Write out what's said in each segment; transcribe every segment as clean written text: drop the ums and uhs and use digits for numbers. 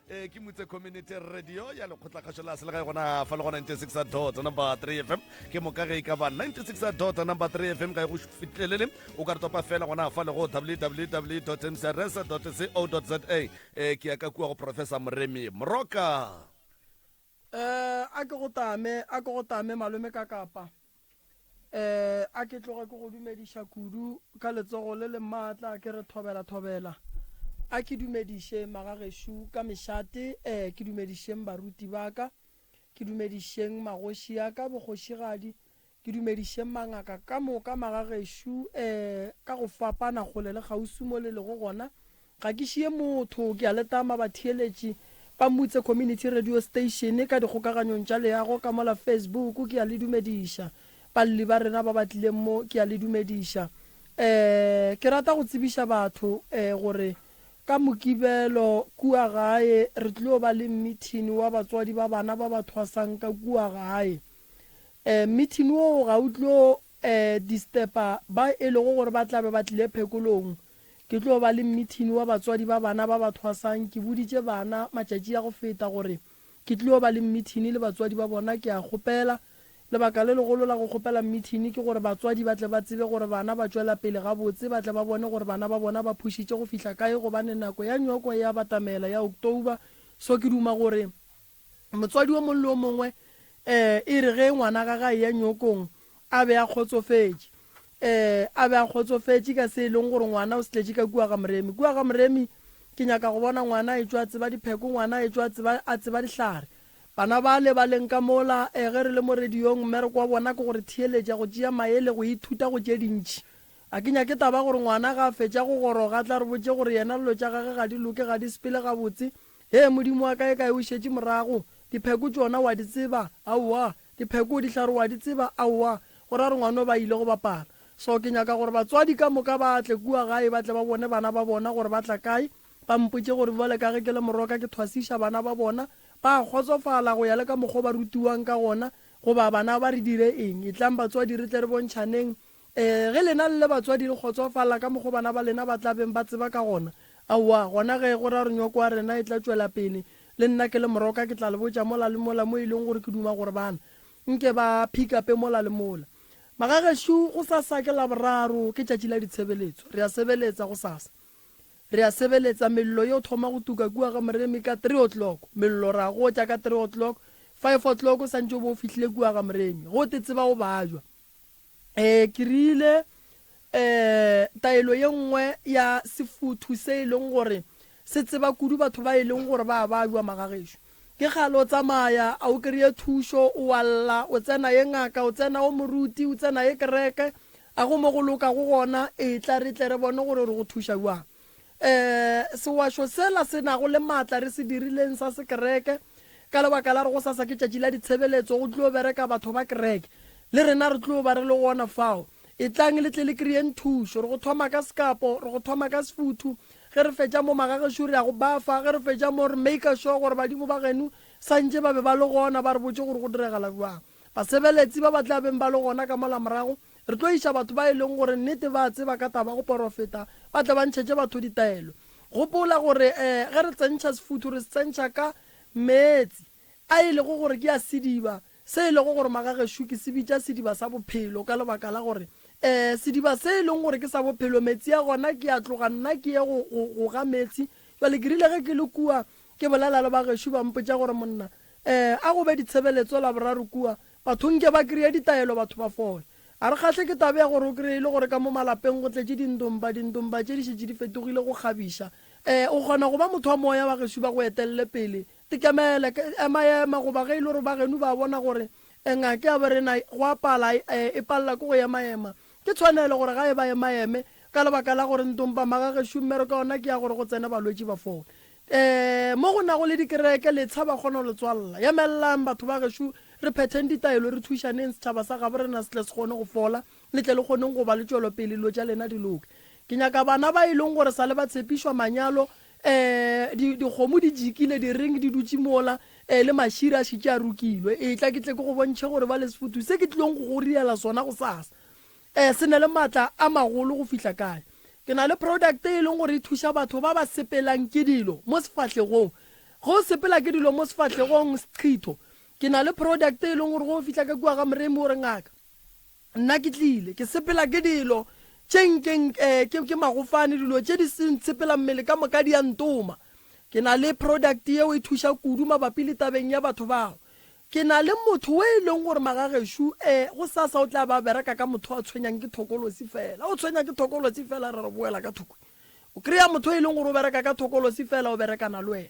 Eh, ke mutse community radio ya lekgotlakgašo la selegae gona fa le go 96 dot number 3 fm ke moka ge e ka ba 96 dot number 3 fm ga e go fitlhelele o ka re topa fela gona fa le go www mcrs co za eh, ke ya ka kua go professor moremi moroka um a ke go tame a ke go tame malome ka kapa um a ke tloge ke go dumediša kudu ka letsogo le le maatla ke re thobela thobela a ke dumediše magagešo ka mešate um ke dumedišeng baruti ba ka ke dumedišeng magoši a ka bogošigadi ke dumedišeng mangaka ka moka magagešo um ka go fapana kgole le kgauswi mo le lego gona Ga ke šie motho, ke a le tama batheeletši ba Mutse Community Radio Station ka dikgokaganyong tša leago ka mola Facebook, ke a le dumediša. Balli ba rena ba ba tlileng mo, ke a le dumediša. Um ke rata go tsebiša batho um gore ka Mokibelo kua gae re tlo ba le mmithini wa batswadi ba bana ba ba thwasang ka kua gae. Um mmithini woo ga o tlo um disturba ba e lego gore ba tla be ba tlile phekolong. Ke tlo ba le mmithini wa batswadi ba bana ba ba thwasang. Ke boditše bana matšatši a go feta gore ke tlio ba le mmithini le batswadi ba bona. Ke a kgopela. Lebaka le legolo la go kgopela mmithini ke gore batswadi ba tle ba tsebe gore bana ba tšwela pele gabotse, ba tle ba bone gore bana ba bona ba phušitše go fihla kae gobane nako ya nyoko e a batamela ya October. So ke duma gore Motswadi o mongwe le o mongwe um e re ge ngwana gagwe a eya nyokong a be a kgotsofetše, um a be a kgotsofetše ka se e leng gore ngwana o se tletše ka kua ga Moremi. Kua ga Moremi ke nyaka go bona ngwana a etšwa a tseba dipheko, ngwana a etšwa a tseba, a tseba dihlare. Bana bale ba leng ka mola um ge re le mo radiong mmereko wa bona ke go re theeletša, go tšea maele, go ithuta go tše dintši. A ke nyake taba gore ngwana ga a fetša go goroga a tla re botše gore yena dilo tša gage ga di loke, ga di sepele gabotse. Hee Modimo wa ka, e kae o šetše morago? Dipheko tšona wa di tseba? Aowa. Dipheko, dihlare wa di tseba? Aowa. Go ra re ngwano ba ile go bapala. So ke nyaka gore batswadi ka moka ba tle kua gae ba tle ba bone bana ba bona gore ba tla kae, ba mpotše gore bjale ka ge ke le moroka ke thwasiša bana ba bona, ba a kgotsofala go ya le ka mokgo ba rutiwang ka gona goba bana ba re dire eng. Etlang batswadi re tle re bontšhaneng Ee, ge lena le le batswadi le kgotsofala ka mokgo bana ba lena ba tla beng ba tseba ka gona, aowa, gona ge go ra gore nywako ya rena e tla tšwela pele, le nna ke le moroka ke tla le botša mola le mola mo e leng gore ke duma gore bana nke ba pick-upe mola le mola. Magagešo, gosasa ke Laboraro, ke tšatši la ditshebeletso. Re a sebeletsa gosasa. Re a sebeletsa, mello yo thoma go tuka kua ga Moremi ka three o'clock. Mello ra gotša ka three o'clock, five o'clock o santše o be o fihlile kua ga Moremi. Go te tseba o bajwa. um ke rile um taelo ye nngwe ya sefuthu se e leng gore se tseba kudu batho ba e leng gore ba bajwa magagešo ke kgale o tsamaya a o kry-e thušo o a lla o tsena ye ngaka o tsena o moruti o tsena ye kereke a go mo go lokago gona e tla re tle re bone gore re go thuša bjang um sewašo sela se nago le maatla re se dirileng sa sekereke, ka lebaka la re gosasa ke tšatši la ditshebeletso, go tlo bereka batho ba kereke, le rena re tlo ba re le gona fao. Etlang le tle le kry-eng thušo. Re go thoma ka sekapo, re go thoma ka sefuthu, ge re fetša mo magagešo re ya go bafa, ge re fetša mo re maker sure gore badimo ba geno santše ba be ba le gona, ba re botše gore go diregala bjang. Basebeletsi ba ba tla beng ba le gona ka mola morago, Re tlo iša batho ba e leng gore nnete ba a tseba ka taba go porofeta, ba tle ba ntšhetše batho ditaelo. Gopola gore ge re tsentšha sefuthu re se tsentšha ka meetse a e lego gore ke a sediba, se e lego gore magagešo ke se bitša sediba sa bophelo ka lebaka la gore sediba se e leng gore ke sa bophelo metsi a gona ke a tloga nna ke ye go, go, go ga meetse. Bjale ke rile ge ke le kua ke bolela le bagešo ba mpotša gore monna a go be ditshebeletso Laboraro kua Batho nke ba kreye ditaelo batho ba fole. A re kgahle ke taba ya gore o kreye e le gore ka mo malapeng go tletše dindomba, dindomba tše di šetše di fetogile go kgabiša. Ee, o kgona go ba motho wa moya wa gešo ba go etelele pele. Tekemele, ema-ema goba ge e le gore ba geno ba bona gore ngaka ya borena go a pala, e palela ke go ema-ema. Ke tshwanelo gore ga e ba ema-eme ka lebaka la gore ndomba magagešo mmereko ya ona ke ya gore go tsene balwetši ba fole. Ee, mo go nago le dikereke, letsha ba kgona go le tswalela. Emellang, batho ba gešo, re phetheng ditaelo, re thušaneng, setšhaba sa gabo rena se tle se kgone go fola, le tle le kgoneng go ba le tšwelopele, dilo tša lena di loke. Ke nyaka bana ba e leng gore sa le ba tshepišwa manyalo, ee, di, dikgomo di jikile, di-ring di dutše mola, ee, le mašira a šetše a rokilwe. Etla ke tle ke go bontšhe gore bale sefuthu se ke tlilong go go riela sona gosasa, Ee, se na le maatla a magolo go fihla kae? Ke na le product e leng gore e thuša batho ba ba sepelang ke dilo mo sefahlegong. Ge o sepela ke dilo mo sefahlegong seqhitho, ke na le product e leng gore ge o fihla ka kua ga Moremi o re ngaka, nna ke tlile, ke sepela ke dilo tše nkeng eh, ke, ke magofane, dilo tše di se ntshepela mmele ka moka di a ntoma. Ke na le product yeo e thuša kudu mabapi le tabeng ya batho bao. Ke na le motho o e leng gore magagešo eh, go sasa o tla ba bereka ka motho a tshwenyang ke thokolosi fela. O tshwenya ke thokolosi fela re re boela ka thoko. O kry-a motho e leng gore o bereka ka thokolosi fela o berekana le wena.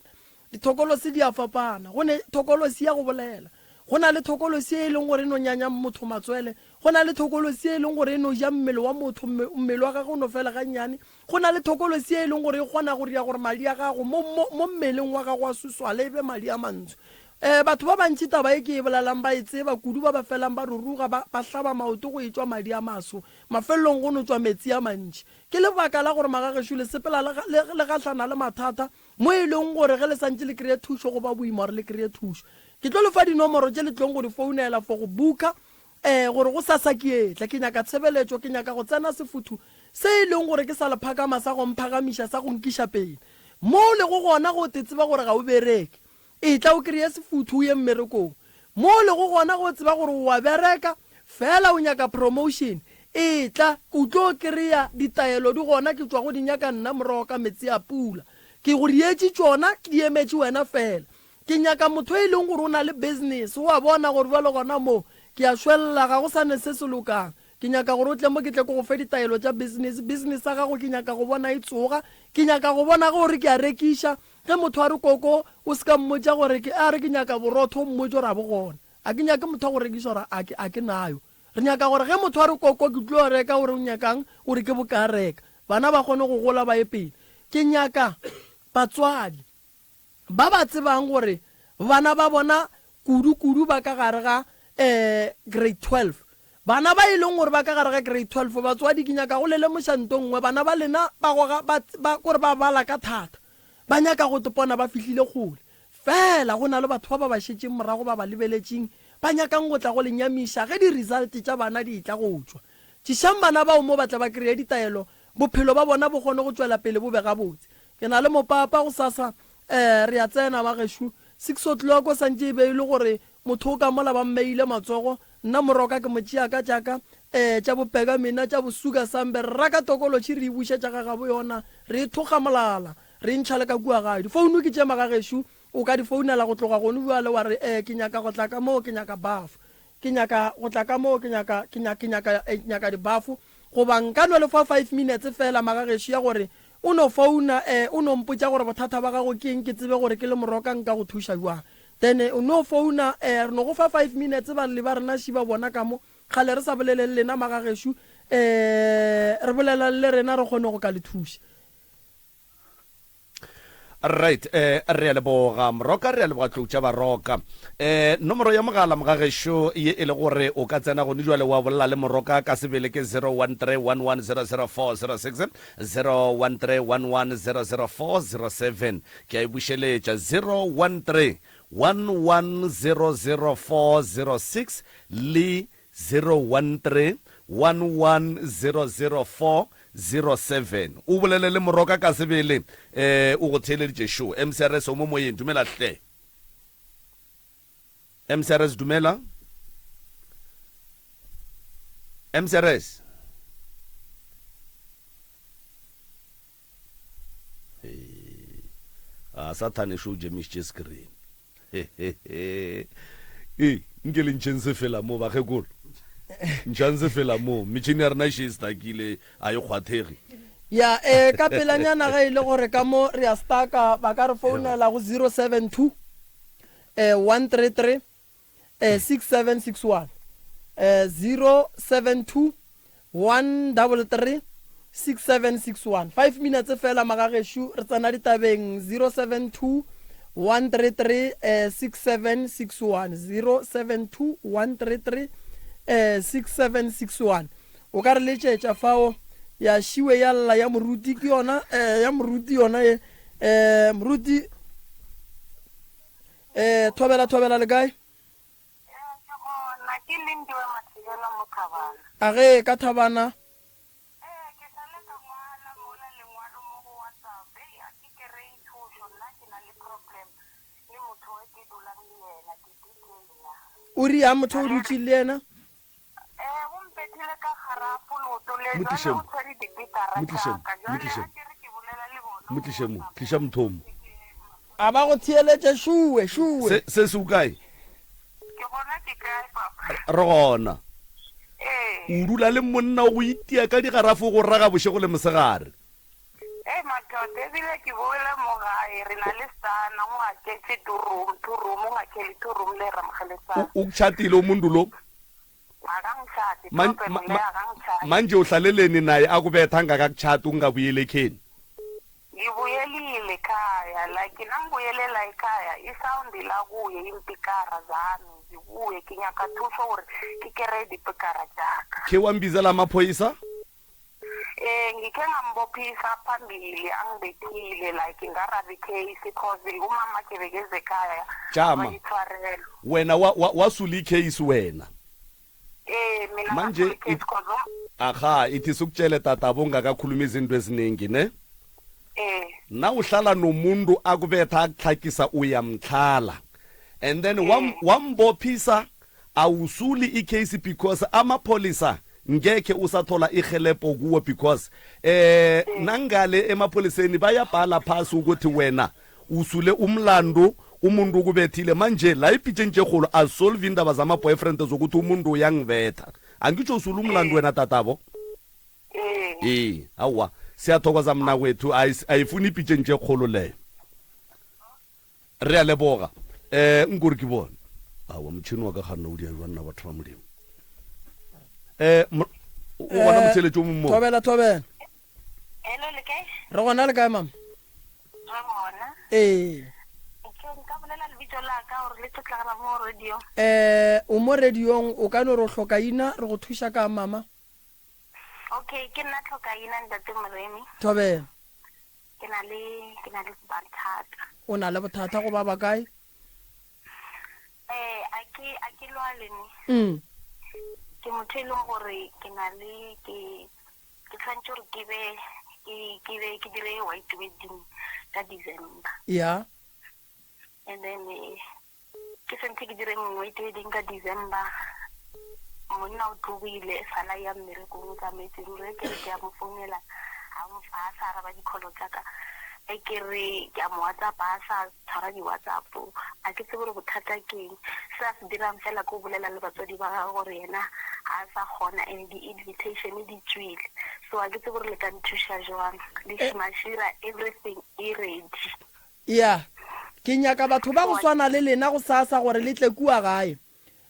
Dithokolosi di a fapana. Go ne thokolosi ya go bolela. Go na le thokolosi e leng gore e no nyanya motho matswele. Go na le thokolosi e leng gore e no ja mmele wa motho, mmele wa gagwe o no fela gannyane. Go na le thokolosi e leng gore e kgona go dira gore madi a gago mo, mo, mo mmeleng wa gago a suswale e be madi a mantsho. Um batho ba bantši taba e ke e bolelang ba e tseba kudu, ba ba felang ba ruruga, ba, ba hlaba maoto go etšwa madi a maso. Mafelelong go no tšwa metsi a mantši. Ke lebaka la gore magagešo le sepela le, le, le gahlana le mathata mo e leng gore ge le santše le kry-e thušo go ba boima gore le kry-e thušo. Ke tlo le fa dinomoro tše le tlong go di founela for go booka um gore go sasa ke etla ke nyaka tshebeletšo, ke nyaka go tsena sefuthu se e leng gore ke sa lephakama sa go mphagamiša, sa go nkiša pele. Mo o lego gona ge o te tseba gore ga o bereke, Etla o kreye sefuthu o ye mmerekong. Mo o lego gona ge o tseba gore o a bereka, fela o nyaka promotion, etla o tlo kreya ditaelo di gona ke tšwa go di nyaka nna morogo ka metsi a pula. Ke go dietše tšona ke di emetše wena fela. Ke nyaka motho e leng gore o na le business, o a bona gore bjale gona mo ke a šwelela ga go sa ne se se lokang. Ke nyaka gore o tle mo ke tle ke go fe ditaelo tša business. Business ya gago ke nyaka go bona e tsoga. Ke nyaka go bona ge o re ke a rekiša, Ge motho a re koko, o se ka mmotša gore ke, a re ke nyaka borotho, o mmotše gore a bo gona. A ke nyake motho a go rekiša gore a ke, a ke nayo. Re nyaka gore ge motho a re koko ke tlo reka, o re o nyakang, o re ke bokae reka. Bana ba kgone go gola ba ye pele. Ke nyaka batswadi ba ba tsebang gore bana ba bona kudu kudu ba ka gare ga um grade 12. Bana ba e leng gore ba ka gare ga grade 12, batswadi ke nyaka go le lemoša nto nngwe, bana ba lena ba goga, ba, ba, kore ba bala ka thata. Ba nyaka go tpona ba fihlile kgole. Fela go na le batho ba ba ba šetšeng morago ba ba lebeletšeng, ba nyakang go tla go le nyamiša ge di-result tša bana di etla go tšwa. Tšišang bana bao mo ba tla ba kreye ditaelo, bophelo ba bona bo kgone go tšwela pele bo be gabotse. Ke na le mopapa gosasa, eh, re a tsena bagešo. Six o'clock santše e be e le gore motho o ka mola ba mmeile matsogo, nna moroka ke mo tšea ka tša ka, eh, tša bopeka mina, tša bosuka sambe, re raka tokolotšhi re e bušetša ga gabo yona, re e thokga molala, re e ntšha le ka kua gae. Difounu ke tše magagešo, o ka di founela go tloga gone bjale wa re, eh, ke nyaka go tla ka moo, ke nyaka bafo. Ke nyaka go tla ka moo, ke nyaka, ke nyaka, ke nyaka, eh, ke nyaka dibafo. Goba nka no le fa five minutes feela, magagešo, ya gore o no founa, eh, o no mpotša gore bothata ba gago ke eng, ke tsebe gore ke le moroka nka go thuša bjang. Then o no founa, eh, re no go fa five minutes, balli ba rena ši ba bona ka mo. Kgale re sa bolele le lena, magagešo, eh, re bolelang le rena re kgone go ka le thuša. Right, eh, re a leboga Moroka, re a leboga Tlou tša Baroka. Eh, nomoro ya mogala mogagešo ye e le gore o ka tsena gone jwale wa bolela le Moroka ka sebele ke 0131100406, 0131100407. Ke a e bušeletša 0131100406 le 013-1100407. O bolele le Moroka ka sebele, eh, o go theeleditše šo. MCRS o mo moyeng, dumela hle. MCRS dumela. MCRS. A Sathane šo o jemišitše screen. Ee, nke le ntšheng sefela mo, bakgekolo. Ntšhang sefela mo. Metšhini ya rena e še e stakile, a e kgwathege. Ya, eh, ka pelanyana ge e le gore ka mo re a staka, ba ka re founela go 072 eh, 133 eh, 6761 eh, 072 133 6761 5 minutes fela magagešu re tsena ditabeng 072 133 eh, 6761 072 133 eh, 6761 o ka re letšetša fao ya šiwe ya lla ya moruti ke yona eh, ya moruti yona ye eh, moruti Eh, thobela thobela le kae? Ee, ke gona. Ke Lindiwe Mathibela mo Thabana. A ge ka Thabana? Ee, ke sa le ka ngwala mola lengwalo mo go WhatsApp. Hei, a ke kerei thušo. Nna ke na le problem. O riang motho o dutše le yena? Ee, o mpethile ka garafo leoto le, Mo jwale tliše o mo. tshwere dipikara Mo tliše tša mo. ka. Mo Jwale tliše a mo. ke re ke bolela le bona Mo o tliše mo. WhatsApp. Tliša motho mo. A ba go theeletše šuwe, šuwe. Se, se se o kae? Ke gona ke kae, papa? Re gona. Ee. O dula le monna o go itia ka digarafo o go raga bošego le mosegare. Ee, madoda, ebile ke boele mo gae, re na le sana, o ngaketše two room, two room, o ngakhele two room le ramogele-sana. O, o tšhatile umuntu lo? Akangitshati, Man, problem ma, le ma, akangitshati. manje uhlaleleni naye akubetha angakakutshati ungabuyeli ekheni? Ngibuyelile ekhaya, like nangibuyelela ekhaya, i-sound la kuye, iimpikara zami zikuye, ke nyaka thuso gore ke kereye dipikara tšaka. Khe wambizela amaphoyisa? Eh ngikhe ngambophisa phambili angibethile like ngarabi case cause umama ke bekeze ekhaya Jama. bayithwarelo. Wena wa, wa, wasula i-case wena. Eh mina Manje ngasula i-case it- cause um- Aha, ithi sikutshele tatabo ungakakhulumi izinto eziningi ne? eh Nawuhlala nomuntu akubetha akutlhagisa uyamtlhala. And then wam, wambophisa awusuli i-case because amapholisa ngekhe usathola irhelebho kuwo because eh nangale emapholiseni bayabhala phasi ukuthi wena usule umlandu umuntu ukubethile manje la ipitshentshegolo asolve indaba zama-boyfriend zokuthi umuntu uyangibetha angitsho usule umlandu wena tatabo ee awa siyathokoza mna kwethu ayifuni ipitshentshegolo leyo Re a leboga. Eh, nkore ke bone. Awa, motšhini wa ka ga nna o dia jwang nna batho ba Modimo. Eh, o gona Eh, motheletši o mongwe mo? Thobela, thobela. Hello, le kae? Re gona le kae mama? Re gona. Ee. Ke nka bolela lebitso la ka gore le tlo tlagala mo radio. Eh, o mo radiong o ka no re o hlokaina re go thuša ka mama. Okay, ke nna tlhokaina ntate Moremi. Thobela. Ke na le ke na le bothata. O na le bothata go ba ba kae? Eh, a ke a ke lwale ne. Mm. Ke motho e leng gore ke na le ke ke tshwanetse gore ke be ke ke be ke dire white wedding ka December. Ya. And then eh, Ke santse ke dire mongwe wedding ka December. Monna o tlogile e sala ya mmerekong o tsamaetse ruri e ke re ke a mo founela ga a sa araba di-call tsa ka e ke re ke a mo WhatsApp a sa tshwara di-WhatsApp a ke tsebe gore bothata ke eng se a se dirang fela ke go bolela le batswadi ba gagwe gore yena ga a sa kgona and di-invitation di tswile so a ke tsebe gore le ka nthuša jwang le mašira everything e ready. Ya, ke nyaka batho ba go swana le lena gosasa gore le tle kua gae.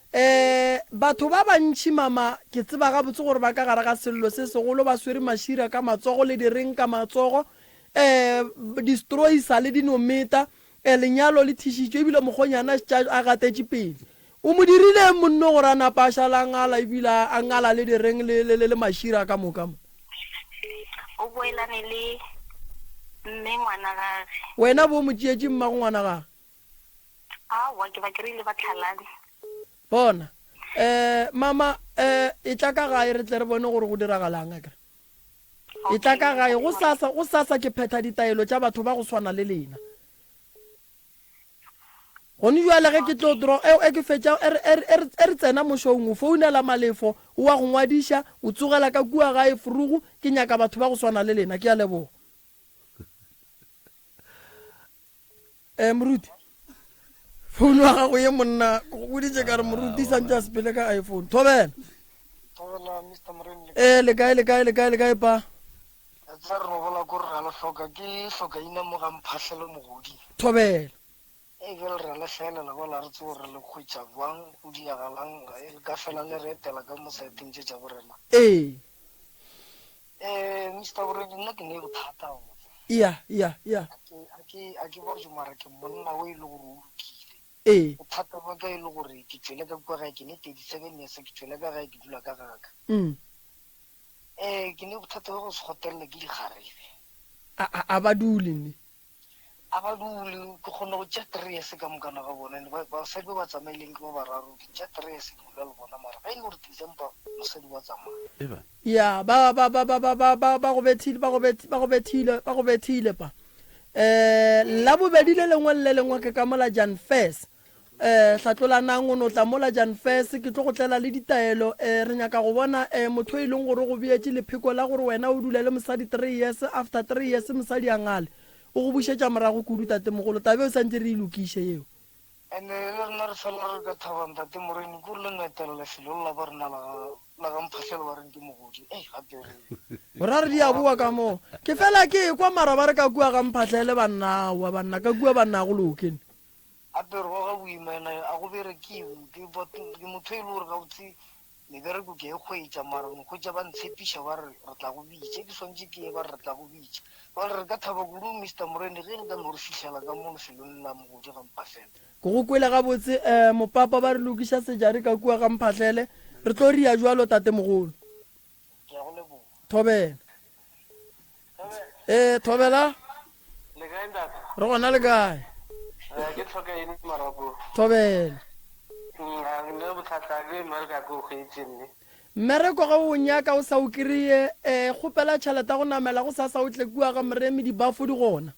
Um batho ba bantši, mama, ke tseba gabotse gore ba ka gare ga sello se segolo, ba swere mašira ka matsogo le direng ka matsogo, um distroi sa le di no meta, um lenyalo le thišitšwe ebile mokgonyana šetše a gatetše pele. O mo dirile eng monno gore a napa a šala a ngala ebile a ngala le direng le, le, le, le mašira ka moka mo? O boelane le mme ngwana gage. Wena bo o mo tšeetše mmago ngwana gage? Aowa, ke ba kry-ile ba tlhalane. Bona, um mama, um etla ka gae re tle re bone gore go diragalang, akere. Etla ka gae gosasa, gosasa ke phetha ditaelo tša batho ba go swana le lena. Gone bjale ge ke tlo dro e, e ke fetša e re, e re, e re, e re tsena mošong, o founela Malefo, o a go ngwadiša, o tsogela ka kua gae Frugu, ke nyaka batho ba go swana le lena. Ke a leboga. Eh, moruti, founu ya gago ye monna, ke go boditše ka re moruti santše a sepele ka iPhone. Thobela. Thobela, Mister Moremi. Eh, le kae, le kae, le kae, le kae pa? A tseba re no bola ko re ra le hloka ke hloka ina mo ga mphahlele mogodi. Thobela. Ee bjale re a le hlaelela bjale ga re tsebe gore re le hwetša bjang go diagalang le ka fela le re etela ka mo saeteng tše tša borena. Ee. Eh Mister Boredi nna ke ne bothata gabotse. Ya ya ya. A ke a ke a ke batho mara ke monna o e le gore o lokile. Ee. Bothata bwa ka e le gore ke tšwele ka kua gae ke ne 37 years ke tšwele ka gae ke dula ka gaka. Ee, ke ne bothata bja go se kgotelele ke dikgarebe. A, a, a ba dule ne? A ba dule, ke kgone go tšea three years ka mokana ga bona, and basadi ba ba tsamaileng ke ba bararo, ke tšea three years ke dula le bona, mara ge e le gore December mosadi wa tsamaya. Eba. Ya, ba, ba, ba, ba, ba, ba, ba, ba go bethile, ba go beth, ba go bethile, ba go bethile pa. Eh, Labobedi le lengwe le le lengwe ke ka mola Jan Fes. Um hlatlolanang o no tla mola Jan Fes, ke tlo go tlela le ditaelo. Um re nyaka go bona um motho e leng gore o go beetše lepheko la gore wena o dule le mosadi three years, after three years mosadi a ngale. O go bušetša morago kudu tatemogolo. Taba eo santše re e lokiše yeo. And-e le rena re fela re ka thaba ntate Moreni kore le no etela lefelo le la ba rena la ga la ga Mphahlele ba reng ke mogodi ei gape re O ra re di a boa ka moo. Ke fela ke ekwa mara ba re ka kua ga Mphahlele banna aowa banna ka kua banna a go loke. Gape re goga boima ene a go berekiwe ke ke motho e le gore gabotse mebereko ke e kgwetša mara no hwetša ba ntshepiša ba re re tla go bitša ke swantše ke ye ba re re tla go bitša jwale re ka thaba kudu Mister Morene ge le ka no re fihlela ka mo lefelong la mogodi ga Mphahlele. Ke go kwele gabotse um mopapa ba re lokiša sejari ka kua ga Mphahlele re tlo ria bjalo tatemogolo. Ke a go leboga. Thobela. Ee, thobela. Le kae ntate? Re gona le kae? Eh, ke tlhoka eng marapo? Thobela. Mm, ne bothata ke mmereko ke o hwetše mme. Mmereko ge o nyaka o sa o kry-e, eh, kgopela tšhelete ya go namela go sasa o tle kua ga Moremi dibafo di gona.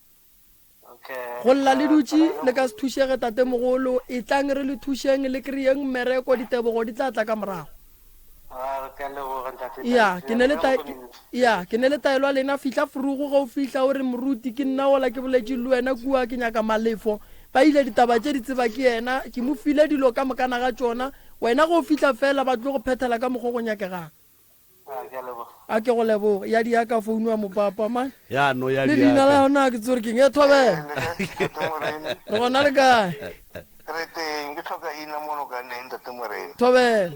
Go lla le dutše le ka se thušege tatemogolo, etlang re le thušeng le kry-eng mmereko ditebogo di tla tla ka morago. Ya, ke ne le ta, ya, ke ne le taelo ya lena, fihla frugu ge o fihla o re moruti ke nna ola ke boletše le wena kua ke nyaka malefo. Ba ile ditaba tše di tseba ke yena, ke mo file dilo ka mokana ga tšona, wena ge o fihla fela ba tlo go phethela ka mokgo go nyakegang. A ke go leboge. Ya diaka founu ya mopapa man. Ya no ya Le leina la diaka. yona ke tsore keng e thobela. Re gona le kae? Re teng, ke tlhoka ina mono ka neng Ntate Moremi. Thobela.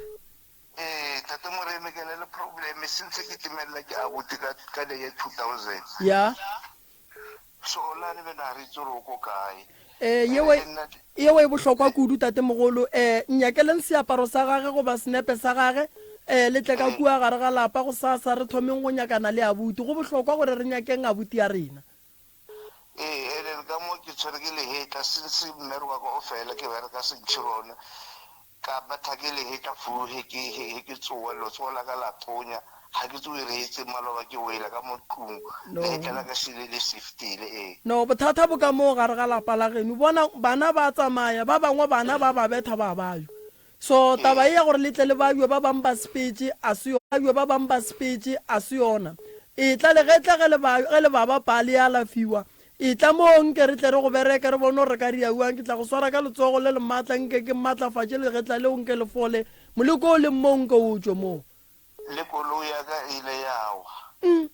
Ee, Ntate Moremi ke na le problem since ke timelela ke abuti ka ka the year 2000. Ya. So la le bena re itse gore o ko kae. Eh, yeo yeo e bohlokwa kudu tatemogolo. Eh, nnyakeleng seaparo sa gage goba senepe sa gage. Eh, le tle ka kua gare ga lapa gosasa re thomeng go nyakana le abuti. Go bohlokwa gore re nyakeng abuti ya rena. Ee, and then ka mo ke tshwere ke lehetla since mmereko wa ka o fela ke bereka Centurion. Ka betha ke lehetla furu he ke he ke tsowa letsogo la ka la tonya ga ke tsowe reetse maloba ke wela ka mo tlung No. lehetla la ka šele le shiftile ee. No, bothata bo ka moo gare ga lapa la geno. Bona bana ba tsamaya, ba bangwe bana ba ba betha ba bayo. So taba ye ya gore le tle le baywe ba bang ba sepetše a se baywe ba bang ba sepetše a se yona. Etla legetla ge le ba ge le baba pa le ya alafiwa. Etla mo nke re tle re go bereke re bone gore re ka ria bjang. Ke tla go swara ka letsogo le le matla nke ke matlafatše legetla leo nke le fole. Moleko o leng moo nke o tšwe moo. Le koloi ya ka e ile ya wa.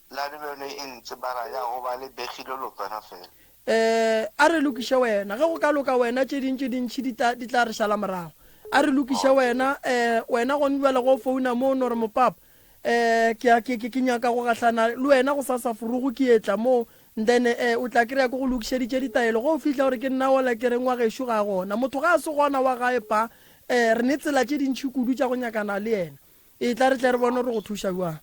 La le bjone e ntse ba ra ya go ba le begile lotwana fela. Eh, a re lokiše wena. Ge go ka loka wena tše ding tše dintši di tla, di tla re šala morago. A re lokiše wena, eh, wena gone bjale go founa mo o no re mopapa. Eh, ke a, ke, ke, ke nyaka go gahlana le wena gosasa forogo ke etla mo, then eh, o tla kry-a ke go lokišeditše ditaelo. Ge o fihla o re ke nna ola ke reng wa gešo ga a gona. Motho ga a se gona wa gae pa, eh, re ne tsela tše dintši kudu tša go nyakana le yena. Etla re tle re bone gore go thuša bjang.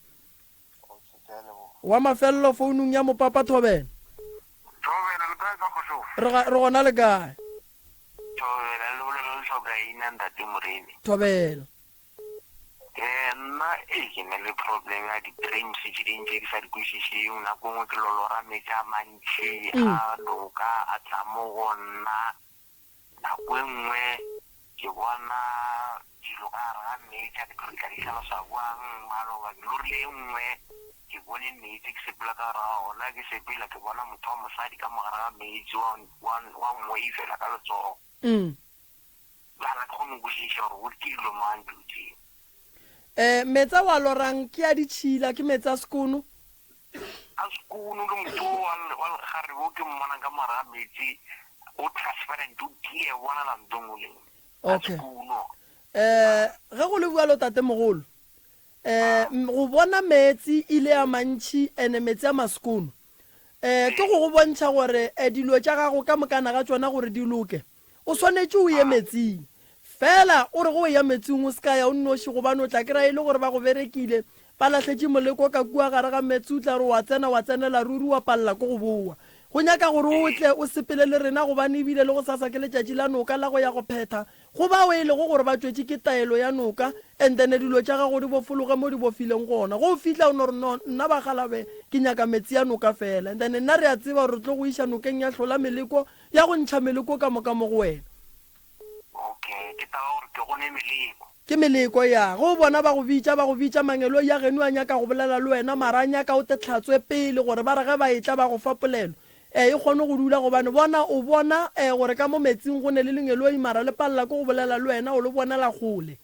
Wa mafelelo founung ya mopapa Thobela. Thobela, le kae ka kgošong? Re, ga, re gona le kae? Thobela, le bolela le hlokaina ntate Moremi. Thobela. Eh, nna ee ke na le problem ya di-dreams tše ding tše ke sa di kwešišeng. Nako nngwe ke lolora meetse a mantši a noka a tla mo go nna. Nako e nngwe ke bona dilo ka gare ga meetse, a ke tlo di tla di hlalosa bjang. Maloba ke lorile e nngwe, ke bone meetse ke sepela ka gare ga ona, ke sepela ke bona motho wa mosadi ka mo gare ga meetse wa wa wa nweifela ka letsogo. Bjale ga ke kgone go kwešiša gore go ke dilo mang dilo tšeo. Um meetse a o a lorang ke a ditšhila, ke meetse a sekono? A sekono le motho o wa wa lekgarebe o ke mmonang ka mo gare ga meetse o transparent o clear o bonala ntho nngwe le nngwe. A Okay. sekono. Um ge go le bjalo tatemogolo, um go bona meetse ile a mantši ene meetse a masekono um ke go go bontšha gore um dilo tša gago ka mokana ga tšona gore di loke O swanetše o ye metsing. Fela o re ge o eya metsing o se ka ya o nnoši gobane o tla kry-a e le gore ba go berekile, ba lahletše moleko ka kua gare ga metsi o tla re wa tsena wa tsenela ruri wa palela ke go bowa. Go nyaka gore o tle o sepele le rena gobane ebile le gosasa ke letšatši la noka la go ya go phetha go bao e lego gore ba tšwetše ke taelo ya noka and then dilo tša gago di bofologe mo di bofileng gona. Ge o fihla o no re no nna bakgalabe ke nyaka metsi a noka fela and then nna re a tseba gore re tlo go iša nokeng ya hlola meleko Ya go ntšha meleko ka moka mo go wena. Okay, ke taba gore ke gone meleko. Ke meleko, ya. Ge o bona ba go bitša, ba go bitša, mangeloi a geno a nyaka go bolela le wena, mara a nyaka o te hlatswe pele, gore ba re ge ba etla ba go fa polelo, e, e kgone go dula. Gobane, bona, o bona, e, gore ka mo metsing go ne le lengeloi, mara le palela ke go bolela le wena, o le bonela kgole.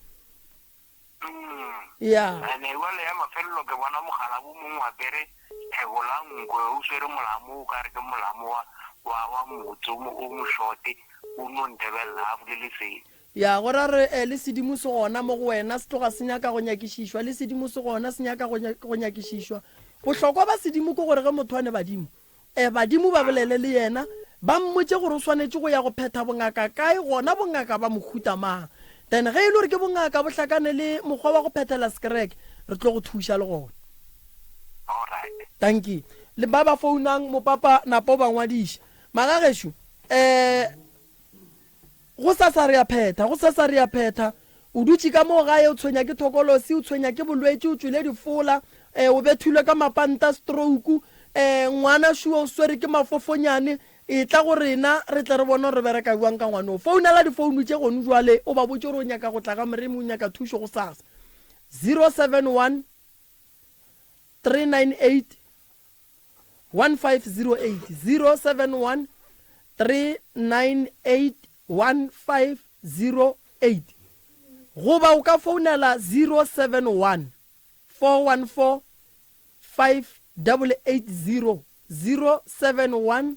Ya. Ene bjale ya mafelelo ke bona mokgalabje o mongwe o apere theko la nkwe, o swere molamo o ka re ke molamo wa, wa, wa motse o, o mošote, o no ntebelela, a bolele selo. Ya, go ra re, eh, le sedimo se gona mo go wena, se tloga se nyaka go nyakišišwa, le sedimo se gona, se nyaka go, go nyakišišwa. Bohlokwa ba sedimo ke gore ge motho a ne badimo, E, badimo ba bolele le yena, ba mmotše gore o swanetše go ya go phetha bongaka kae, gona bongaka ba mohuta mang. Then ge e le gore ke bongaka bo hlakane le mokgwa wa go phethela sekereke, re tlo go thuša le gona. Alright. Dankie. Le ba ba founang mopapa napa o ba ngwadiša. Magagešo, eh, Gosasa re a phetha, gosasa re a phetha. O dutše ka moo gae, o tshwenya ke thokolosi, o tshwenya ke bolwetši, o tšwele difola, e, o bethilwe ka mapanta, stroke, e, ngwana šua o swere ke mafofonyane. Etla go rena, re tle re bone gore re bereka bjang ka ngwanoo. Founela difounu tše gonu jwale, o ba botše gore o nyaka go tla ga Moremi, o nyaka thušo gosasa. 071 398 1508 071 398 1508 goba o ka founela 071 414 5880 071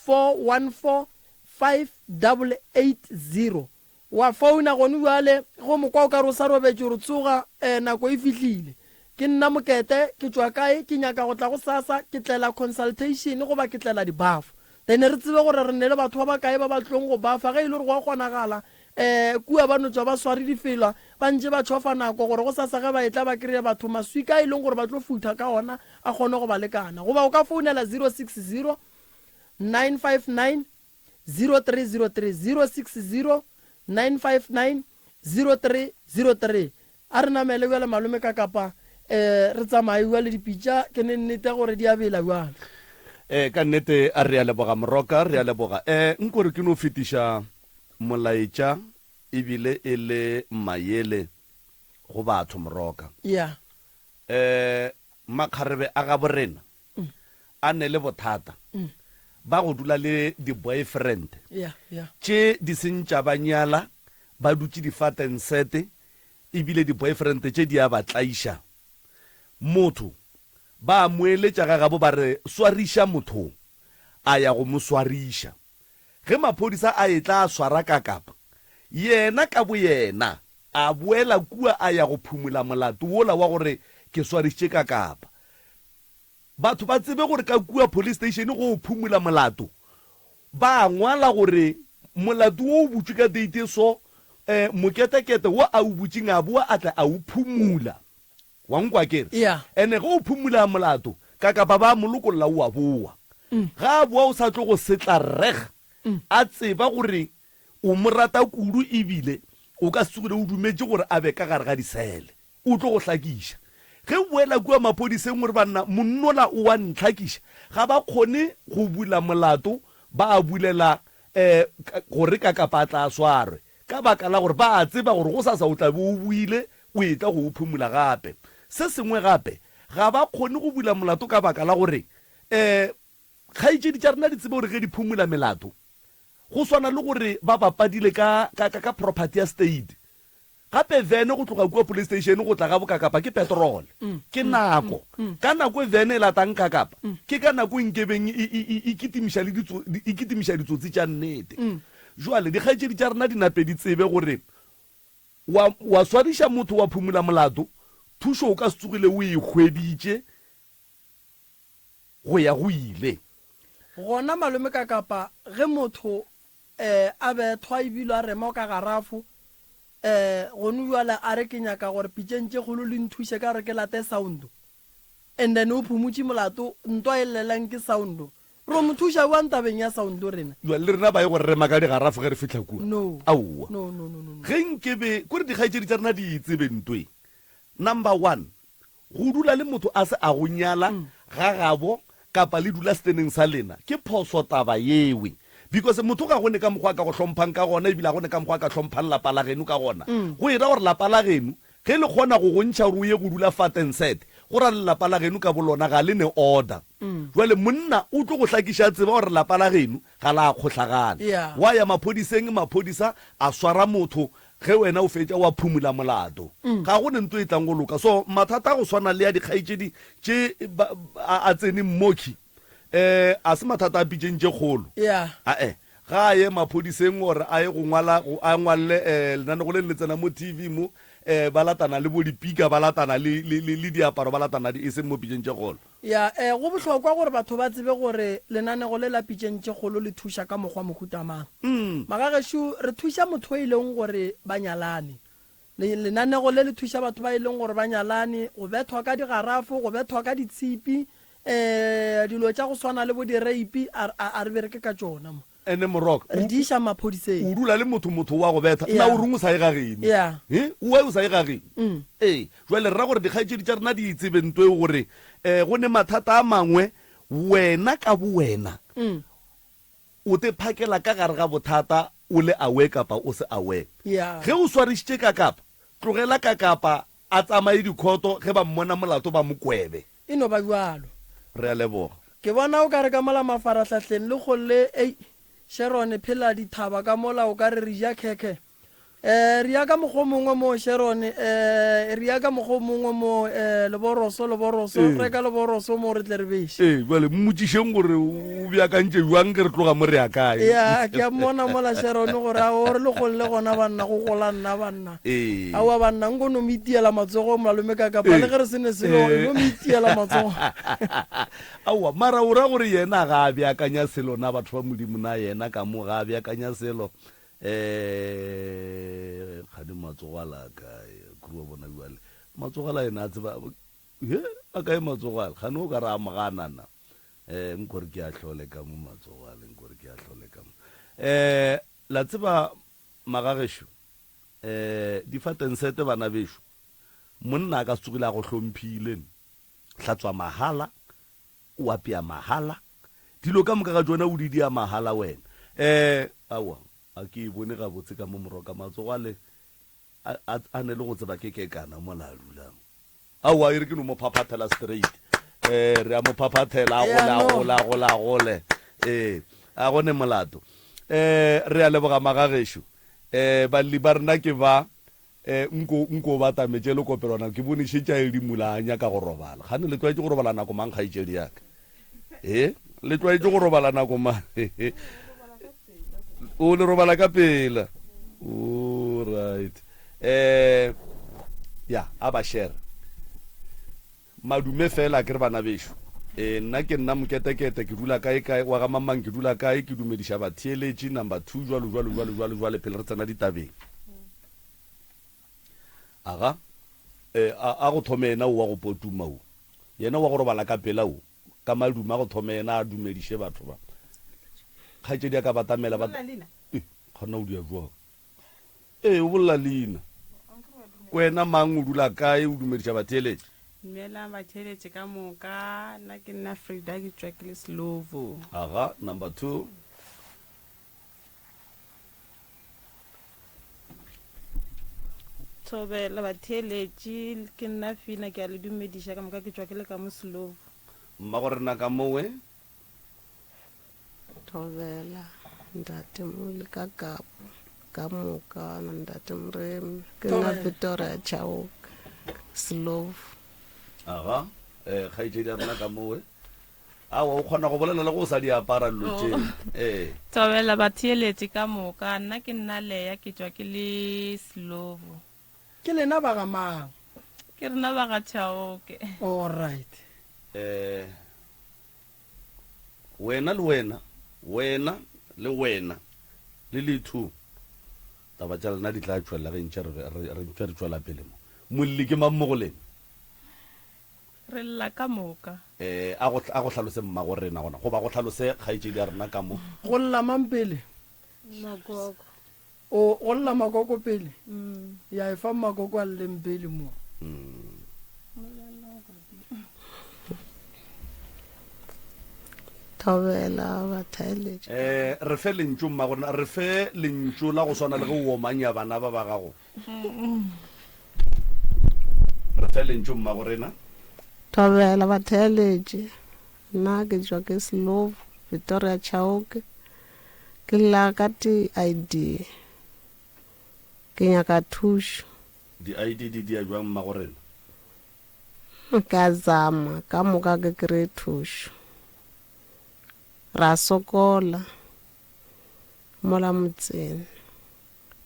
414 5880 Wa founa gone bjale, ge o mo kwa o ka re o sa robetše, o re tsoga, eh, nako e fihlile. Ke nna Mokete, ke tšwa kae, ke nyaka go tla gosasa, ke tlela consultation goba ke tlela dibafo. Then re tsebe gore re ne le batho ba bakae ba ba tlong go bafa, ge e le gore go a kgonagala, eh, kua ba no tšwa ba sware difela, ba ntše ba tšhofa nako gore gosasa ge ba etla ba kreye batho maswika a e leng gore ba tlo futha ka ona a kgone go ba lekana. Goba o ka founela 060 959 0303 060 959 0303 A re namele bjale malome ka kapa eh re tsamaye bjale dipitša ke ne nnete gore di a bela bjale. Eh ka nnete a re a leboga Moroka re a leboga eh nko re ke no fetiša molaetša ebile e le mayele go batho Moroka. Yeah. Eh makgarebe a gaborena a ne le bothata ba go dula le di-boyfriend tše di seng tša ba nyala, ba dutše difatensete ebile di-boyfriend tše di a ba tlaiša. Motho ba a mo eletša ga gabo ba re swariša motho, a ya go mo swariša. Ge maphodisa a etla a swara Kakapa, yena ka boyena a boela kua a ya go phumola molato wola wa gore ke swarišitše Kakapa. Batho ba tsebe gore ka kua police station go o phumola molato, ba a ngwala gore molato wo o butšwe ka date e so, eh, moketekete wo a o butšeng a boa a tla a o phumola. Wa nkwa akere? Yeah. Ene ge o phumola molato, Kakapa ba a mo lokolla o a boa. Ga a boa o sa tlo go setla reg, a tseba gore o mo rata kudu ebile o ka se tsogile o dumetše gore a be ka gare ga disele. O tlo go hlakiša. Ge o boela kua maphodiseng o re banna monnola o a ntlhakiša, ga ba kgone go bula molato ba a bulela um gore Kakapa a tla swarwe ka baka la gore ba a tseba gore gosasa o tla be o boile o etla go o phumula gape. Se sengwe gape, ga ba kgone go bula molato ka baka la gore um kgaetšedi tša rena di tsebe gore ge di phumula melato go swana le gore ba bapadile ka, ka, ka, ka property ya state. Gape vene go tloga kua police station go tla ga boKakapa ke petrol, ke nako. Ka nako e vene e latang Kakapa, ke ka nako e nkebeng e, e, e, e kitimiša le ditso, e kitimiša ditsotsi tša nnete. Jwale dikgaetšedi tša rena di nape di tsebe gore wa, wa swariša motho wa phumula molato, thušo o ka se tsogile o e hweditše go ya go ile. Gona malome Kakapa ge motho eh a bethwa ebile a rema ka garafo eh gonu jwale a re ke nyaka gore pitšeng tše kgolo le nthuše ka gore ke late sound and then o phumutše molato ntwa e llelang ke sound ro mo thuša bjang tabeng ya sound rena? Jwale le rena ba ye go re rema ka digarafo ge re fihla kua? No. Aowa. No, no, no, no, no. Ge nkebe kore dikgaetšedi tša rena di e tsebe ntwe. Number one, Go dula le motho a se a go nyala ga gabo kapa le dula steneng sa lena ke phoso taba yewe. Because motho ga go ne ka mokgwa a ka go hlomphang ka gona ebile ga go ne ka mokgwa a ka hlomphang lapa la geno ka gona. Go e ra gore lapa la geno ge le kgona go go ntšha gore o ye go dula Fatenset, go ra le lapa la geno ka bolona ga le ne order. Jwale monna o tlo go hlakiša a tseba gore lapa la geno ga la kgohlagana. Wa ya maphodiseng, maphodisa a swara motho, ge wena o fetša wa phumula molato. Ga go ne nto e tlang go loka. So mathata a go swana le a dikgaetšedi tše ba, a, a tsene mmoki, um a se mathata a pitšeng tše kgolo. Ae, ga a ye maphodiseng gore a ye go ngwala, a ngwalele um lenanego le le tsena mo TV mo, um ba latana le bo dipika, ba latana le, le, le, le diaparo, ba latana di, e seng mo pitšeng tše kgolo. Ya, e, go bohlokwa gore batho ba tsebe gore lenanego le la Pitšeng tše Kgolo le thuša ka mokgwa mohuta mang. Magagešo, re thuša motho e leng gore ba nyalane. Le, lenanego le le thuša batho ba e leng gore ba nyalane, go bethwa ka digarafo, go bethwa ka ditshipi, e, dilo tša go swana le bo direipi, a, a, a re bereke ka tšona mo. Ene Morok, Re di iša maphodiseng. O dula le motho, motho o a go betha. Na o reng o sa ye ga geno? Yeah. He? Why o sa ye ga geno? Ee. Jwale re ra gore dikgaetšedi tša rena di e tsebe nto eo gore um go ne mathata a mangwe wena ka bowena o te phakela ka gare ga bothata o le aware kapa o se aware. Yeah. Ge o swarišitše kakapa, tlogela kakapa a tsamaye dikhoto, ge ba mmona molato ba mo kwebe. E no ba bjalo. Re a leboga. Ke bona o ka re ka mola mafarahlahleng le kgolle ei Sharon phela dithaba ka mola o ka re re ja khekhe eh re ya ka mokgwa o mongwe mo Sharon eh re ya ka mokgwa o mongwe mo eh leboroso leboroso Ee. reka leboroso mo re tle re beše. Ee, bjale mmotšišeng gore o beakantše bjang ge re tloga mo re ya kae. Ya ke a mmona mola Sharon gore a o re le kgolle gona banna go gola nna banna. Ee. Aowa banna nko no mo itiela matsogo malome ka kapa le ge re se ne selo Ee. no mo itiela matsogo. Aowa mara o ra gore yena ga a beakanya selo na batho ba Modimo na yena ka mo ga a beakanya selo eh kgane matsogo a la kae kuru wa bona bjale matsogo a la yena a tseba he a kae matsogo a kgane o ka re a mogana na eh nkore ke a hlole ka mo matsogo a le nkore ke a hlole ka mo eh la tseba Magagešo, eh, di fa tensete bana bešo. Monna a ka se tsogile a go hlomphile. Hlatswa mahala, o apea mahala, dilo ka moka ga tšona o di dia mahala wena. Eh, aowa, a ke e bone gabotse ka mo moroka matsogo ale a, a, a ne le go tseba ke kekana mola a dulang. Aowa, e re ke no mo phaphathela straight. Eh, re a mo phaphathela, a gole, a gole, a gole, a gole. Eh, a go ne molato. Eh, re a leboga magagešo. Eh, balli ba rena ke ba, eh, nko, nko ba tametše le kopelwana, ke bone šetše a edimola a nyaka go robala. Kgane le tlwaetše go robala nako mang, kgaetšedi ya ka? Eh, le tlwaetše go robala nako mang? O, le robala ka pela. O, right. Eh, ya, a ba share. Madume fela ke re bana bešo. Eh, nna ke nna Moketekete, ke dula kae kae, wa ga mamang ke dula kae, ke dumediša batheeletši, number 2, jwalo jwalo jwalo jwalo jwale pele re tsena ditabeng. Aga, eh, a, a go thome yena o wa go potuma o. Yena wa go robala ka pela o. Ka madume a go thome yena a dumediše batho ba. Kgaetšedi a ka batamela ba. Eh, kgona o dia jwang? Ee, o bolela leina. Wena mang, o dula kae, o dumediša batheeletši? Dumelang batheeletši ka moka, nna ke nna Frida ke tšwa ke le Slovo. Aga, number 2. Thobela batheeletši, ke nna Fina ke a le dumediša ka moka ke tšwa ke le ka mo Slovo. Mmago rena ka mowe. Thobela, Ntate Mole ka Kapo, ka moka na Ntate Moremi, ke nna Victoria Chauke, Slovo. Aga, eh, kgaetšedi ya rena ka mowe. Awa, o kgona go bolela le go o sa di apara dilo tše. Oh. Eh. Thobela batheeletši ka moka, nna ke nna Leya ke tšwa ke le Slovo. Ke lena ba ga mang? Ke rena ba ga Chauke. All right. Eh. Wena le wena, wena le wena, le le two, taba tša lena di tla tšwelela ge ntše re, re, re ntše re tšwela pele mo. Molli ke mang mo go lena? Re lla ka moka. Eh, a go, a go hlalose mmago rena gona, goba go hlalose kgaetšedi ya rena ka mo. Go lla mang pele? Makoko. O, go lla makoko pele? Ya, efa makoko a lleng pele mo. Thobela batheeletši. Eh, re fe lentšu mmagorena, re fe lentšu la go swana le ge o omanya bana ba ba gago. Re fe lentšu mmagorena. Thobela batheeletši. Nna ke tšwa ke Slovo, Victoria Chauke. Ke lla ka di-ID. Ke nyaka thušo. Di-ID di dia bjang mmagorena? Ke a zama ka moka ke kry-e thušo. Ra sokola mola motseng.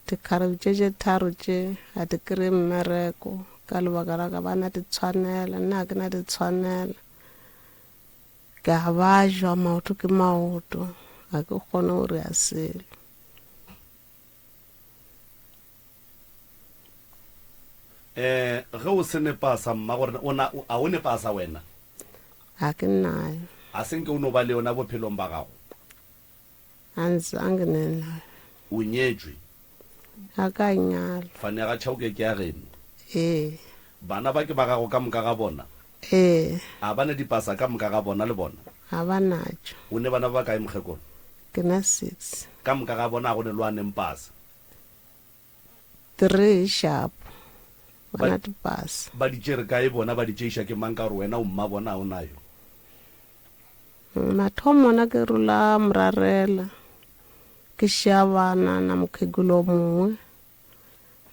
Dikgarebe tše tše tharo tše ga di kry-e mmereko ka lebaka la ka ba na ditshwanela, nna ga ke na ditshwanela. Ke a bajwa maoto ke maoto, ga ke kgone go rea selo. Eh, ge o se ne pasa mma gore o na a o ne pasa wena? Ga ke nayo. A se nke o no ba le yona bophelong ba gago? Anzange ne nayo. O nyetšwe? Ga ka nyalwa. Fane ya ga Chauke ke ya geno? Ee. Bana ba ke ba gago ka moka ga bona? Ee. A ba ne dipasa ka moka ga bona le bona? Ga ba natšo. O ne bana ba bakae mokgekolo? Ke na six. Ka moka ga bona ga go ne lo a neng pasa? Tree sharp ba na dipasa. Ba di tšere kae bona ba di tšeiša ke mang ka gore wena o mma bona ga o nayo? Mathomo na ke rula morarela ke šia bana na mokhekolo o mongwe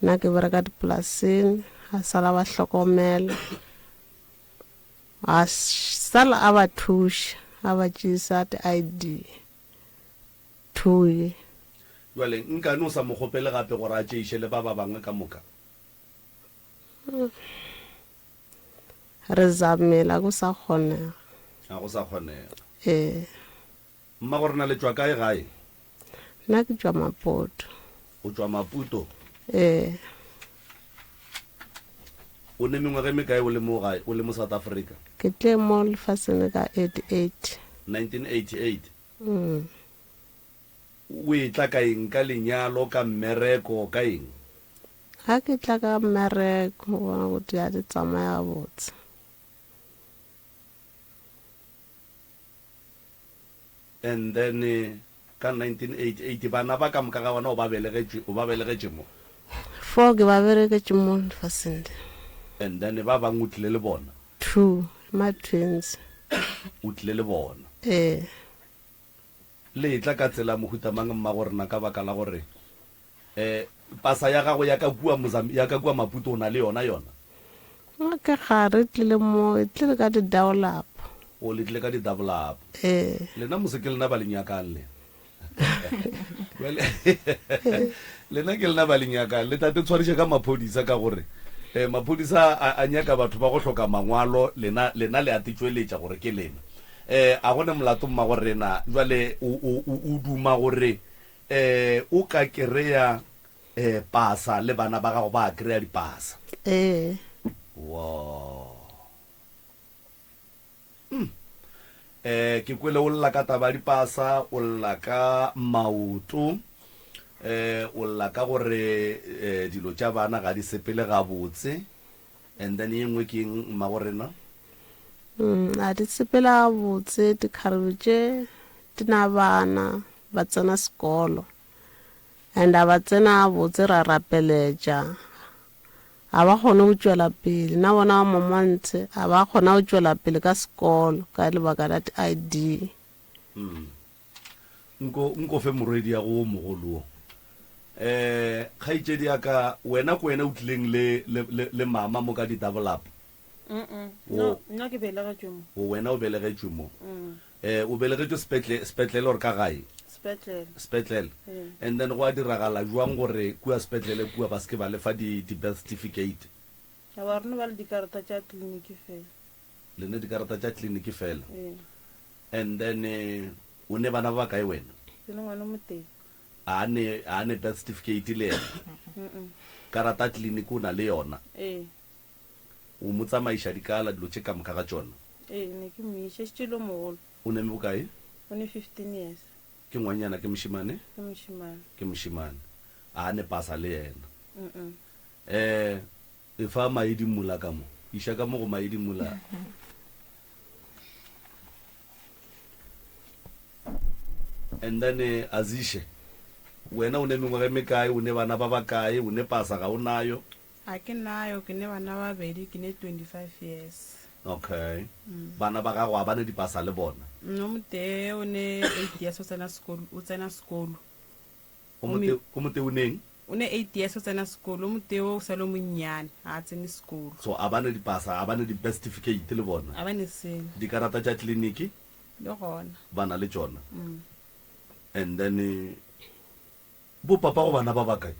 nna ke bereka dipolaseng a sala ba hlokomela a sala a ba thuša a ba tšeisa di ID. Thoi. Bjale, nkane o sa mo kgopele gape gore a tšeiše le ba ba bangwe ka moka? Re zamile, a go sa kgonega. A go sa kgonega. Ee. Mmagorena, le tšwa kae gae? Nna ke tšwa Maputo. O tšwa Maputo? Ee. O ne mengwaga e mekae o le mo gae, o le mo South Africa? Ke tle mo lefaseng le ka 88. 1988? O etla ka eng? Ka lenyalo, ka mmereko, ka eng? Ga ke tla ka mmereko, o bona go di a di tsamaya gabotse. And then ka 1988 bana ba ka moka ga bona o ba belegetše, o ba belegetše mo? Four ke ba belegetše mo lefaseng le. And then ba bangwe o tlile le bona? Two, ma twins. O tlile le bona? Ee. Le etla ka tsela mohuta mang mmagorena ka baka la gore eh pasa ya gago ya ka kua Mozam ya ka kua Maputo o na le yona yona? Ke ga re tlile mo e tlile ka di double up. O le tlile ka di double up. Ee. Lena mose ke lena ba le nyakang le. Bjale lena ke lena ba le nyakang le tate tshwariše ka maphodisa ka gore eh, maphodisa a, a nyaka batho ba go hloka mangwalo lena lena le a titšweletša gore ke lena eh a gone molato mma go rena jwale o, o, o, o duma gore eh o ka kereya eh pasa le bana ba gago ba kereya dipasa Ee. Wow. Um ke kwele o lla ka taba ya dipasa, o lla ka maoto, um o lla ka gore um dilo tša bana ga di sepele gabotse. And then ye nngwe ke eng mmago rena? Ga di sepele gabotse, dikgarebe tše di na bana ba tsena sekolo and a ba tsena gabotse ra rapeletša. Ga ba kgone go tšwela pele. Na bona ba Mamonte ga ba kgona go tšwela pele ka sekolo ka lebaka la di-ID. Mm. Nko, nko fe morwedi ya go wo mogolo wo. Eh, kgaetšedi ya ka, wena ko wena o tlileng le, le, le, le mama mo ka di-double up? Mm-mm. Wo. No, nna ke belegetšwe mo. O wena o belegetšwe mo. Mm. Eh, o belegetšwe sepetle, sepetlele or ka gae? Sepetlele. Sepetlele. Ee. And then gwa diragala jwang gore kua sepetlele kua ba se ke ba le fa di, di birth certificate? Aowa, re no ba le dikarata tša kliniki fela. Le ne dikarata tša kliniki fela? Ee. And then eh, o ne bana ba bakae wena? Ke ne ngwana o motee. A ne, a ne birth certificate le yena? Mm-mm. Karata ya kliniki o na le yona? Ee. O mo tsamaiša dikala, dilo tše ka moka ga tšona? Ee, ne ke mo iša. Šetše e le o mogolo. O ne bokae? O ne 15 years. Ke ngwanyana, ke mošemane? Ke mošemane. Ke mošemane. A ne pasa le yena? Mm-mm. Eh, efa Maedimula ka mo. Iša ka mo go Maedimula. And then eh, Azishe, wena o ne mengwaga e mekae, o ne bana ba bakae, o ne pasa ga o nayo? Ga ke nayo, ke ne bana ba babedi, ke ne 25 years. Okay. Bana ba gago a ba ne dipasa le bona? O motee o ne 8 years o tsena sekolo, o tsena sekolo. O mote o motee o neng? O ne 8 years o tsena sekolo, o motee o sa le o monnyane, ga a tsene sekolo. So a ba ne dipasa, a ba ne di-birth certificate le bona? A ba ne selo. Dikarata tša tleliniki? Le gona. Ba na le tšona? And then bo papa go bana ba bakae?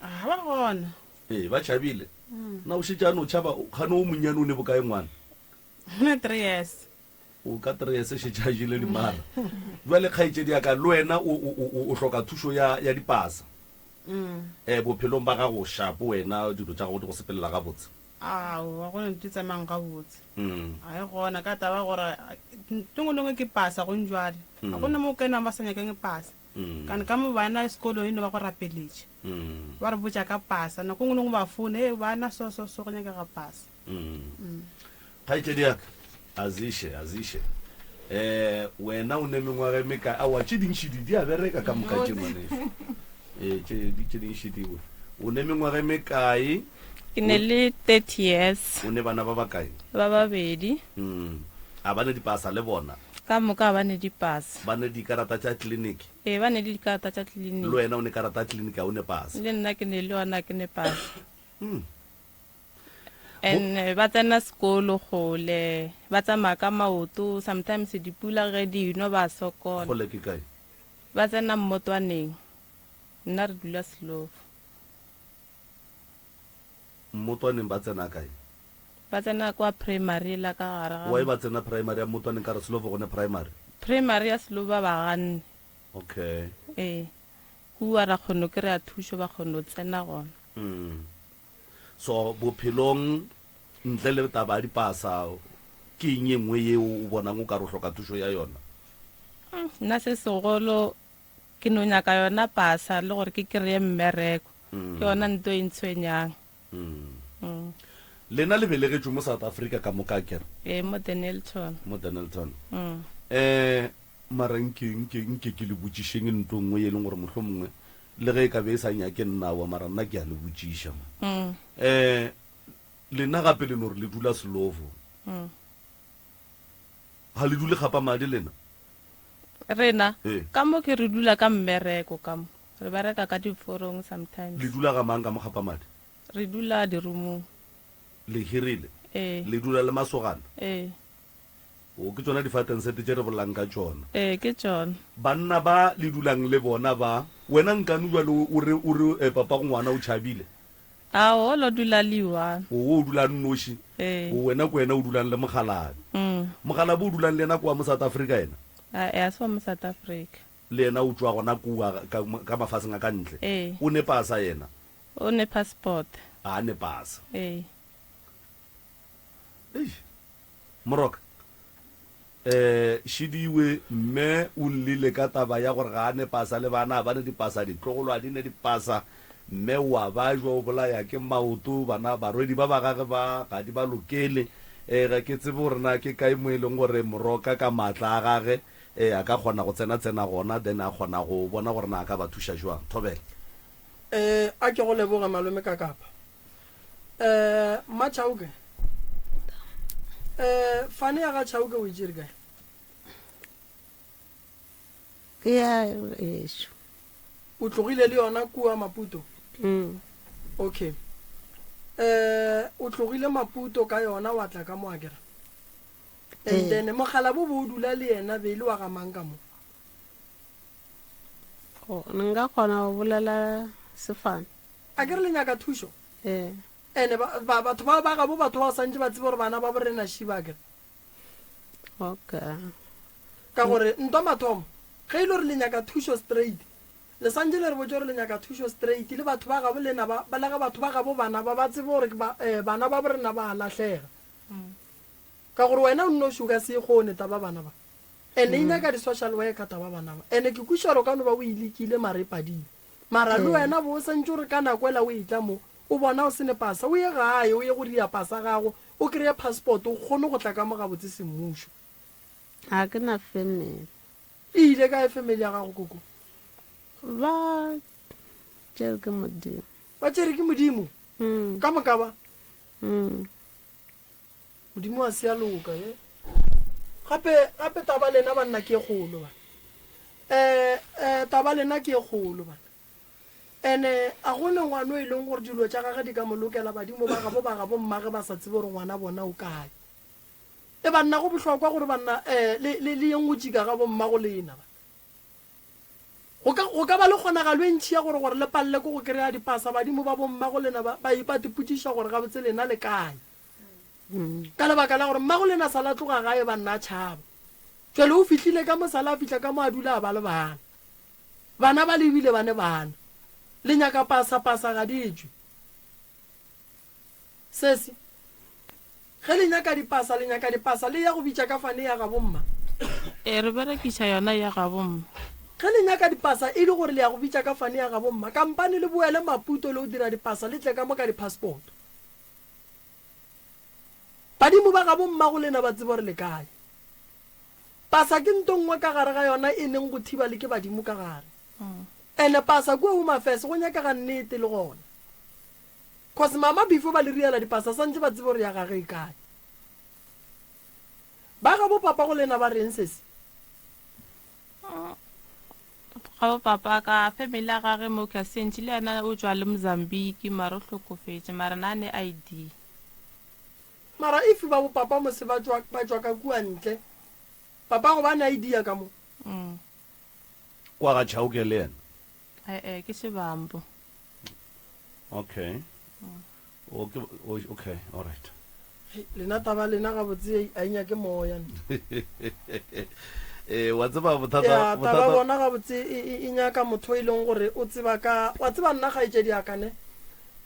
Ga ba gona. Ee, ba tšhabile. Na o šetše a no tšhaba, kgane o monnyane o ne bokae ngwana? O ne 3 years. O ka 3 years šetše a jele dimara. Bjale kgaetšedi ya ka, le wena o, o, o, o hloka thušo ya, ya dipasa. Eh, bophelong ba gago shapo wena, dilo tša gago di go sepelela gabotse? Aowa, go ne di tsamayang gabotse. Ga e gona, ka taba ya gore ntho engwe le engwe ke pasa gong jwale. Ga go na mo o kenang ba sa nyakeng pasa. Kane ka mo bana sekolong e no ba go rapeletša. Ba re botša ka pasa. Nako engwe le engwe ba founa, ee bana so so so go nyakega pasa. Kgaetšedi ya ka, Azishe, Azishe, eh, wena o ne mengwaga e mekae? Aowa, tše dintši di, di a bereka ka moka tše ngwaneso. Ee, tše, di, tše dintši di. O ne mengwaga e mekae? Ke ne le 30 years. O ne bana ba bakae? Ba babedi. Mm. A ba ne dipasa le bona? Ka moka ba ne dipasa. Ba ne dikarata tša tleliniki? Ee, ba ne le dikarata tša tleliniki. Le wena o ne karata ya tleliniki, a o ne pasa? Le nna ke ne le yona, ke ne pasa. Mm. And eh, ba tsena sekolo kgole, ba tsamaya ka maoto, sometimes dipula ge di nwa ba sokola. Kgole ke kae? Ba tsena mmotwaneng, nna re dula Slovo. Mmotwaneng ba tsena kae? Ba tsena kwa primary la ka gare ga. Why ba tsena primary ya Mmotwaneng ka re Slovo go ne primary? Primary ya Slovo ba ba ganne. Okay. Ee. Kua ra kgono kry-a thušo ba kgono tsena gona. Mm. So bophelong ntle le taba ya dipasa ke eng ye nngwe yeo o bonang o ka re o hloka thušo ya yona? Nna se segolo ke no nyaka yona pasa le gore ke kry-e mmereko. Ke yona nto e ntshwenyang. Mm. Lena le belegetšwe mo South Africa ka moka akere? Ee, mo Dennilton. Mo Dennilton. Mm. Eh, mara nke nke nke ke le botšišeng nto nngwe ye e leng gore mohlomongwe Le ge e ka be e sa nyake nna aowa, mara nna ke a le botšiša man. Um lena gape le no re le dula Slovo. Ga le dule Kgapamadi lena? Rena? Ee. Ka mo ke re dula ka mmereko ka mo. Re bereka ka diforong sometimes. Le dula ga mang ka mo Kgapamadi? Re dula dirumong. Le hirile? Ee. Le dula le masogana? Ee. O, ke tšona difatensete tše re bolelang ka tšona. Ee, ke tšona. Banna ba le dulang le bona ba, wena nkane bjale o re, o re eh, papago ngwana o tšhabile? Ao, o lo dula le one. O, o dula a nnoši? Ee. O, wena ke wena o dulang le mokgalabje. Mm. Mokgalabje o dulang le yena ke wa mo South Africa yena? A, a se wa mo South Africa. Le yena o tšwa gona kua ka, ka mafaseng a ka ntle? Ee. O ne pasa yena? O ne passport. A ne pasa. Ee. Eish. Moroka, Eh, Šidiwe, mme o llile ka taba ya gore ga a ne pasa le bana, ba ne dipasa, ditlogolo a di ne dipasa. Mme o a bajwa, o bolaya ke maoto, bana, barwedi ba ba gage ba ga di ba lokele. Eh, ga ke tsebe gore na ke kae mo e leng gore Moroka ka maatla a gage, eh, a ka kgona go tsena-tsena gona, then a kgona go bona gore na a ka ba thuša jwang. Thobela. Eh, a ke go leboge malome Kakapa. Eh, Mma Chauke. Eh, fane ya ga Chauke o e tšere kae? Ke ya ešo. O tlogile le yona kua Maputo? Mm. Okay. Eh, o tlogile Maputo ka yona wa tla ka mo akere? And Ee. then mogala bo bo o dula le yena be e le wa ga mang ka mo? Go, nka kgona go bolela sefane. A ke re le nyaka thušo? Ee. Ene ba, ba, batho ba, ba gabo batho ba santše ba tsebe gore bana ba borena šiba, a ke re? Okay. Ka gore ntwa mathomo, ge e le gore le nyaka thušo straight, le santše le re botše gore le nyaka thušo straight, le batho ba gabo lena ba, ba, le ge batho ba gabo bana ba, ba tsebe gore ba, eh, bana ba borena ba a lahlega. Ka gore wena o nnoši o ka se e kgone taba bana ba. Ene e nyaka di-social worker taba bana ba. Ene ke kwešiša gore o ka no ba o e lekile mara e padile. Mara le wena bo o santše o re ka nako ela o etla mo, o bona o se ne pasa, o ye gae o ye go ria pasa gago, o kreye passport o kgone go tla ka mo gabotse semmušo. Ga ke na family. E ile kae family ya gago koko? Ba tšere ke Modimo. Ba tšere ke Modimo? Mm. Ka moka ba? Mm. Modimo a se a loka ye. Gape gape taba lena banna ke e kgolo bana. Eh eh taba lena ke e kgolo bana. Ene a go ne ngwana o e leng gore dilo tša gage di ka mo lokela badimo ba gabo ba gabo mmage ba sa tsebe gore ngwana bona o kae. E banna go bohlokwa gore banna eh le le le yeng go tšika ga bo mmago lena ba. Go ka go ka ba le kgonagalo e ntši ya gore gore le palele ke go kry-a dipasa badimo ba bo mmago lena ba ba ba tipotšiša gore gabotse lena le kae. Ka lebaka la gore mmago lena sa la tloga gae banna a tšhaba. Jwale o fihlile ka mo sala a fihla ka mo a dula a ba le bana. Bana ba le ebile ba ne bana. Le nyaka pasa pasa ga di tšwe. Sesi, Ge le nyaka dipasa, le nyaka dipasa, le ya go bitša ka fane ya gabo mma. Ee, re berekiša yona ya gabo mma. Ge le nyaka dipasa e le gore le ya go bitša ka fane ya gabo mma, kampane le boele Maputo le go dira dipasa le tle ka mo ka di-passport. Badimo ba gabo mmago lena ba tseba gore le kae. Pasa ke nto nngwe ka gare ga yona e neng go thiba le ke badimo ka gare. Ene pasa kua Home Affairs go nyakega nnete le gona. Cause mama before ba le riela dipasa santse ba tsebe gore ya gage e kae. Ba gabo papa go lena ba reng sesi? Gabo papa ka family ya gage mo ka sentše le yena o tšwa le Mozambique mara o hlokofetše mara na ne ID. Mara if ba bo papa mose ba tšwa ba tšwa ka kua ntle papa go ba ne ID ya ka mo. Mm. Kwa ga Chauke le yena? E-e, ke Shibambo. Okay. O ke o okay, all right. Hei, lena taba lena gabotse a e nyake moya. Eh, wa tseba bothata Ya, taba bothata bona gabotse e, e, e nyaka motho e leng gore o tseba ka wa tseba nna kgaetšedi ya ka ne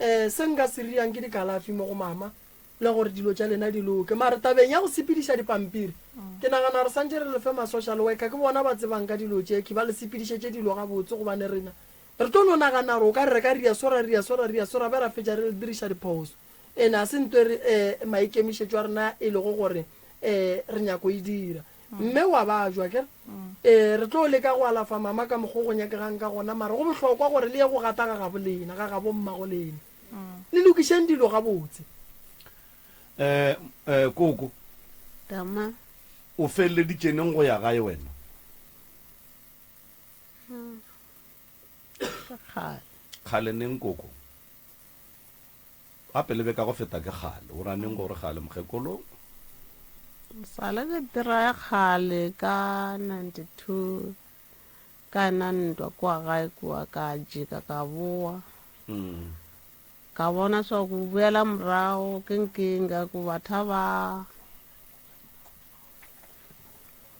um se nka se riang ke dikalafi mo go mama le gore dilo tša lena di loke mare tabeng ya go sepediša dipampiri ke nagana re santše re lefe ma-social worker ke bona ba tsebang ka dilo tše ke ba le sepedišetše dilo gabotse gobane rena Re tlo no nagana gore o ka re re ka ria so ra ria so ra ria so ra be ra fetša re diriša diphoso. Ene ga se nto e re um maikemišetšo a rena e lego gore um re nyako e dira. Mme wa bajwa akere? Ee, re tlo leka go alafa mama ka mokgo go nyakegang ka gona mara go bohlokwa gore le ye go gata ga gabo lena, ga gabo mmago lena. Le lokišeng dilo gabotse. Um um koko. Tama. O feleleditše neng go ya gae wena? Ke kgale. Kgale neng koko? Gape le be ka go feta ke kgale. O ra neng gore kgale mokgekolo? Sale ke dira ya kgale ka 92 ka ena ntwa kua gae kua ka jika ka boa. Mm. Ka bona swa go boela morago ke nkinga ku batha ba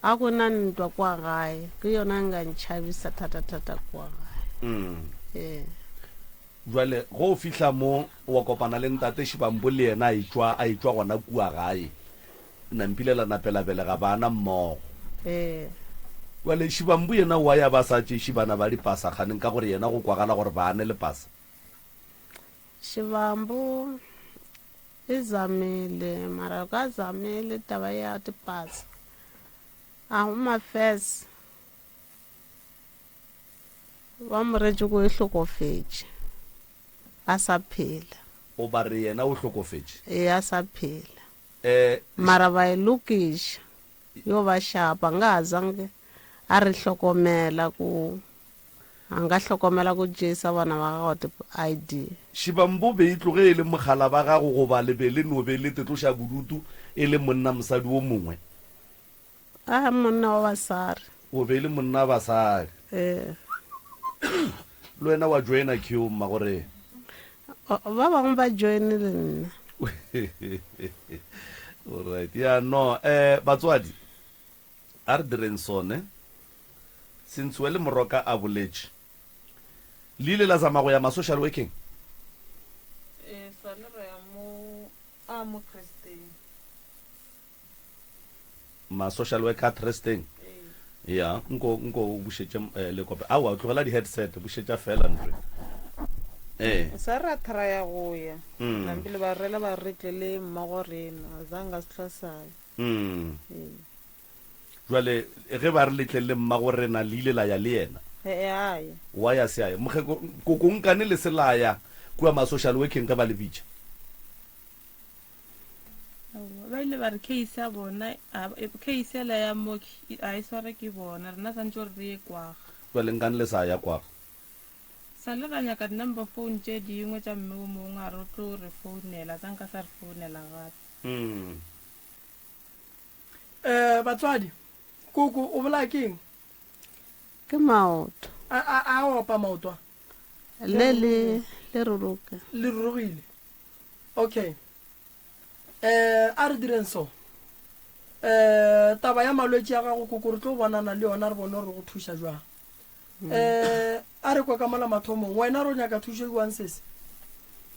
a go na ntwa kwa gae ke yona e nka ntšhabisa thata-thata kwa gae. Mm. Ee. Jwale go o fihla mo wa kopana le ntate Shibambo le yena a etšwa a etšwa gona kua gae. Nampile la nape la belega bana mmogo. Ee. Jwale Shibambo yena o a ya ba sa tšeše bana ba dipasa kganeng ka gore yena go kwagala gore bane le pasa. Shivambu e zamile mara ka zamile taba ya dipasa a go mafes ba mo retše ko e hlokofetše a sa phela. O ba re yena o hlokofetše? Ee a sa phela. Eh. Mara ba e lokiša yo ba shapa nga a zange a re hlokomela ko A nka hlokomela go jesa bana ba gago di ID. Shibambo be e tloge e le mogala ba gago goba le be le no be le tetloša bodutu e le monna mosadi wo mongwe? A monna wa basadi. O be e le monna wa basadi. Ee. Le wena wa joina queue mma gore. Ba bangwe ba joine le nna. Alright. Ya no eh batswadi A re direng sone. Sentsuwe le Moroka a boletše. Le ile la zama go ya ma social workeng? Ee, sale ra ya mo a mo Kresteng. Ma social worker a Kresteng? Ee. Ya, nko nko o bušetše eh, lekope. Aowa, tlogela di headset, bušetša fela ntwe. Ee. Sa ra thraya go ya. Mm. Nampile ba rela ba re tle le mmago rena, zanga se hlwa sa ya. Mm. Ee. Jwale ge ba re le tle le mmago rena le ile la ya le yena? Ee, a ya. Wa ya se a ya. Mokgeko, koko nkane le se la ya kua ma social working ge ba le bitša? Aowa, ba ile ba re case ya bona, a, case yela ya mooki a e sware ke bona, rena swantše gore re ye kwaga. Jwale nkane le sa ya kwaga? Sa le ra nyaka di number phone tše dingwe tša mme o mongwe a re o tlo re founela, tsa nka sa re founela gape. Eh, batswadi, koko o bolaya ke eng? Ke maoto. A, a, a opa maoto a? Le, le, le ruruka. Le rurugile. Okay. Eh, a re direng so. Eh, taba ya malwetši a gago koko re tlo bonana le yona re bone gore go thuša jwang. Eh, a re kwa ka mola mathomong, wena re o nyaka thušo jwang sesi?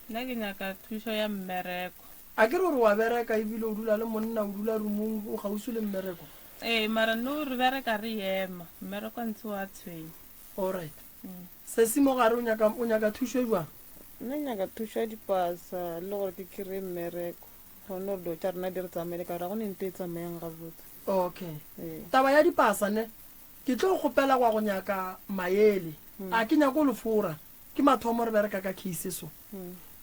Nna ke nyaka thušo ya mmereko. A ke re gore wa bereka ebile o dula le monna, o dula rumong, o kgauswi le mmereko? Ee, mara no re bereka re ema, mmereko ntse wa tshwenya. Alright. Sesi mo gare o nyaka, o nyaka thušo e bjang? Nna ke nyaka thušo ya dipasa le gore ke kry-e mmereko, kgone gore dilo tša rena di re tsamaele ka gore ga go ne nto e tsamayang gabotse. Okay. Ee. Taba ya dipasa ne, ke tlo kgopela gwa go nyaka maele. A ke nyake go le fora, ke mathomo re bereka ka case so.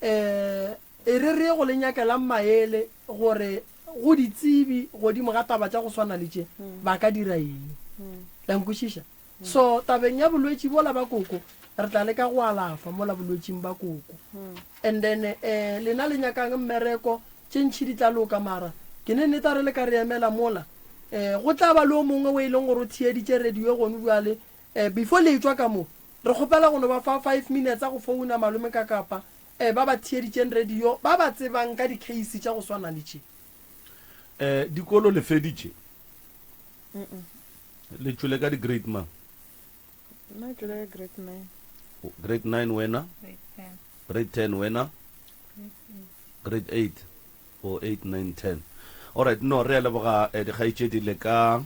Eh, E re re ye go le nyakelang maele gore go ditsebi godimo ga taba tša go swana le tše ba ka dira eng. La nkwešiša? So tabeng ya bolwetši bola ba koko, re tla leka go alafa mola bolwetšing ba koko. And then eh, lena le nyakang mmereko, tše ntši di tla loka mara ke ne nnete a re le ka re emela mola eh, go tla ba le o mongwe o e leng gore o theeditše radio gonu bjale eh, before le etšwa ka mo, re kgopela go no ba fa five minutes tsa go founa malome ka kapa E, ba ba theeditšeng radio, ba ba tsebang ka dikheisi tša go swana le tše. E, dikolo le feditše? Le tšwele ka di-grade mang? Nna ke tšwele ka grade nine. Grade nine wena? Grade ten. Grade ten wena? Grade eight. Grade eight. O eight, nine, ten. Alright, no, re a leboga eh, dikgaetšedi le ka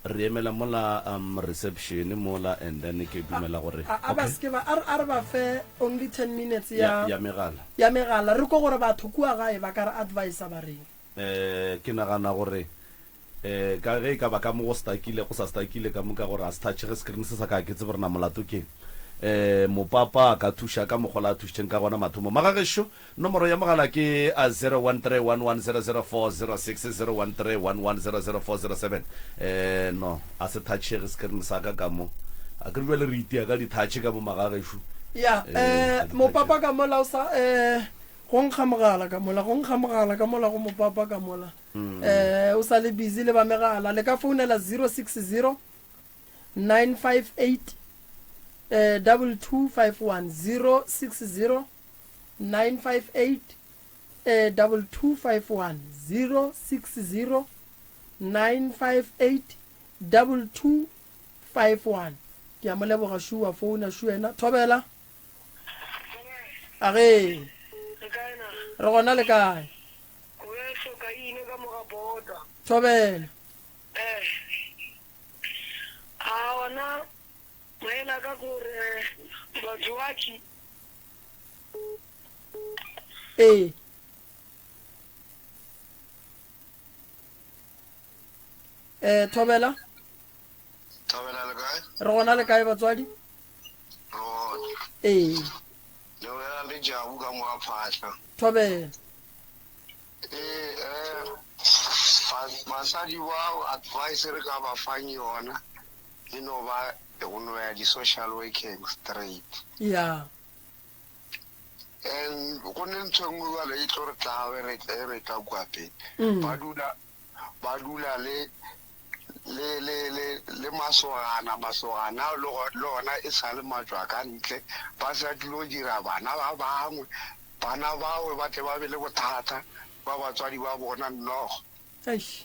re emela mola um, reception mola and then ke dumela gore A, a ba okay. se ke ba a re a re ba fe only 10 minutes ya, ya ya megala ya megala re ko gore batho kua gae ba ka re advisa ba reng. Eh, ke nagana gore eh, ka ge e ka ba ka mo go stakile go sa stakile ka mo ka gore a se thatšhege screen se sa ka ke tsebe gore na molato keng eh mopapa a ka thuša ka mokgwa la a thušitšeng ka gona mathomo magagešo Nomoro ya mogala ke 0131100406, 0131100407. Eh, no, a se thatšhege screen sa ka ka mo. A ke re bjale re itia ka dithatšhe ka mo magagešo. Ya, Eh, eh, ga di mopapa thatšhege. ka mola o sa, eh, go nkga mogala ka mola, go nkga mogala ka mola go mopapa ka mola. Eh, o sa le busy le ba megala. Le ka founela 060 958 eh, 2251, 060 958 eh, 2251 060 958 2251 ke a mo leboga shu wa founa shu ena thobela a ge re gona le kae thobela A ona maele a ka gore batho ba ki. Ee. Eh, Thobela. Thobela le kae? Re gona le kae batswadi? Re gona. Ee. Le bolela le Jabu ka mo ga Phahla. Thobela. Ee, eh, basadi bao advice re ka ba fang yona e no ba go no ya di-social working straight. Yeah. And go ne ntho e nngwe jale e tlo re tlabe re e re tla kua pele. Ba dula ba dula le le le le le masogana masogana le le ona e sa le matšwa ka ntle ba sa tlilo dira bana ba bangwe bana bao ba tle ba be le bothata ba batswadi ba bona nnogo. Eish.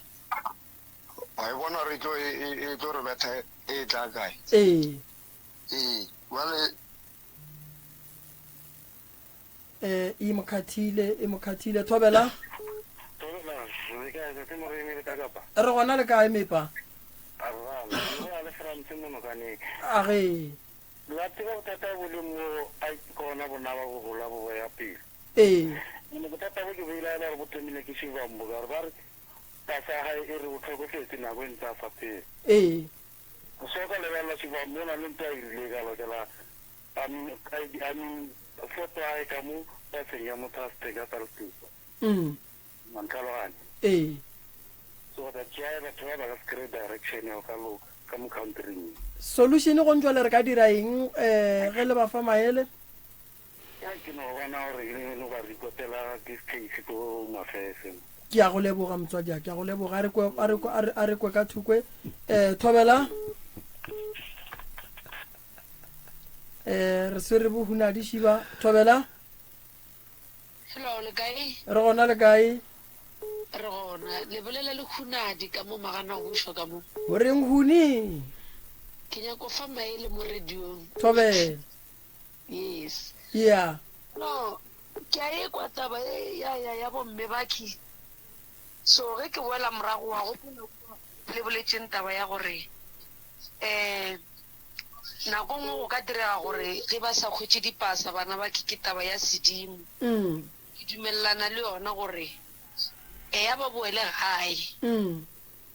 Wa e bona gore e tlo e e tlo re betha e tla kae? Ee. Ee, jwale Eh, e mo khathile, e mo khathile. Thobela. Thobela, le kae ntate Moremi le ka kapa? Re gona le kae mepa? Arra, le bolela le France mo nokaneng. A ge. La tseba bothata bo leng mo a ke gona bonaba bo gola bo boya pele. Ee. Ene bothata bo ke bo elaela gore bo thomile ke Shivambu ka gore ba re. Pasa ya gae e re o hlokofetše nako e ntse a sa phela. Ee. So ka lebelela Shibam mo na le ntho a e rile ka lokela a I mean photo ya gae ka mo paseng ya motho a seteng ka Salzburg. Wa ntlhaloganya? Ee. So that's why batho ba ba ka se kry-e direction ya go ka loka ka mo country-ing ye. Solution go ntšwale re ka dira eng um ge le ba fa maele? Ya ke no bona gore ke no ba repotela this case ko Home Affairs. Ke a go leboga motswadi a ke a go leboga a re kwe a re kwe a re a re kwe ka thukwe eh thobela eh re swere bo hunadi šiba thobela Hello, le kae? Re gona le kae? Re gona. Le bolela le Hunadi ka mo Maganagušwa ka mo. O reng Huni? Ke nyako fa maele mo radiong. Thobela. Yes. Yeah. No, ke a ekwa taba e ya ya ya bomme bakhi. So ge ke boela morago wa gopola kwa le boletšeng taba ya gore eh nako nngwe go ka direga gore ge ba sa hwetše dipasa bana bakhi ke taba ya sedimo. Ke dumelelana le yona gore eya ba boele gae.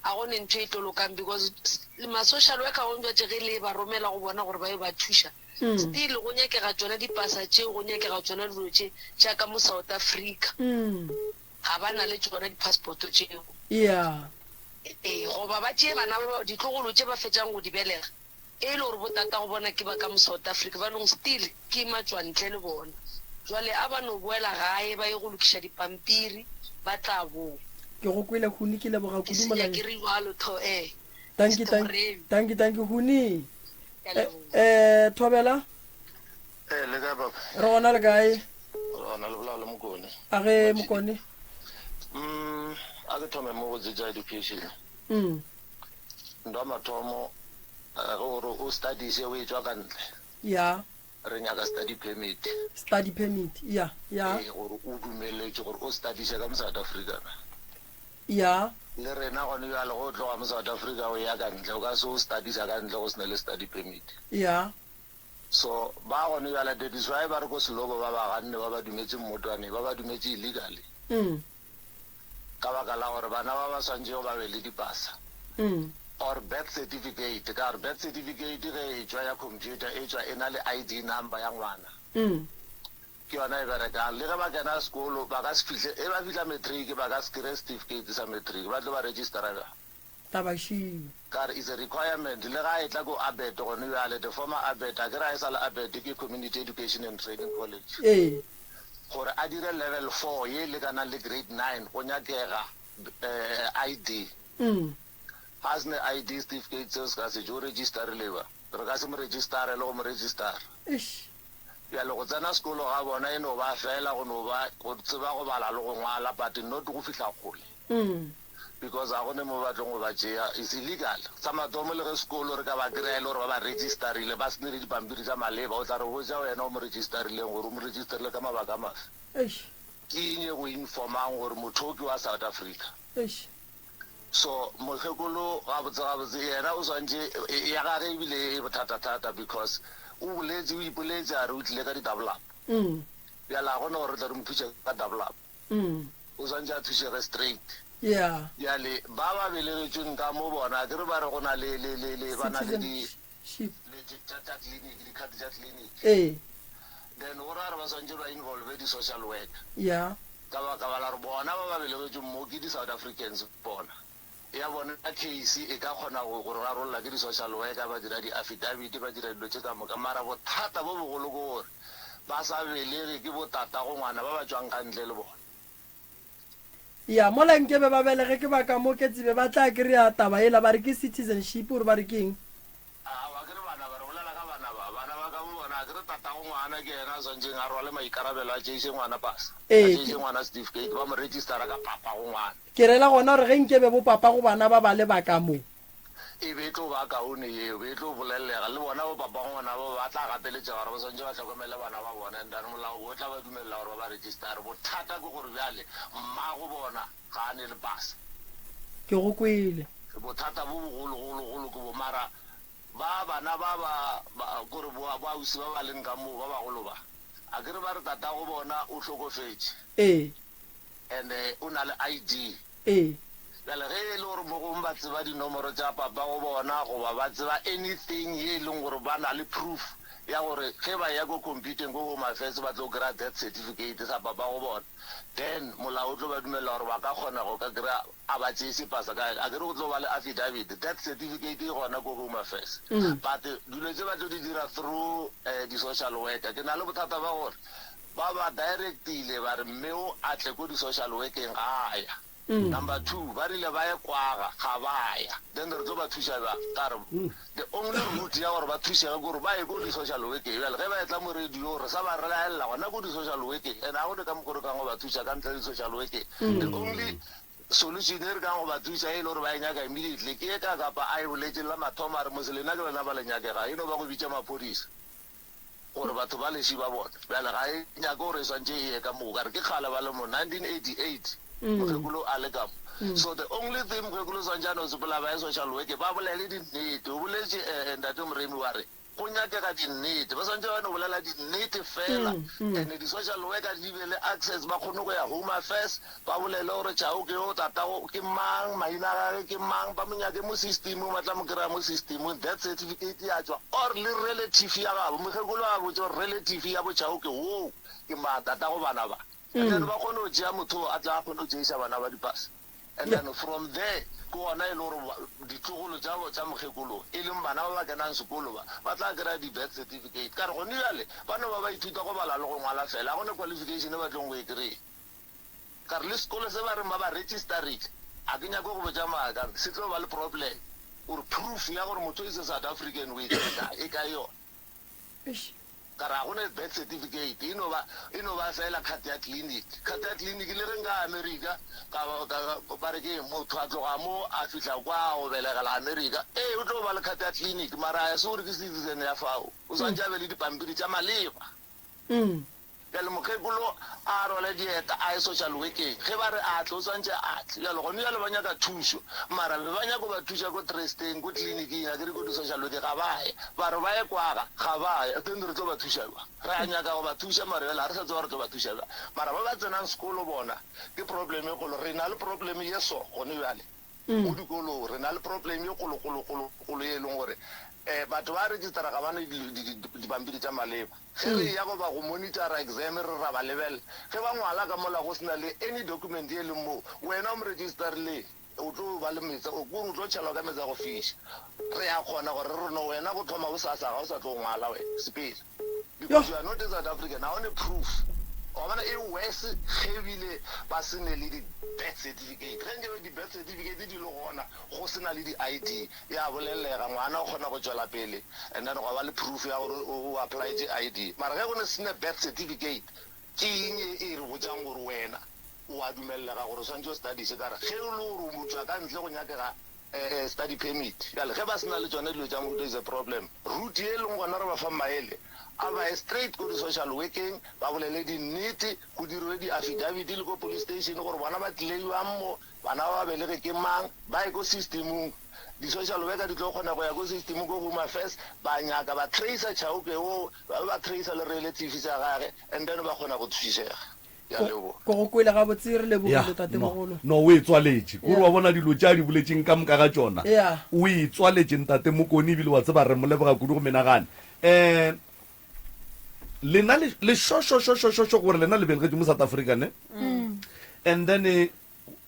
A go ne ntho e tlo lokang because ma social worker gong jwatše ge le ba romela go bona gore ba yo ba thuša still go nyakega tšona dipasa tšeo go nyakega tšona dilo tše tša ka mo South Africa ga ba na le tšona di passport tšeo. Yeah. Ee goba ba tšee bana ba ditlogolo tše ba fetšang go di belega E le gore botatago bona ke ba ka mo South Africa, ba nong still ke matšwantle le bona. Jwale a ba no boela gae ba ye go lokiša dipampiri, ba tla boa. Ke go kwele Huni, ke leboga Ke kudu se molaetša. nyake re jwalo tho eh. Dankie, Mister dankie, Moremi. dankie, dankie Huni. Ke a Eh, leboga. eh, Thobela, Eh, le kae papa? re gona le kae? Re gona le bolao le Mokone. A ge Mokone. Mm, a ke thome mo go tse tša education. Mm. Ntwa mathomo ge o re o studies o etšwa ka ntle. Ya. Re nyaka study permit. Study permit, ya, ya. Ee, gore o dumeletšwe gore o studiše ka mo South Africa na. Ya. Le rena gone bjale ge o tloga mo South Africa o eya ka ntle, o ka se o studiša ka ntle go se ne le study permit. Ya. So ba gone bjale that is why ba re ko Selobo ba ba ganne ba ba dumetše mmotwane, ba ba dumetše illegally. Ka baka la gore bana ba ba swantšego ba be le dipasa or birth certificate, ka gore birth certificate ge e tšwa ya computer e tšwa e na le ID number ya ngwana, ke yona e berekang. Le ge ba kena sekolo ba ka se fihle, e ba fihla matric ba ka se kry-e certificate sa matric, ba tlo ba registera bjang? Taba šiwe. Ka re it's a requirement, le ga e tla ko ABET gone bjale, the former ABET, akere ga e sa le ABET ke Community Education and Training College. Ee. Gore a dire level four ye e lekanang le grade nine go nyakega ID. Ga a se ne ID certificate seo se ka se je, o registerile ba? Re ka se mo registare le go mo registara. Eish. Bjale go tsena sekolo ga bona e no ba fela go no ba go tseba go bala le go ngwala but not go fihla kgole. Because ga go ne mo ba tlong go ba tšea, it's illegal. Sa mathomo le ge sekolo re ka ba kry-a e le gore ba ba registerile ba se ne le dipampiri tša maleba, o tla re botša wena o mo registerileng gore o mo registerile ka mabaka a mafe. Eish. Ke eng e go informang gore motho o ke wa South Africa? Eish. So mokgekolo gabotse gabotse yena o swantše, ya gage ebile e bothatathata because o boletše, o ipoletše a re o tlile ka di-double up. Bjale ga go na gore re tle re mo thuše ka double up. O swantše a thušege straight. Yeah. Bjale ba ba belegetšweng ka mo bona, akere ba re go na le, le, le, le, ba na le di, Citizenship. le tša, tša, tša clinic, di-card tša clinic. Ee. Then go ra gore ba swantše ba involve di-social worker. Yeah. Ka baka la gore bona ba ba belegetšweng mo ke di-South Africans bona. Ya bona case e ka kgona go, go rarolla ke di-social worker, ba dira di-affidavit, ba dira dilo tše ka moka. Mara bothata bo bogolo ke gore ba sa belege ke bo-tatago ngwana ba ba tšwang ka ntle le bona. Ya, mola nke be ba belege ke ba ka mo ke tsebe ba tla kry-a taba yela ba re ke citizenship gore ba re ke eng. Aowa, akere bana ba, re bolela ka bana ba, bana ba ka mo bona, akere tatago ngwana ke yena a swantšeng a rwale maikarabelo a tšeiše ngwana pasa, a Ee, tšeiše ngwana certificate, ba mo registera ka papago ngwana. Ke rela gona gore ge nke be bo papago bana ba ba le ba ka mo. E be e tlo ba kaone yeo, be e tlo bolellega. Le bona bo papago ngwana bao ba tla gapeletšega gore ba swantše ba hlokomele bana ba bona, and then molao o tla ba dumelela gore ba ba registere. Bothata ke gore bjale mmago bona ga a ne le pasa. Ke go kwele. Bothata bo bogologologolo ke bo, mara ba bana ba ba, ba, kore bo, bo ausi ba ba leng ka moo, ba bagolo ba, akere ba re tatago bona o hlokofetše. Ee. And o na le ID. Ee. Bjale ge e le gore mo gongwe ba tseba dinomoro tša papa go bona goba ba tseba anything ye e leng gore ba na le proof ya gore ge ba eya ko computeng ko Home Affairs ba tlo kry-a death certificate sa papa go bona, then molao o tlo ba dumelela gore ba ka kgona go ka kry-a a ba tseye sepasa ka akere go tlo ba le affidavit, death certificate e gona ko Home Affairs. But dilo tše ba tlo di dira through di-social worker. Ke na le bothata ba gore ba ba directile ba re mme o a tle ko di-social workeng ga a ya. Number 2, ba rile ba ye kwaga, ga ba ya. Then re tlo ba thuša bjang? Ka re the only route ya gore ba thušege ke gore ba ye ko di-social workeng. Bjale ge ba etla mo radio re sa ba re laelela gona ko di-social workeng, and ga go ne ka mokgo re kang go ba thuša ka ntle le di-social workeng. The only solution e re kang go ba thuša e le gore ba e nyaka immediately ke e ka kapa a e boletše la mathomo a re mose lena ke lena ba le nyakega, e no ba go bitša maphodisa. Gore batho ba leši ba bone. Bjale ga e nyake gore e swantše e ye ka moo, ka re ke kgale ba le mo, 1988, mokgekolo a le ka mo. So the only thing mokgekolo o swantše a no sepela ba ye social work, ba bolele dinnete. O boletše, eh, Ntate Moremi wa re, go nyakega dinnete. Ba swantše ba no bolela dinnete feela. And di-social worker di be le access, ba kgone go ya Home Affairs, Ba bolele gore Chao ke yo, tatago ke mang, maina a gage ke mang, ba mo nyake mo systemong, ba tla mo kry-a mo systemong, death certificate ya tšwa, or le relative ya gabo, mokgekolo a botše gore relative ya bo Chao ke woo, ke mang, tatago bana ba. And then ba kgone go tšea motho oo a tla a kgone go tšeiša bana ba dipasa. And then from there ke gona e le gore ditlogolo tša tša mokgekolo e leng bana ba ba kenang sekolo ba, ba tla kry-a di-birth certificate. Ka re gone bjale ba no ba ba ithuta go bala le go ngwala fela, ga go ne qualification e ba tlong go e kry-a. Ka re le sekolo se ba reng ba ba registerile, a ke nyake go botša maaka, se tlo ba le problem gore proof ya gore motho is a South African o e tsere kae, e kae yona? Eish. Ka re ga go ne birth certificate, e no ba, e no ba feela card ya clinic. Card ya clinic le ge nka ya America, ka ba, ka, ka, ba re ke eng, motho a tloga mo a fihla kwa a go belegela America, ee o tlo ba le card ya clinic, mara a se gore ke citizen ya fao, o swantše a be le dipampiri tša maleba. Bjale mokgekolo a rwale dieta a ye social workeng. Ge ba re a tle, o swantše a tle. Bjale gone bjale ba nyaka thušo, mara be ba nyako ba thuša ko tresteng, ko tleliniking, a ke re ko di-social workeng, ga ba ye. Ba re ba ye kwaga, ga ba ye. Then re tlo ba thuša bjang? Re a nyaka go ba thuša, mara bjale ga re sa tseba re tlo ba thuša bjang. Mara ba ba tsenang sekolo bona ke problem e kgolo. Re na le problem ye so gone bjale mo dikolong. Re na le problem ye kgolo, kgolo, kgolo, kgolo ye e leng gore um batho ba registera ga ba na dipampiri tša maleba. Ge re eya goba go monitora exam re ra ba lebelela. Ge ba ngwala ka mola go se na le any document ye leng moo, wena o mo registerileng o tlo ba le meetse, o kore o tlo tšhelwa ka meetse a go fiša. Re a kgona gore re re no wena go thoma bosasa ga o sa tlo ngwala wena, sepela. Because you are not a South African, ga o ne proof. Wa bona e worse ge ebile ba se ne le di birth certificate. Ge nkabe di birth certificate di le gona go se na le di ID, Ya bolellega, ngwana o kgona go tšwela pele and then gwa ba le proof ya gore o applyetše ID. Mara ge go ne sene birth certificate, ke eng e e re botšang gore wena o a dumellega gore o swanetše o studiše? Ka re ge e le gore o tšwa ka ntle go nyakega study permit. Bjale ge ba se na le tšona dilo tša mohuta is a problem. Route ye e leng gona re ba fa maele a ba ye straight ko di-social workeng ba bolele dinnete, go dirwe di-affidavit le ko police station gore bona ba tlile bjang mo, Bana ba ba belege ke mang? Ba ye ko systemong. Di social worker di tlo kgona go ya ko systemong ko Home Affairs, ba nyaka, ba tracer Chauke oo, ba be ba tracer le relatives tša gage and then ba kgona go thušega. Ke a leboga. Ko go kwele gabotse re lebogile Ya, no, tatemogolo. no, o e tswaletše. Kore Ya. wa bona dilo tše a di boletšeng ka moka ga tšona. Ya. O e tswaletše Ntate Mokone ebile wa tseba re mo leboga kudu go menagane. Um lena le, le šošošošošo gore lena le belegetšwe mo South Africa ne? And then eh,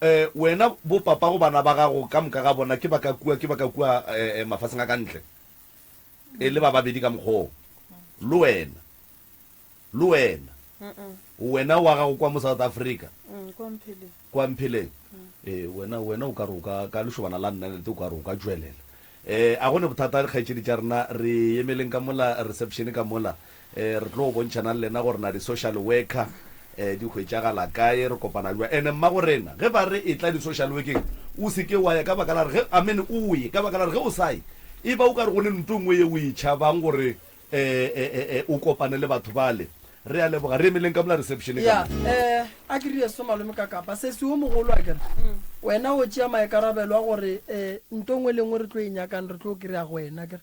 Eh, wena bo papago bana ba gago ka moka ga bona ke ba ka kua, ke ba ka kua eh, eh, mafaseng a ka ntle. E le ba babedi ka mokgoo. Le wena. Le wena. Wena wa gago kwa mo South Africa. Mm, kwa Mpheleng. Kwa Mpheleng. Eh, wena, wena o ka re o ka, ka lešobana la nnalete o ka re o ka tšwelela. Eh, a go ne bothata dikgaetšedi tša rena, re emeleng ka mola reception ka mola, eh, re tlo bontšhana le lena gore na di-social worker eh, di hwetšagala kae, re kopana bjang. Ene mmago rena, ge ba re etla di-social workeng, o se ke wa ya ka baka la gore ge, amen, o ye, ka baka la gore ge o sa ye, e ba o ka re go ne nto nngwe ye o e tšhabang gore eh, eh, eh, eh, o kopane le batho bale. Re a leboga, re emeleng ka mola reception ka Ya, mo. eh, a ke rile so malome ka kapa sesi o mogolo a kere wena o tšea maikarabelo a gore eh, nto nngwe le nngwe re tlo e nyakang re tlo kry-a go wena kere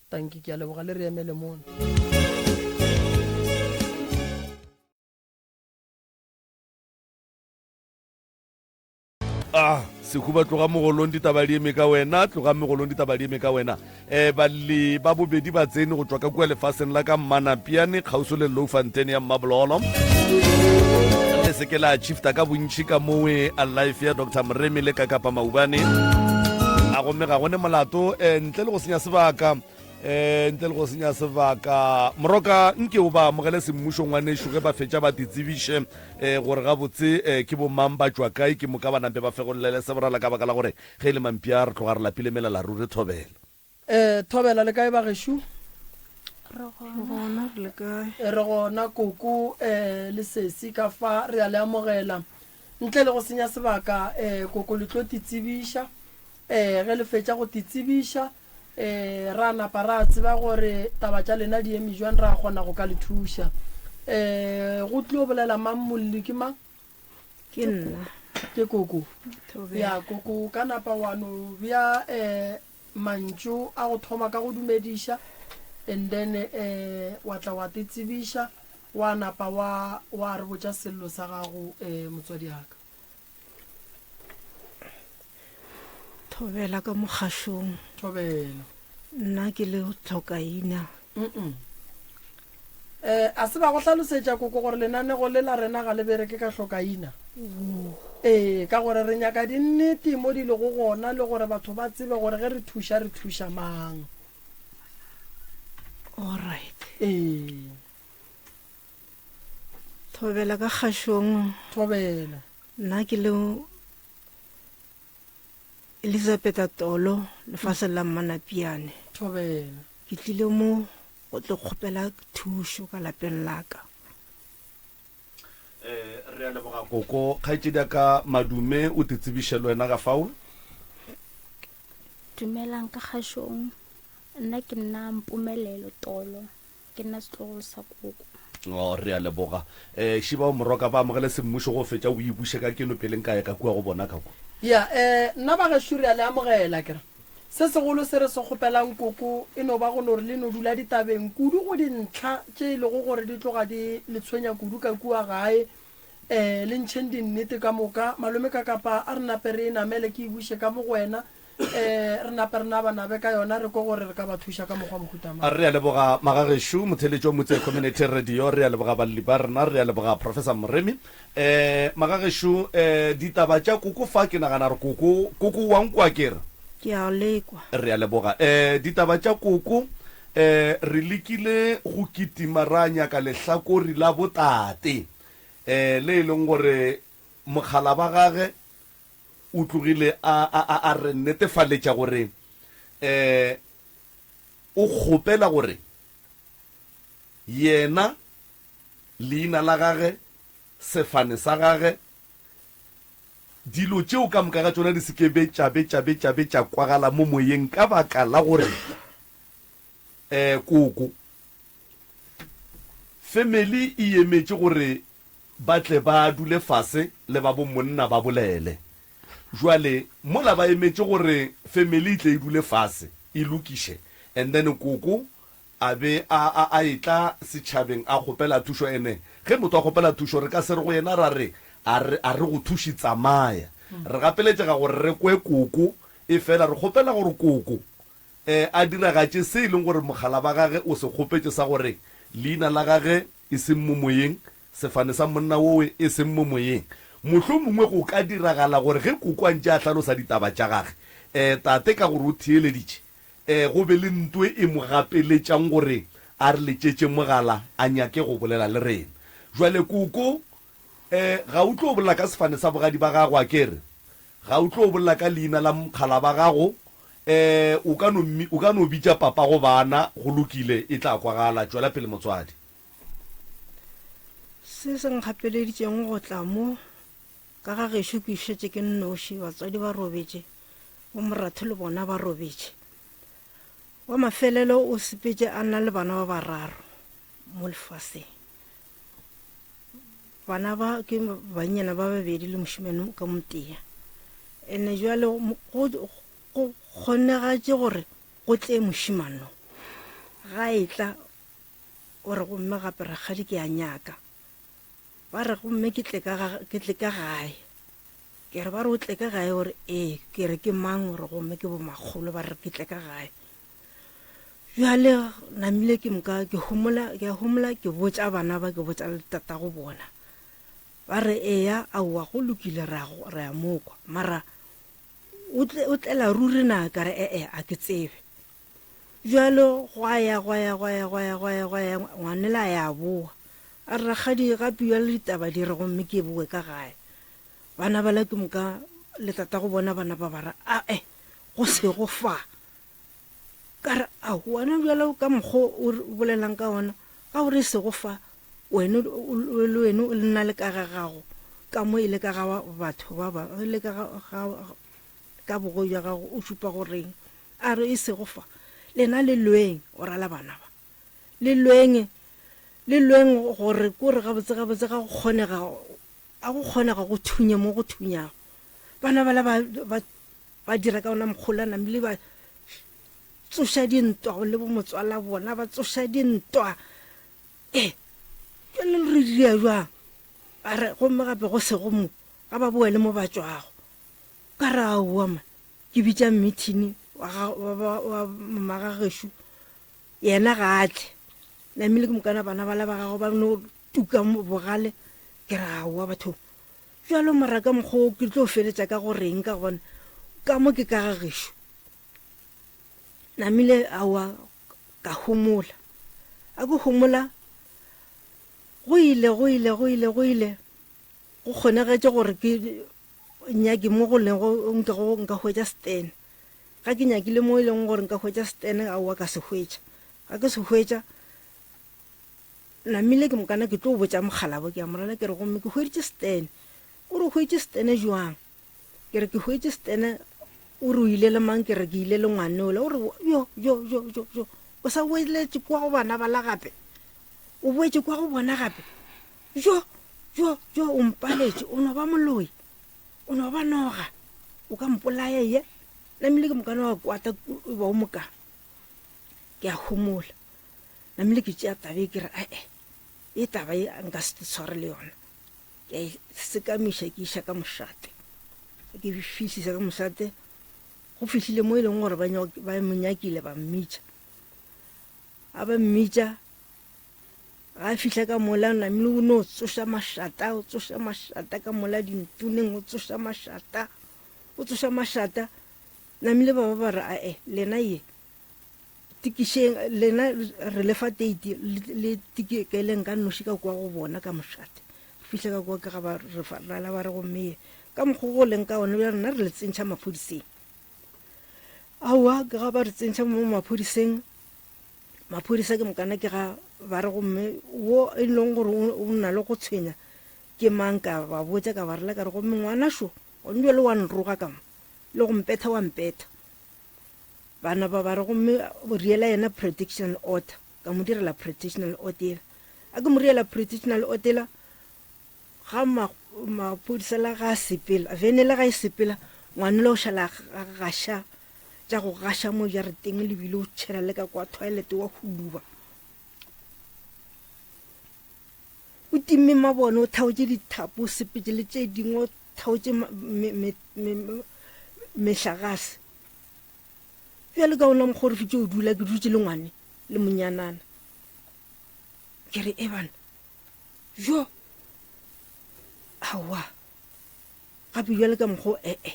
tanki ke a leboga le re emele mono. Ah, sehuba tloga mogolong ditaba di eme ka wena, tloga megolong ditaba di eme ka wena. Eh, balli ba bobedi ba tsene go tšwa ka kua lefaseng la ka Mmanapiane kgauswi le Loufontein ya Mmabololo. Le se ke la shifta ka bontši ka mowe a life ya Dr. Moremi le Kakapa Maubane. A gomme ga gone molato eh, ntle le go senya sebaka eh, ntle le go senya sebaka moroka nke o ba amogele semmušo ngwanešu ge ba fetša ba titsebiše eh, gore gabotse eh, ke bomang ba tšwa kae ke moka ba nampe ba fegollele seborala ka baka la gore Ge e le mampša re tloga re lapile melala ruri Thobela. Eh, Thobela le kae bagešo? Re gona, re le kae? Eh, re gona koko eh, le sesi ka fa re a le amogela. Ntle le go senya sebaka eh, koko le tlo titsebiša. Eh, ge le fetša go titsebiša eh, ra napa ra tseba gore taba tša lena di eme jwang ra kgona go ka le thuša. Eh, go tlo bolela mang molli ke mang? Ke nna. Ke koko. Ya koko ka napa wa no bja eh mantšu a go thoma ka go dumediša and then eh wa tla wa te tsebiša wa napa wa wa re botša sello sa gago eh motswadi aka. Thobela ka mogašong. Thobela. Nna ke le tlhokaina. Mm. Eh, a se ba go hlalosetša koko gore lenanego le la rena ga le bereke ka hlokaina? Ee, ka gore re nyaka dinnete mo di lego gona le gore batho ba tsebe gore ge re thuša re thuša mang. Alright. Ee. Thobela ka kgašong. Thobela. Nna ke le Elizabetha Tolo, lefaseng la Mmanapiane. Thobela. Ke tlile mo go tlo kgopela thušo ka lapeng la ka. Eh, re a leboga koko. Kgaetšedi ya ka Madume, o te tsebiše le wena ga fao. Dumelang ka kgašong. Nna ke nna Mpumelelo Tolo, ke nna setlogolo sa koko. Oh, re a leboga. Eh, Šiba o Moroka ba amogele semmušo go fetša o e buše ka keno pele nka ya ka kua go bona ka kwa. Ya, eh, nna bagešo re a le amogela ke re. Se segolo se re se kgopelang koko e no ba go no re le no dula ditabeng kudu go dintlha tše e lego gore di tloga di le tshwenya kudu ka kua gae. Um le ntšheng dinnete ka moka. Malome Kakapa a re nape re e namele ke e buše ka mo go wena. Um re nape re nabanabe ka yona re kwe gore re ka ba thuša ka mokgwa mohuta mang. Re a leboga magagešo, motheeletši wa Motse Community Radio, re a leboga balli ba rena, re a leboga Professor Moremi. Eh, magagešo, eh, ditaba tša koko fa, ke nagana re koko, koko wa nkwa ke re? Ke a lekwa. Re a leboga. Eh, ditaba tša koko, eh, re lekile go kitima ra nyaka lehlakori la botate, eh, le e leng gore mokgala ba gage o tlogile a, a, a, a re netefaletša gore, eh, o kgopela gore yena leina la gage, sefane sa gage, dilo tšeo ka moka ga tšona di se ke be tša be tša be tša be tša kwagala mo moyeng ka baka la gore um koko family e emetše gore ba tle ba dule fase le ba bo monna ba bolele. Jwale mola ba emetše gore family e tle e dule fase e lokiše and then koko A be a, a, a etla setšhabeng a kgopela thušo. Ene ge motho a kgopela thušo, re ka se re go yena ra re, A re, a re go thuše, tsamaya. Re gapeletšega gore re kwe koko, efela re kgopela gore koko e, a diragatše se e leng gore mogala ba gage o se kgopetše sa gore leina la gage e seng mo moyeng, sefane sa monna wowe e seng mo moyeng. Mohlomongwe go ka diragala gore ge koko a ntše a hlalosa ditaba tša gage, e, tate ka gore o theeleditše, E, go be le ntwe e mo gapeletšang gore a re letšetše mogala a nyake go bolela le rena. Jwale koko, e, ga o tlo bolela ka sefane sa bogadi ba gago, a ke re? Ga o tlo bolela ka leina la mokgala ba gago, e, o ka no, o ka no bitša papago bana, go lokile, e tla kwagala. Tšwela pele motswadi. Se se nkgapeleditšeng go tla mo Ka ga gešo ke šetše ke nnoši, batswadi ba robetše, bomoratho le bona ba robetše. Wa mafelelo o sepetše a na le bana ba bararo mo lefaseng. Bana ba ke bannyana ba babedi le mošemane ka motee. Ene jwale go kgonegatše gore go tle mošemano. Ga e tla o re gomme gape rakgadi ke a nyaka. Ba re, Gomme ke tle ka, ke tle ka gae. Ke re ba re o tle ka gae o re ee, ke re ke mang o re gomme ke bomakgolo ba re ke tle ka gae. Bjale namile ke moka ke homola ke a homola ke botša bana ba ke botša le tatago bona. Ba re eya aowa go lokile re a re a mo kwa mara o tle o tlela ruri na ka re ee a ke tsebe. Bjalo gwa ya gwa ya gwa ya gwa ya gwa ya gwa ya ngwanela a ya boa. A re rakgadi gape bjale ditaba di re gomme ke boe ka gae. Bana bala ke moka le tatago bona bana ba ba re ae go sego fa. Ka re ao wena bjalo ka mokgo o bolelang ka ona ga o re sego fa wena le wena o nna le ka ga gago ka mo e le ka ga batho ba ba le ka ga ka bogo bja gago o šupa go reng a re e sego fa lena le lweng o rala bana ba le lweng le lweng gore ko re gabotse gabotse ga go kgonega A go kgonega go thunya mo go thunyago? Bana bala ba, ba, ba dira ka ona mokgwa ola namile ba tsoša dintwa le bomotswala bona, ba tsoša dintwa. E, jale re dira jwang? Ba re, gomme gape go sego mo, ga ba boele mo ba tšwago. Ka re, aowa man, ke bitša mithini wa, wa, wa, wa mmagagešo, yena ga a tle. Namile ke mokana bana bala ba gago ba no tuka bogale ke re aowa bathong bjalo mara ka mokgwa o ke tlo feletša ka go reng ka gobane ka mo ke ka ga gešo namile aowa ka homola a ke homola go ile go ile go ile go ile go kgonegetše gore ke nyake mo go lego nka go nka hwetša stene ga ke nyakile mo e leng gore nka hwetša stene aowa ka se hwetša ga ke se hwetša Namile ke mokana ke tlo botša mokgalabo ke a mo rela ke re gomme ke hweditše Stene. O re o hweditše Stene jwang? Ke re ke hweditše Stene o re o ile le mang ke re ke ile le ngwane ola o re yo yo yo yo yo o sa boeletše kwa go bana bala gape o boetše kwa go bona gape jo jo jo o mpaletše o no ba moloi o no ba noga o ka mpolaya ye namile ke mokana wa kwata ba o moka ke a homola Namile ke tšea taba e ke re ae e taba e nka se tshware le yona. Ke a e sekamiša ke iša ka mošate. Ke fihlisa ka mošate go fihlile mo e leng gore ba ba mo nyakile ba mmitša. A ba mmitša ga a fihla ka mola namile o no tsoša mašata o tsoša mašata ka mola dintuneng o tsoša mašata o tsoša mašata namile ba ba ba re ae lena ye Tikišeng, lena re le fa teiti, le tikeleng ka noši ka kua go bona ka mošate. Re fihla ka kua ke ga ba re fa rala ba re gomme ye ka mokgwa go leng ka ona bjale rena re le tsentšha maphodiseng. Aowa ke ga ba re tsentšha mo maphodiseng, maphodisa ke mokana ke ga ba re gomme wo e leng gore o na le go tshwenya ke mang ka ba botša ka ba rela ka re gomme ngwana šo gone bjale wa nroga ka mo le go mpetha wa mpetha. Bana ba ba re gomme riela yena predictional order, ka mo direla predictional order yela. A ke mo riela predictional order yela, ga maphodisa la ga a sepela, vene la ga e sepela, ngwanela o šala a gaša tša go gaša mo jareteng le bile o tšhela le ka kwa toilet wa huluba. O timme mabone, o thaotše dithapo, o sepetše le tše dingwe, o thaotše mehlagase. Bjale ka ona mokgwa o re fitše o dula, ke dutše le ngwane le monyanana. Ke re, e bana, jo, aowa, gape bjale ka mokgwa o ee.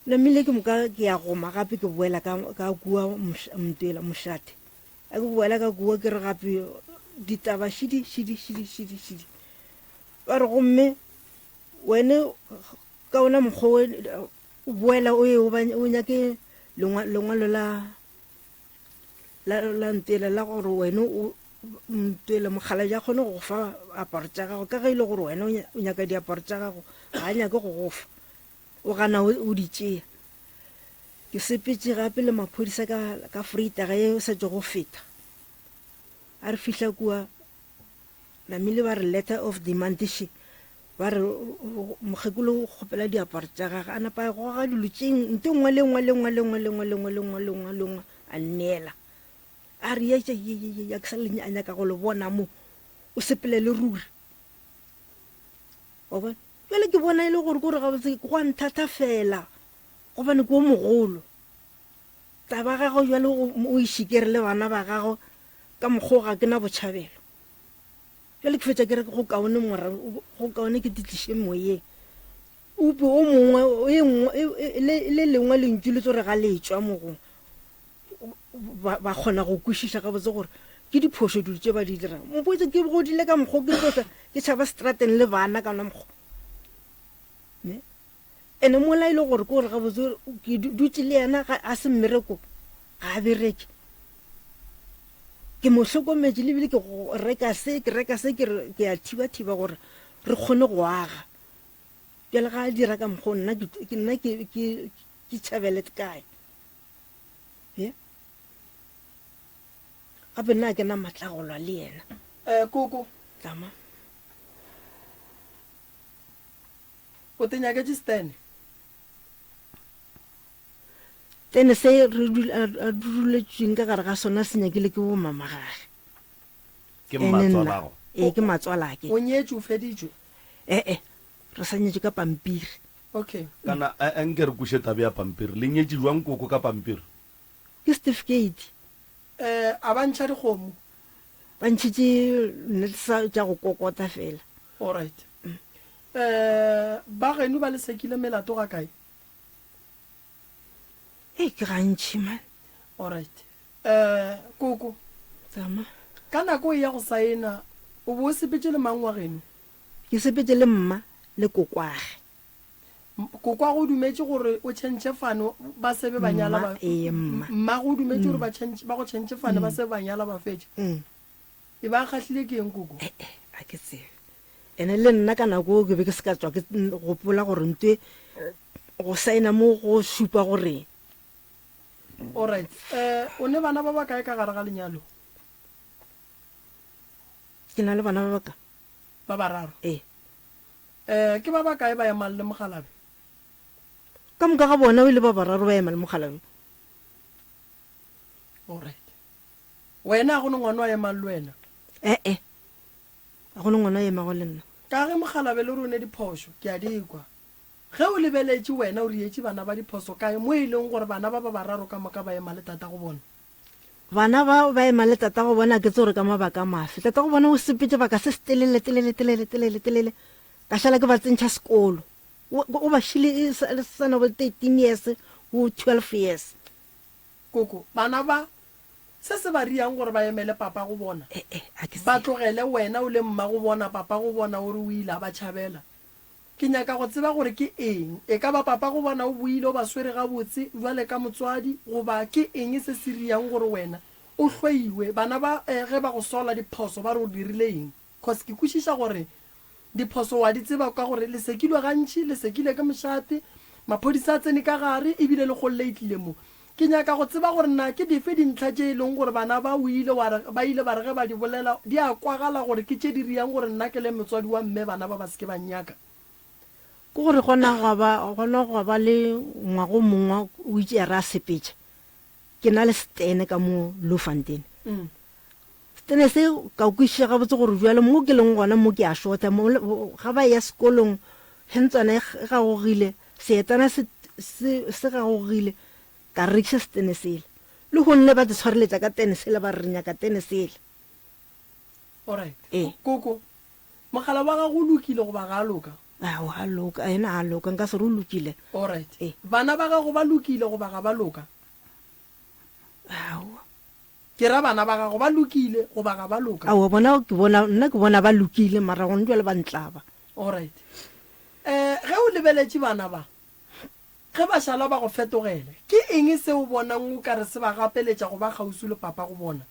Namile ke moka ke ya goma gape ke boela ka, ka kua ntwela mošate. A ke boela ka kua ke re gape ditaba šidi šidi šidi šidi šidi. Ba re gomme wene ka ona mokgwa o o boela o ye o nyake lengwalo la la la ntwela la gore wene o ntwela mokgalabje a kgone go go fa aparo tša gago ka ge e le gore wena o nyaka diaparo tša gago ga a nyake go go fa o gana o di tšea. Ke sepetše gape le maphodisa ka ka freitaga ye e sa tšogo feta. A re fihla kua namile ba re letter of demand še ba re mokgekolo o kgopela diaparo tša gage a napa a goga dilo tše nto nngwe le nngwe le nngwe le nngwe le nngwe le nngwe le nngwe le nngwe le nngwe a nneela a re ye ye ye ke sa le nyaka go le bona mo o sepele le ruri wa bona. Bjale ke bona e le gore kore gabotse go a nthathafela gobane ke o mogolo. Taba ya gago bjale o e šikere le bana ba gago ka mokgwa o ga ke na botšhabelo. Bjale ke fetša ke re go kaone mora, go kaone ke titliše moyeng. Upe o mongwe, e nngwe, e, e, le, le lengwe lentšu le tlo re ga le tšwa mo gongwe, ba, ba kgona go kwešiša gabotse gore ke diphošo dilo tše ba di dirang. Mpotse ke godile ka mokgwa o ke tlo tla ke tšhaba strateng le bana ka ona mokgwa. Ne? Ene mola e le gore ke gore gabotse ke dutše le yena ga a se mmereko ga a bereke. Ke mo hlokometše le bile ke go reka se ke reka se ke re ke a thiba-thiba gore re kgone go aga. Bjale ga a dira ka mokgwa o nna ke nna ke ke ke tšhabele kae? Ye? Gape nna ga ke na matla a go lwa le yena. Eh, koko. Tlama. O te nyaketše Stene? Stene se re a duletšweng ka gare ga sona se nyakile ke bomamagage. Ke mmatswalago? Ee, ke matswalake. O nyetšwe, o feditšwe? Ee, re sa nyetšwe ka pampiri. Okay. Kana a nke re kweše taba ya pampiri. Le nyetše jwang koko ka pampiri? Ke certificate. Eh, a ba ntšha dikgomo? Ba ntšhitše nna tša go kokota fela. Alright. Eh, ba geno ba le sekile melato ga kae? Ee, ke gantši man. Alright. Eh, koko. Tsama. Ka nako e ya go saena, o bo o sepetše le mang wa geno? Ke sepetše le mma le kokwage. Kokwago o dumetše gore o tšhentšhe fane ba se be ba nyala ba. Mma, ee, mma. Mmago o dumetše gore ba tšhentšhe, ba go tšhentšhe fane ba se be ba nyala ba fetša. E ba kgahlile ke eng koko? Eh, eh, ga ke tsebe. Ene le nna ka nako eo ke be ke se ka tswa ke gopola gore ntwe go saena mo go šupa goreng. Alright. Eh, o ne bana ba bakae ka gare ga lenyalo? Ke na le bana ba bakae? Ba bararo. Ee. Eh, ke ba bakae ba emang le mokgalabje? Ka moka ga bona o ile ba bararo ba ema le mokgalabje. Alright. Wena a go ne ngwana wa emang le wena? Eh-eh. A go ne ngwana wa emago le nna. Ka ge mokgalabje le rone diphošo, ke a di kwa. Ge o lebeletše wena o rietše bana ba diphoso kae mo e leng gore bana ba ba bararo ka moka ba ema le tatago bona? Bana ba ba ema le tatago bona a ke tsebe gore ka mabaka mafe. Tatago bona o sepetše baka se setelele telele telele telele telele ka šala ke ba tsentšha sekolo. O, o ba šile e sa, le sa na bo 13 years bo 12 years. Koko, bana ba, se se ba riang gore ba emele papa go bona? Eh, eh, a ke Ba tsebe. tlogele wena o le mmago bona, papa go bona o re o ile a ba tšhabela. Ke nyaka go tseba gore ke eng. E ka ba papa go bona o boile o ba swere gabotse bjale ka motswadi goba ke eng se se riang gore wena o hloiwe? Bana ba ge ba go sola diphoso ba re o dirile eng? Cause ke kwešiša gore diphoso wa di tseba ka gore le sekilwe gantši, le sekile ke mošate, maphodisa a tsene ka gare ebile le kgolle e tlile mo. Ke nyaka go tseba gore na ke dife dintlha tše e leng gore bana ba o ile wa re ba ile ba re ge ba di bolela di a kwagala gore ke tše di riang gore nna ke le motswadi wa mme bana ba ba se ke ba nnyaka. Ke gore gona gwa ba gona gwa ba le ngwaga o mongwe o itše ya re a sepetša ke na le setene ka mo Bloemfontein. Setene se ka kwešiša gabotse gore bjale mo ke leng gona mo ke a šota mo ga ba eya sekolong hentswana e gagogile seetana se se se gagogile Ka rekiša setene sela. Lehono le ba te tshwareletša ka tene sela ba re re nyaka tene sela. Alright. Ee. Koko, mogala wa gago o lokile goba ga a loka? Aowa, a loka. Yena ga a loka. Nka se re o lokile. Alright. Ee. Bana ba gago ba lokile goba ga ba loka? Aowa. Ke ra bana ba gago ba lokile goba ga ba loka? Aowa, bona ke bona, nna ke bona ba lokile mara gone bjale ba ntlaba. Alright. Eh, ge o lebeletše bana ba, Ge ba šala ba go fetogela, ke eng se o bonang o ka re se ba gapeletša go ba kgauswi le papa go bona?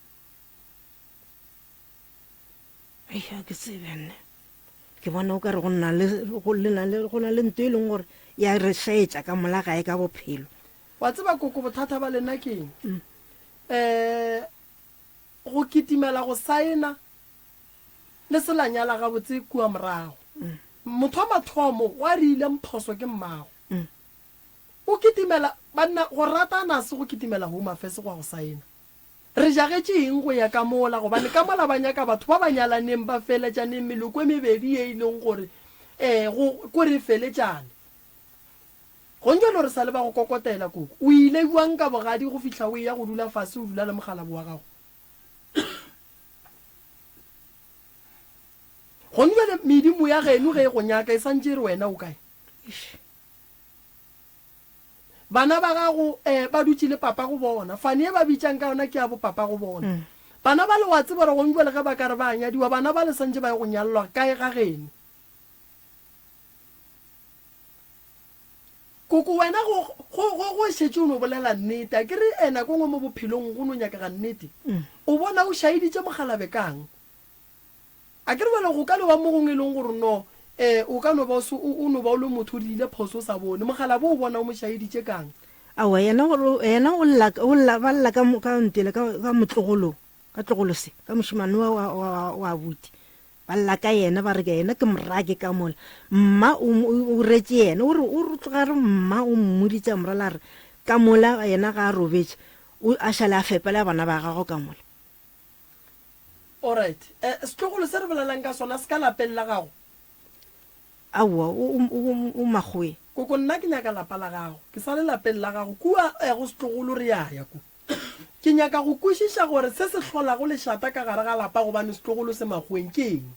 Ei, ga ke tsebe nne. Ke bona o ka re go na le, go, le na le, go na le nto e leng gore ya re šaetša ka mola gae ka bophelo. Wa tseba koko bothata ba lena ke eng? Um, go kitimela go saena le se la nyala gabotse kua morago. Motho wa mathomo wa rile mphoso ke mmago. O kitimela, banna, go ratana se go kitimela Home Affairs go ya go saena. Re jagetše eng go ya ka mola gobane ka mola ba nyaka batho ba ba nyalaneng ba feletšaneng meloko e mebedi ye e leng gore um go ko re feletšane. Gonjalo re sa le ba go kokotela, koko. O ile bjang ka bogadi go fihla o eya go dula fase o dula le mokgalabo wa gago? Gonjale medimo ya geno ge e go nyaka e santše e re wena o kae? Bana ba gago eh, ba dutše le papa go bona. Fane ye ba bitšang ka yona ke ya bopapa go bona. Bana bale wa tseba gore gonjale ge ba ka re ba a nyadiwa, bana bale santše ba ye go nyallwa kae ga geno? Koko wena go, go, go, go šetše o no bolela nnete. A ke re eh, nako nngwe mo bophelong go no nyakega nnete. O bona o šaeditše mokgalabe kang? A ke re bjale go ka no ba mo gongwe e leng gore no eh, o ka no ba o se, o, o no ba o le motho o dirile phoso o sa bone. Mokgalabe o bona o mo šaeditše kang? Aowa, yena gore, yena o lla, o lla, ba lla ka, ka ntele, ka, ka motlogolo, ka tlogolo se, ka mošemane wa, wa, wa, wa abuti. Ba lla ka yena, ba re ke yena ke morake ka mola. Mma o, o, o retše yena, o re, o re tloga re mma o mmoditše a mo rela a re, ka mola yena ga a robetše, o a šale a fepela bana ba gagwe ka mola. Alright. Eh, setlogolo se re bolelang ka sona se ka lapeng la gago? Aowa, o, o, o, o makgoweng. Koko, nna ke nyaka lapa la gago. Ke sa le lapeng la gago. Kua, eh, go setlogolo re ya ya ko. Ke nyaka go kwešiša gore se se hlolago lešata ka gare ga lapa gobane setlogolo se makgoweng ke eng?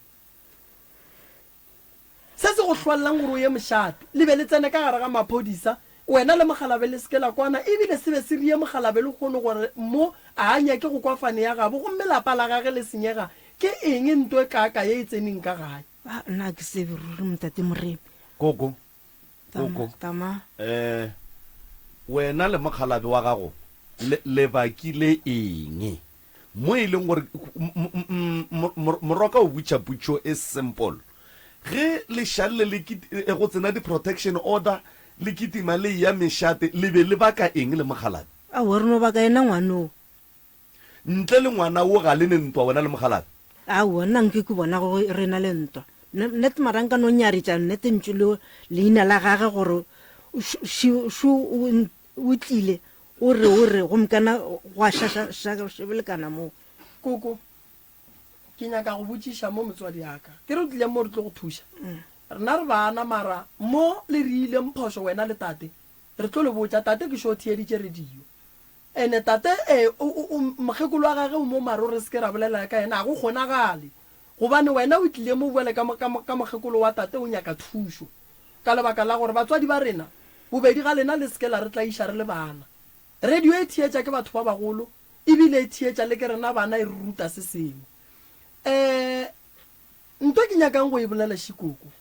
Se se go hlolelang gore o ye mošate, le be le tsene ka gare ga maphodisa, wena le mokgalabe le se ke la kwana, ebile se be se rie mokgalabe lehono gore mo a a nyake go kwa fane ya gabo gomme lapa la gage le senyega, ke eng nto e kaaka ye e tseneng ka gae? A, nna ga ke tsebe ruri, Motate Moremi. Koko, Koko, Tama. Eh, wena le mokgalabe wa gago le, le bakile eng? Mo e leng gore moroka o butša putšo e simple. Ge le šalle le e go tsena di-protection order, le kitima le eya mešate, le be le baka eng le mokgalabe? Aowa, re no baka yena ngwanoo. Ntle le ngwana wo ga le ne ntwa wena le mokgalabje? Aowa, nna nke ke bona go re na le ntwa. Nnete mara nka no nyaretša nnete ntšu le leina la gage gore šo o tlile o re o re gomme kana gwa šebelekana moo. Koko, ke nyaka go botšiša mo motswadi ya ka. Ke re o tlile mo re tlo go thuša. Rena re bana mara mo le re ileng phošo wena le tate, re tlo le botša. Tate ke šo o theeditše radio. Ene tate e, o, o, o, mokgekolo wa gage o mo mare o re se ke ra bolela ka yena, ga go kgonagale. Gobane wena o tlile mo bjale ka, ka, ka mokgekolo wa tate o nyaka thušo. Ka lebaka la gore batswadi ba rena, bobedi ga lena le se ke la re tlaiša re le bana. Radio e theetša ke batho ba bagolo, ebile e theetša le ke rena bana e re ruta se sengwe. E, nto ke nyakang go e bolela šikoko.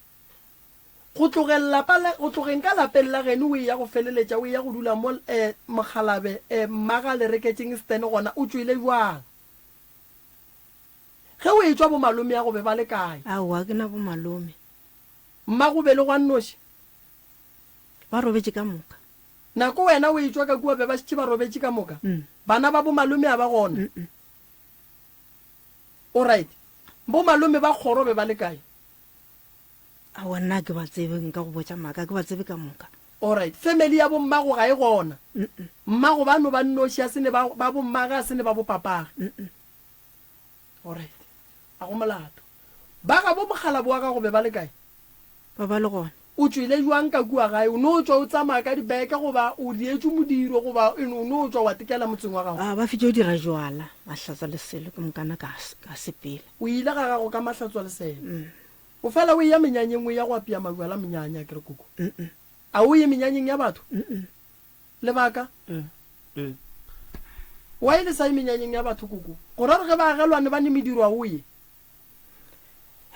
Go tlogeng lapa la, go tlogeng ka lapeng la geno o eya go feleletša o eya go dula mo eh, mokgalabe eh, mmaga le reketšeng stene gona o tšwele bjang? Ge o etšwa bomalomeago be ba le kae? Aowa, ga ke na bomalome. Mmago be le gwa nnoši? Ba robetše ka moka. Nako wena o etšwa ka kua be ba šetše ba robetše ka moka? Bana ba bomalome a ba gona? Alright. Bomalome ba kgoro be ba le kae? Aowa nna ga ke ba tsebe, nka go botša maaka, ga ke ba tsebe ka moka. Alright, family ya bo mmago ga e gona? Mmago ba no ba nnoši, a se ne ba, ba bo mmage, a se ne ba bo papage? Alright, ga go molato. Ba gabo mokgalabo wa gago be ba le kae? Ba ba le gona. O tšwele bjang ka kua gae? O no tšwa o tsamaya ka dibeke goba o dietšwe modiro goba o no tšwa wa tekela motseng wa gago? A ba fetše go dira jwala, mahlatswa le selo, ke mokana ka, ka sepela. O ile ga gago ka mahlatswa le selo? O fela o eya menyanyeng o eya go apea majwala menyanya akere koko? A o ye menyanyeng ya batho? Lebaka? Why le sa ye menyanyeng ya batho koko? Go ra gore ge baagelwane ba ne mediro a o ye?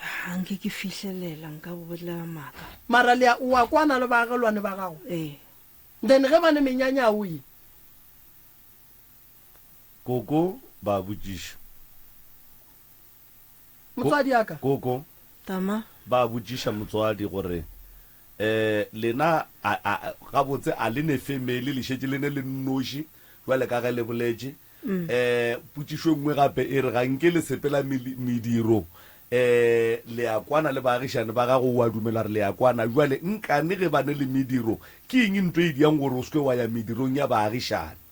Ga nke ke fihlelela nka go bolela maaka. Mara le a o a kwana le baagelwane ba gago? Ee. Then ge ba ne menyanya a o ye? Koko ba botšiša. Motswadi a ka. Koko. Tama. Ba botšiša motswadi gore, Eh, lena a, a, gabotse a le ne family, le šetše le ne le nnoši, bjale ka ge le boletše? Eh, potšišo e nngwe gape e re, ga nke le sepela mediro, eh, le a kwana le baagišane ba gago, o a dumela gore le a kwana. Bjale nkane ge ba ne le mediro, ke eng nto e diang gore o se ke wa ya medirong ya baagišane?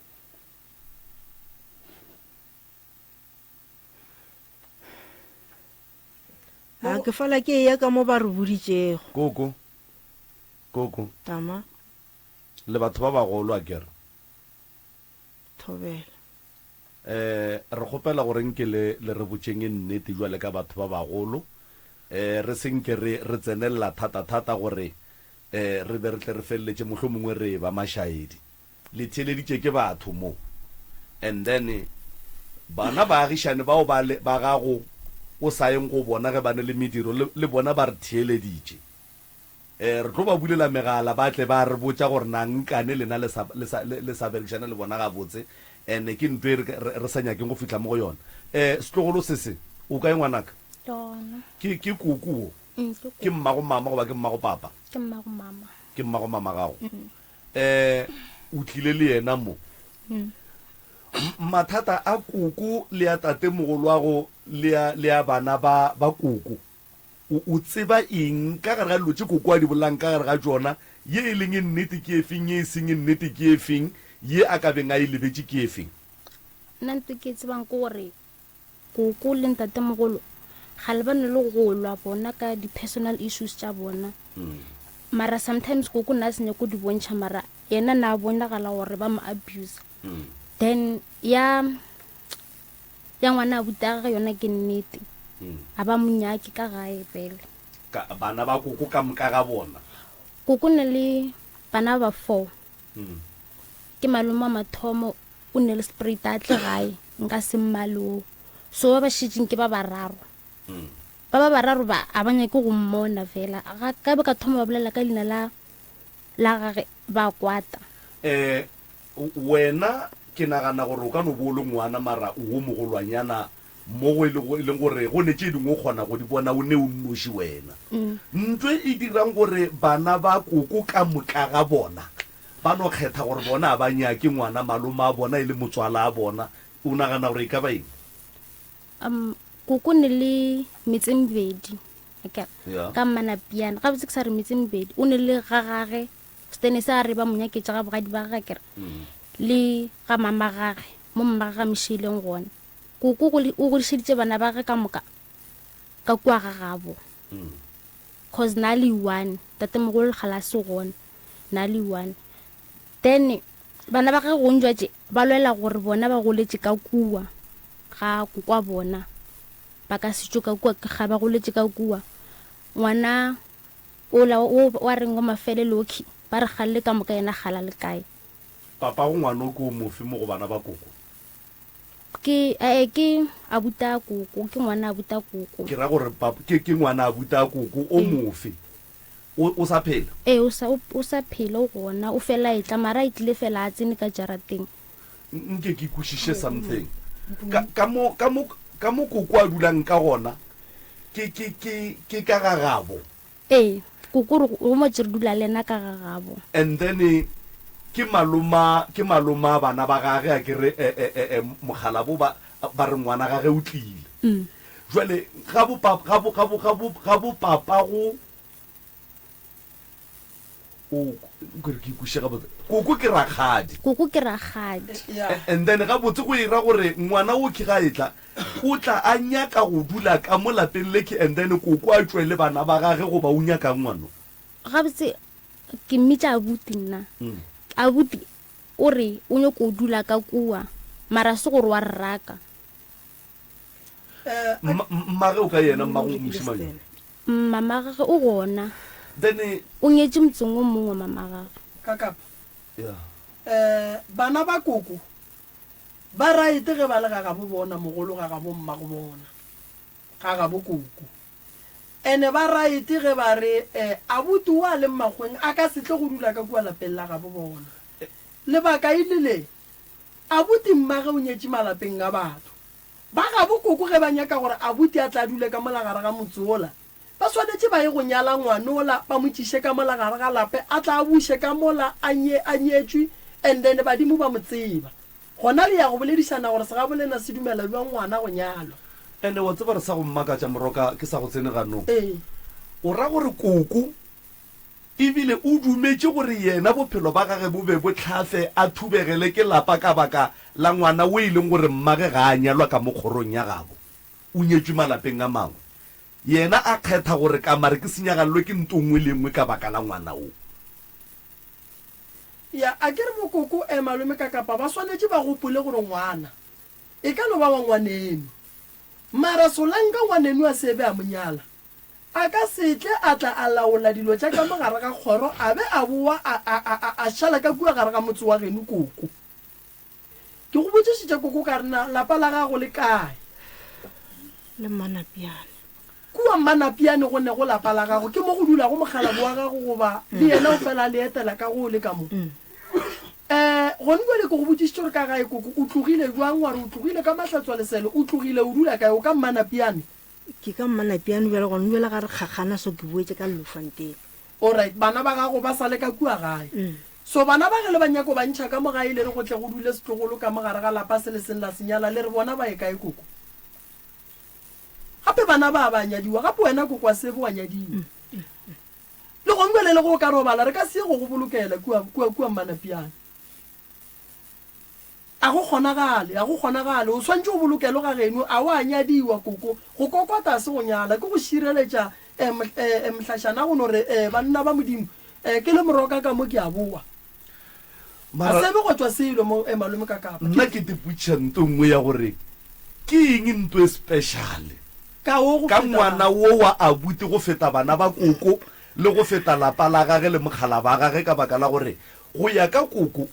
A ke fala ke eya ka mo ba re boditšego. Koko, koko. Tama. Le batho ba bagolo akere? Thobela. Eh, re kgopela gore nke le, le re botšeng nnete jwale ka batho ba bagolo. Eh, re se nke re, re tsenelela thata-thata gore eh, re be re tle re feleletše mohlomongwe re eba mašaedi. Le theeleditše ke batho mo. And then bana baagišane bao ba, ba gago o sa yeng go bona ge ba ne le mediro, le, le bona ba re theeleditše. Eh, re tlo ba bulela megala ba tle ba re botša gore na nkane lena le sa, le sa, le, le sa berekišane le bona gabotse, and ke ntho e re, re, re sa nyakeng go fihla mo go yona. Eh, setlogolo se se, o kae ngwanaka? Ke gona. Ke, ke koko wo? Mm, ke koko. Ke mmago mama goba ke mmago papa? Ke mmago mama. Ke mmago mama gago. Mm. Eh, o tlile le yena mo. Mm. Mathata a koko le a tatemogolwago le a, le a bana ba, ba koko. O, o tseba eng ka gare ga dilo tše koko a di bolelang ka gare ga tšona? Ye e leng nnete ke efeng, ye e seng nnete ke efeng, ye a ka beng a e lebetše ke efeng? Nna nto ke e tsebang ke gore koko le ntatemogolo ga le ba ne le go lwa bona ka di-personal issues tša bona. Mara sometimes koko nna a se nyako di bontšha, mara yena na a bonagala gore ba mo abuse. Then ya Ya ngwana a buta gage yona ke nnete. A ba mo nyake ka gae vele. Ka bana ba koko ka moka ga bona. Koko ne le bana ba ba four. Ke malome wa mathomo o ne le spruit a tle gae nka se mmale oo. So ba ba šetšeng ke ba bararo. Ba ba bararo ba a ba nyake go mmona vela. Ga ka be ka thoma ba bolela ka leina la la gage ba kwata. Eh Wena, ke nagana gore o ka no bo o le ngwana, mara o wo mogolwanyana mo go e lego, e leng gore go ne tše dingwe o kgona go di bona o ne o nnoši wena. Ntho e e dirang gore bana ba koko ka moka ga bona ba no kgetha gore bona a ba nyake ngwana malome a bona e le motswala a bona, o nagana gore e ka ba eng? Um, koko ne le metse e mebedi, akere, Yeah. ka Mmanapiana. Gabotse ke sa re metse e mebedi, o ne le ga gage Stene se a re ba mo nyaketše ga bogadi ba gage kere le ga mama gage mo mama gage a mo šiileng gona. Koko o godišeditše bana ba gage ka moka ka kua ga gabo cause na le one tatemogolo ga la se gona na le one. Then bana ba gage gontšwa tše ba lwela gore bona ba goletše ka kua ga kokwa bona ba ka se tšwe ka kua ga ba goletše ka kua ngwana Ola o wa reng wa mafelelo okhi ba re galle ka moka yena gala le kae. Papago ngwano ke o mofe mo go bana ba koko? Ke ee ke abuta koko ke ngwana abuta koko. Ke ra gore pap ke ke ngwana abuta koko o mofe? O o sa phela? Ee o sa o sa phela o gona o fela etla mara a etlile fela a tsene ka jarateng. Nke ke kwešiše something. Ka ka mo ka mo ka mo koko a dulang ka gona ke ke ke ke ka ga gabo. Ee, koko re go mo tše re dula le yena ka ga gabo. And then ke maloma ke maloma bana ba gage a ke re e e e e mokgalabo ba ba re ngwana gage o tlile. Jwale ga bo papa ga bo ga bo ga bo ga bo papa go O nkere ke ikweše gabotse. Koko ke rakgadi. Koko ke rakgadi. And then gabotse go era gore ngwana o ke ga etla o tla a nyaka go dula ka mo lapeng le ke and then koko a tšwe le bana ba gage goba o nyakang ngwano? Gabotse ke mmitša abuti nna. Abuti o re o nyoko dula ka kua mara se gore wa re raka. Mmage o kae yena mmago mošemane yo? Mama gage o gona. Then. O nyetše motseng o mongwe mama gage. Ka kapa. Yeah. Eh, bana ba koko ba right ge ba le ga gabo bona mogolo ga gabo mmago bona, ga gabo koko. Ene ba right ge ba re eh, abuti o a leng makgweng a ka se tle go dula ka kua lapeng la gabo bona. Lebaka e le le, abuti mmage o nyetše malapeng a batho. Ba gabo koko ge ba nyaka gore abuti a tle a dule ka mola gare ga motse wola, ba swanetše ba ye go nyala ngwanola ba mo tšiše ka mola gare ga lape a tla a buše ka mola a nye a nyetšwe and then badimo ba mo tseba. Gona le ya go boledišana gore segabolena se dumela bjang ngwana go nyalwa. Ene wa tseba re sa go mmakatša moroka ke sa go tsene ganong. Ee. O ra gore koko E bile o dumetše gore yena bophelo ba gage bo be bo hlafe a thubegele ke lapa ka baka la ngwana wo e leng gore mmage ga a nyalwa ka mo kgorong ya gabo, o nyetšwe malapeng a mangwe. Yena a kgetha gore ka mare ke senyagallwe ke nto nngwe le nngwe ka baka la ngwana wo. Ya, a ke re bokoko, eh, malome ka kapa ba swanetše ba gopole gore ngwana e ka no ba wa ngwaneno. Mara solanka ngwaneno a se be a mo nyala, a ka se tle a tla a laola dilo tša ka mo gare ga kgoro a be a bowa a, a, a, a, a šala ka kua gare ga motse wa geno, koko. Ke go botšišitše koko ka re na lapa la gago le kae? Le Mmanapiane. Kua Mmanapiane go nego lapa la gago, ke mo go dulago mokgalabo wa gago goba le yena o fela a le etela ka go le ka mo? Um gone bjale ke go botšišitše gore ka gae koko o tlogile bjang, wa re o tlogile ka Mahlatswalesele, o tlogile o dula kae, o ka Mmanapiane? Ke ka Mmanapiane bjale, gone bjale ga re kgakgana so ke boetše ka Llofontein. Alright, bana ba gago ba sa le ka kua gae. So bana ba ge le ba nyako ba ntšha ka mo gae le re go tle go dule setlogolo ka mo gare ga lapa se le seng la se nyala le re bona ba ye kae koko? Gape bana ba ba nyadiwa gape wena koko wa sebe wa nyadiwa. Le gong bjale le go o ka robala re ka se ye go go bolokela kua kua kua Mmanapiane. A go kgonagale, a go kgonagale. O swanetše o bolokelwe ga geno. A wa nyadiwa, koko. Go kokota a se go nyala, ke go šireletša eh, eh, eh, mohlašana go no re, eh, banna ba Modimo, eh, ke le moroka ka mo ke a bowa. A Mara se be go tšwa selo mo, eh, malome ka kapa. nna ke te potšiša nto nngwe ya gore ke eng nto e special Ka wo go ka feta ngwana bana. wo wa abuti go feta bana ba koko le go feta lapa la gage le mokgala ba gage ka baka la gore go ya ka koko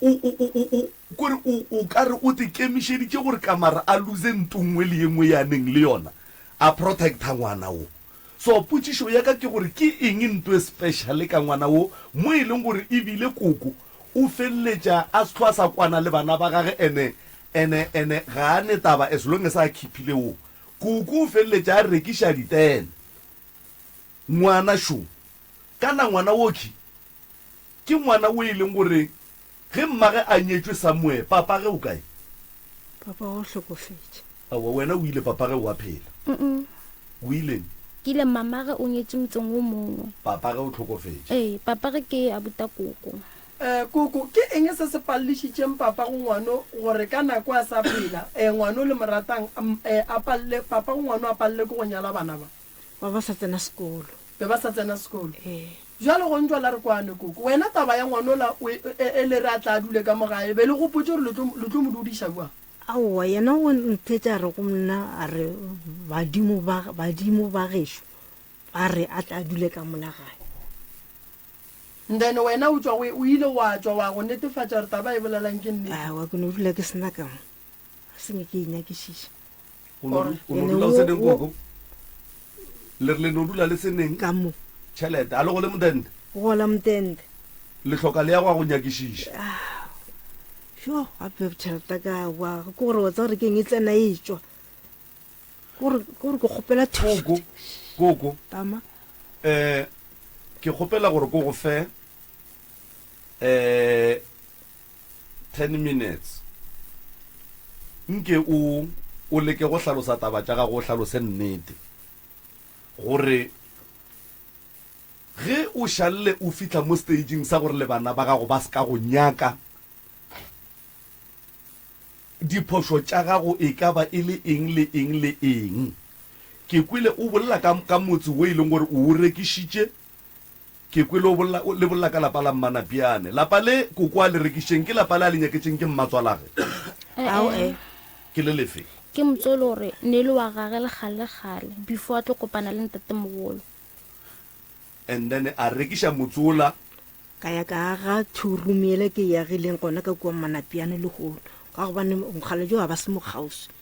O, o, o, o, o, kore o, o ka re o tekemišeditše gore Kamara a lose nto nngwe le ye nngwe ye a neng le yona, a protecta ngwana wo. So, potšišo ya ka ke gore ke eng nto e special ka ngwana wo mo e leng gore ebile koko o feleletša a se hlwa a sa kwana le bana ba gage ene, ene, ene ga a ne taba as long as a khiphile wo. Koko o feleletša a rekiša ditene. Ngwana šo. Kana ngwana wokhwi Ke ngwana o e leng gore ge mmage a nyetšwe somewhere, papage o kae? Papa o hlokofetše. Aowa, wena o ile, papage o a phela. Mm-mm. O ileng? Ke ile, mamage o nyetše motseng wo mongwe. Papage o hlokofetše. Ee, papage ke abuta koko. Eh, koko, ke eng se se pallišitšeng papago ngwano gore ka nako a sa phela, eh, ngwano le mo ratang, eh, a palle, papago ngwano a palle ke go nyala bana ba? Ba ba sa tsena sekolo. Be ba sa tsena sekolo. Ee. Bjale go ntšwa la re kwane, koko. Wena taba ya ngwanola o e, e, e le re a tla a dule ka mo gae, be le gopotše gore le tlo, le tlo mo dudiša bjang? Aowa, yena o nthetša a re go nna, a re, Badimo ba, badimo ba gešo ba re a tla a dule ka mola gae. Then wena o tšwa go, o ile wa tšwa wa go netefatša gore taba e bolelang ke nnete? Aowa, ke no dula ke se na ka mo. Ga se nke ke e nyakišiša. O no o no dula o se neng koko? Le re le no dula le se neng? Ka mo. Tšhelete. A le gole motente? Gola motente. Le hloka le ya go ya go nyakišiša. Ah. Yo, gape tšhelete ka wa ke gore wa tseba gore ke eng e tsena e tšwa. Ke gore ke gore ke kgopela thušo. Koko, koko. Tama. Eh, ke kgopela gore ko go fe eh 10 minutes. Nke o, o leke go hlalosa taba tša gago, o hlalose nnete. Gore ge o šalle o fihla mo staging sa gore le bana ba gago ba se ka go nyaka, diphošo tša gago e ka ba e le eng le eng le eng. Ke kwele o bolela ka, ka motse wo e leng gore o o rekišitše Ke kwele o bolela, le bolela ka lapa la Mmanapiane. Lapa le koko a le rekišitšeng ke lapa le a le nyaketšeng ke mmatswalage? Ao e. Ke le lefe? Ke motse o le gore ne e le wa gage le kgale kgale before a tlo kopana le ntatemogolo. And then a rekiša motse ola. Ka ya ka aga two room yela ke e agileng gona ka kua Mmanapiane lehono ka gobane mokgalabje wa ba se mo kgauswi.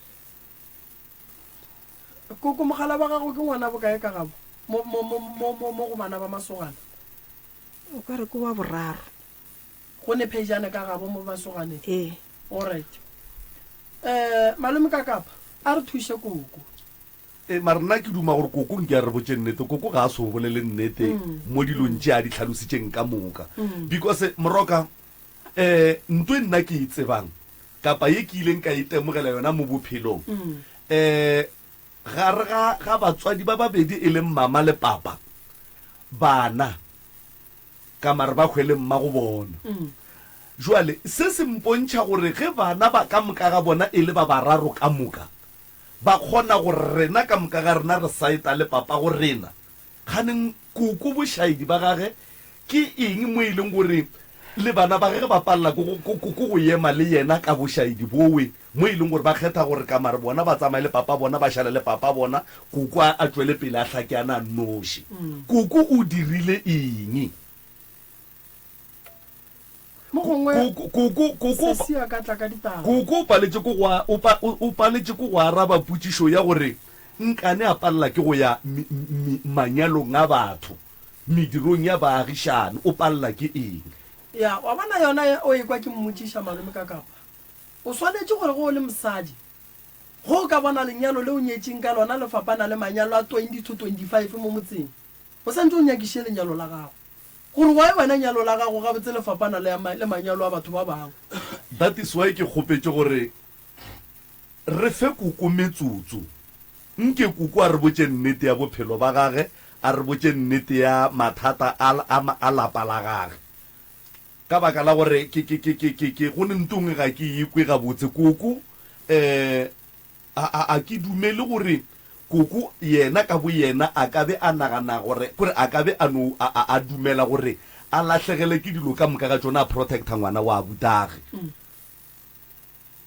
Koko, mogala wa gago ke ngwana bokae ka gabo mo, mo, mo, mo, mo, mo go bana ba masogana? O ka re ke wa boraro. Go ne phejane ka gabo mo masoganeng? Ee. Alright. Eh, malome ka kapa, a re thuše koko. E, mara nna ke duma gore koko nke a re botše nnete. Koko ga a so bolele nnete mo dilong tše a di hlalositšeng ka moka. Because, Moroka, um nto e nna ke e tsebang, kapa ye ke ileng ka itemogela yona mo bophelong, um gare ga, ga batswadi ba babedi e leng mama le papa, bana ka mare ba hwele mmago bona. Jwale se se mpontšha gore ge bana ba ka moka ga bona e le ba bararo ka moka, ba kgona gore rena ka moka ga rena re saeta le papago rena. Kganeng koko bošaedi ba gage ke eng mo e leng gore le bana ba gage ba palela ke go, ke go ema le yena ka bošaedi bowe mo e leng gore ba kgetha gore ka mare bona ba tsamaye le papa bona, ba šale le papa bona, koko a, a tšwele pele a hlake a na nnoši. Koko o dirile eng? Mo gongwe Koko, koko, koko, sesi a ka tla ka ditaba. Koko o paletše ke go, o pa, o, o paletše ke go araba potšišo ya gore nkane a palela ke go ya mi, mi, manyalong a batho, medirong ya baagišane, o palela ke eng? Ya, wa bona yona ye o ekwa ke mmotšiša malome ka kapa. O swanetše gore ge o le mosadi, ge o ka bona lenyalo le o nyetšeng ka lona le fapana le manyalo a 20 to 25 mo motseng, o santše o nyakiše lenyalo la gago. Gore why wena nyalo la gago gabotse le fapana le, le manyalo a batho ba bangwe. That is why ke kgopetše gore re fe koko metsotso. Nke koko a re botše nnete ya bophelo ba gage, a re botše nnete ya mathata a, a, a lapa la gage. Ka baka la gore ke, ke, ke, ke, ke, ke, go ne nto nngwe ga ke e kwe gabotse. Koko, eh, A, a, a ke dumele gore koko yena ka boyena a ka be a nagana gore, kore a ka be a no, a, a, a dumela gore a lahlegele ke dilo ka moka ga tšona a protecta ngwana wa abutage.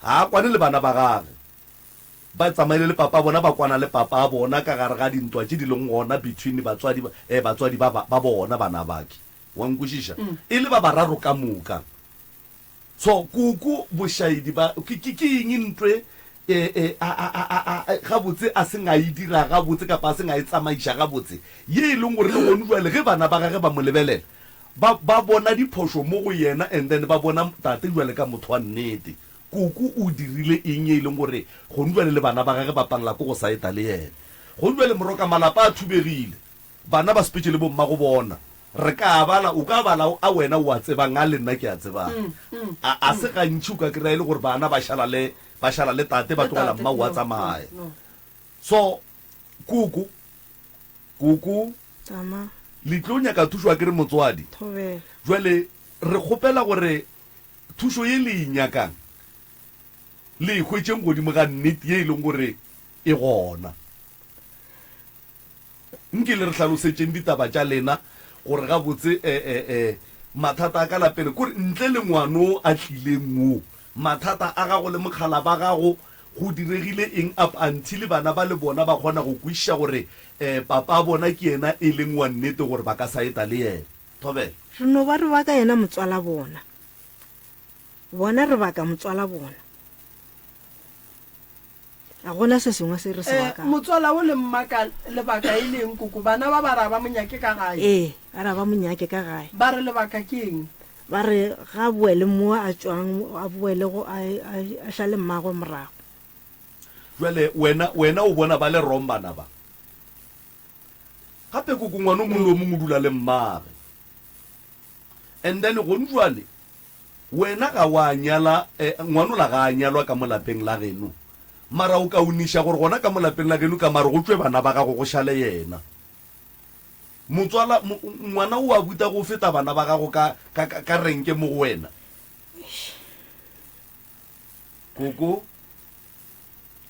Ga a kwane le bana ba gage. Ba tsamaile le papa bona, ba kwana le papa a bona ka gare ga dintwa tše di leng gona between batswadi, eh, batswadi ba, ba, ba bona bana bake. Wa nkwešiša? E le ba bararo ka moka. So koko bošaedi ba ke ke ke eng ntwe e e a a a a a gabotse a seng a e dira gabotse kapa a seng a e tsamaiša gabotse ye e leng gore le gone jwale ge bana ba gage ba mo lebelela ba ba bona diphošo mo go yena and then ba bona tate jwale ka motho wa nnete. Koko o dirile eng ye e leng gore gone jwale le bana ba gage ba palela ke go saeta le yena. Gone jwale moroka malapa a thubegile. Bana ba sepetše le bommago bona. Re ka a bala, o ka bala a wena o a tsebang, a le nna ke a tsebang. A, a se gantši o ka kry-a e le gore bana ba šala le, ba šala le tate, ba tlogela mma o a tsamaya. So, koko, koko, Tama. le tlo nyaka thušo akere motswadi? Thobela. Jwale re kgopela gore thušo ye le e nyakang, le e hwetšeng godimo ga nnete ye e leng gore e gona. Nke le re hlalosetšeng ditaba tša lena gore gabotse e, e, e, mathata a ka lapeng, kore ntle le ngwano a tlileng wo, mathata a gago le mokgala ba gago, go diregile eng up until bana ba le bona ba kgona go kwešiša gore e, papa bona ke yena e leng wa nnete gore ba ka sa eta le yena. Thobela. Re no ba re baka yena motswala bona. Bona re baka motswala bona. A gona se sengwe se re se Eh, bakang. motswala o le mmaka lebaka e le eng koko? Bana ba ba re a ba mo nyake ka gae. Ee, ba re a ba mo nyake ka gae. Ba re lebaka ke eng? Ba re ga a boele mo a tšwang, a boele go a, a, a šale mmagwe morago. Jwale wena, wena o bona ba le wrong bana ba. Gape koko ngwana o mongwe le o mongwe o dula le mmagwe. And then gone jwale Wena ga wa nyala, eh, ngwanola ga a nyalwa ka mo lapeng la geno. Mara o kaoniša gore gona ka mo lapeng la geno ka mare go tšwe bana ba gago go šale yena. Motswala, mo, ngwana o a buta go feta bana ba gago ka, ka, ka, ka renke mo go wena. Koko.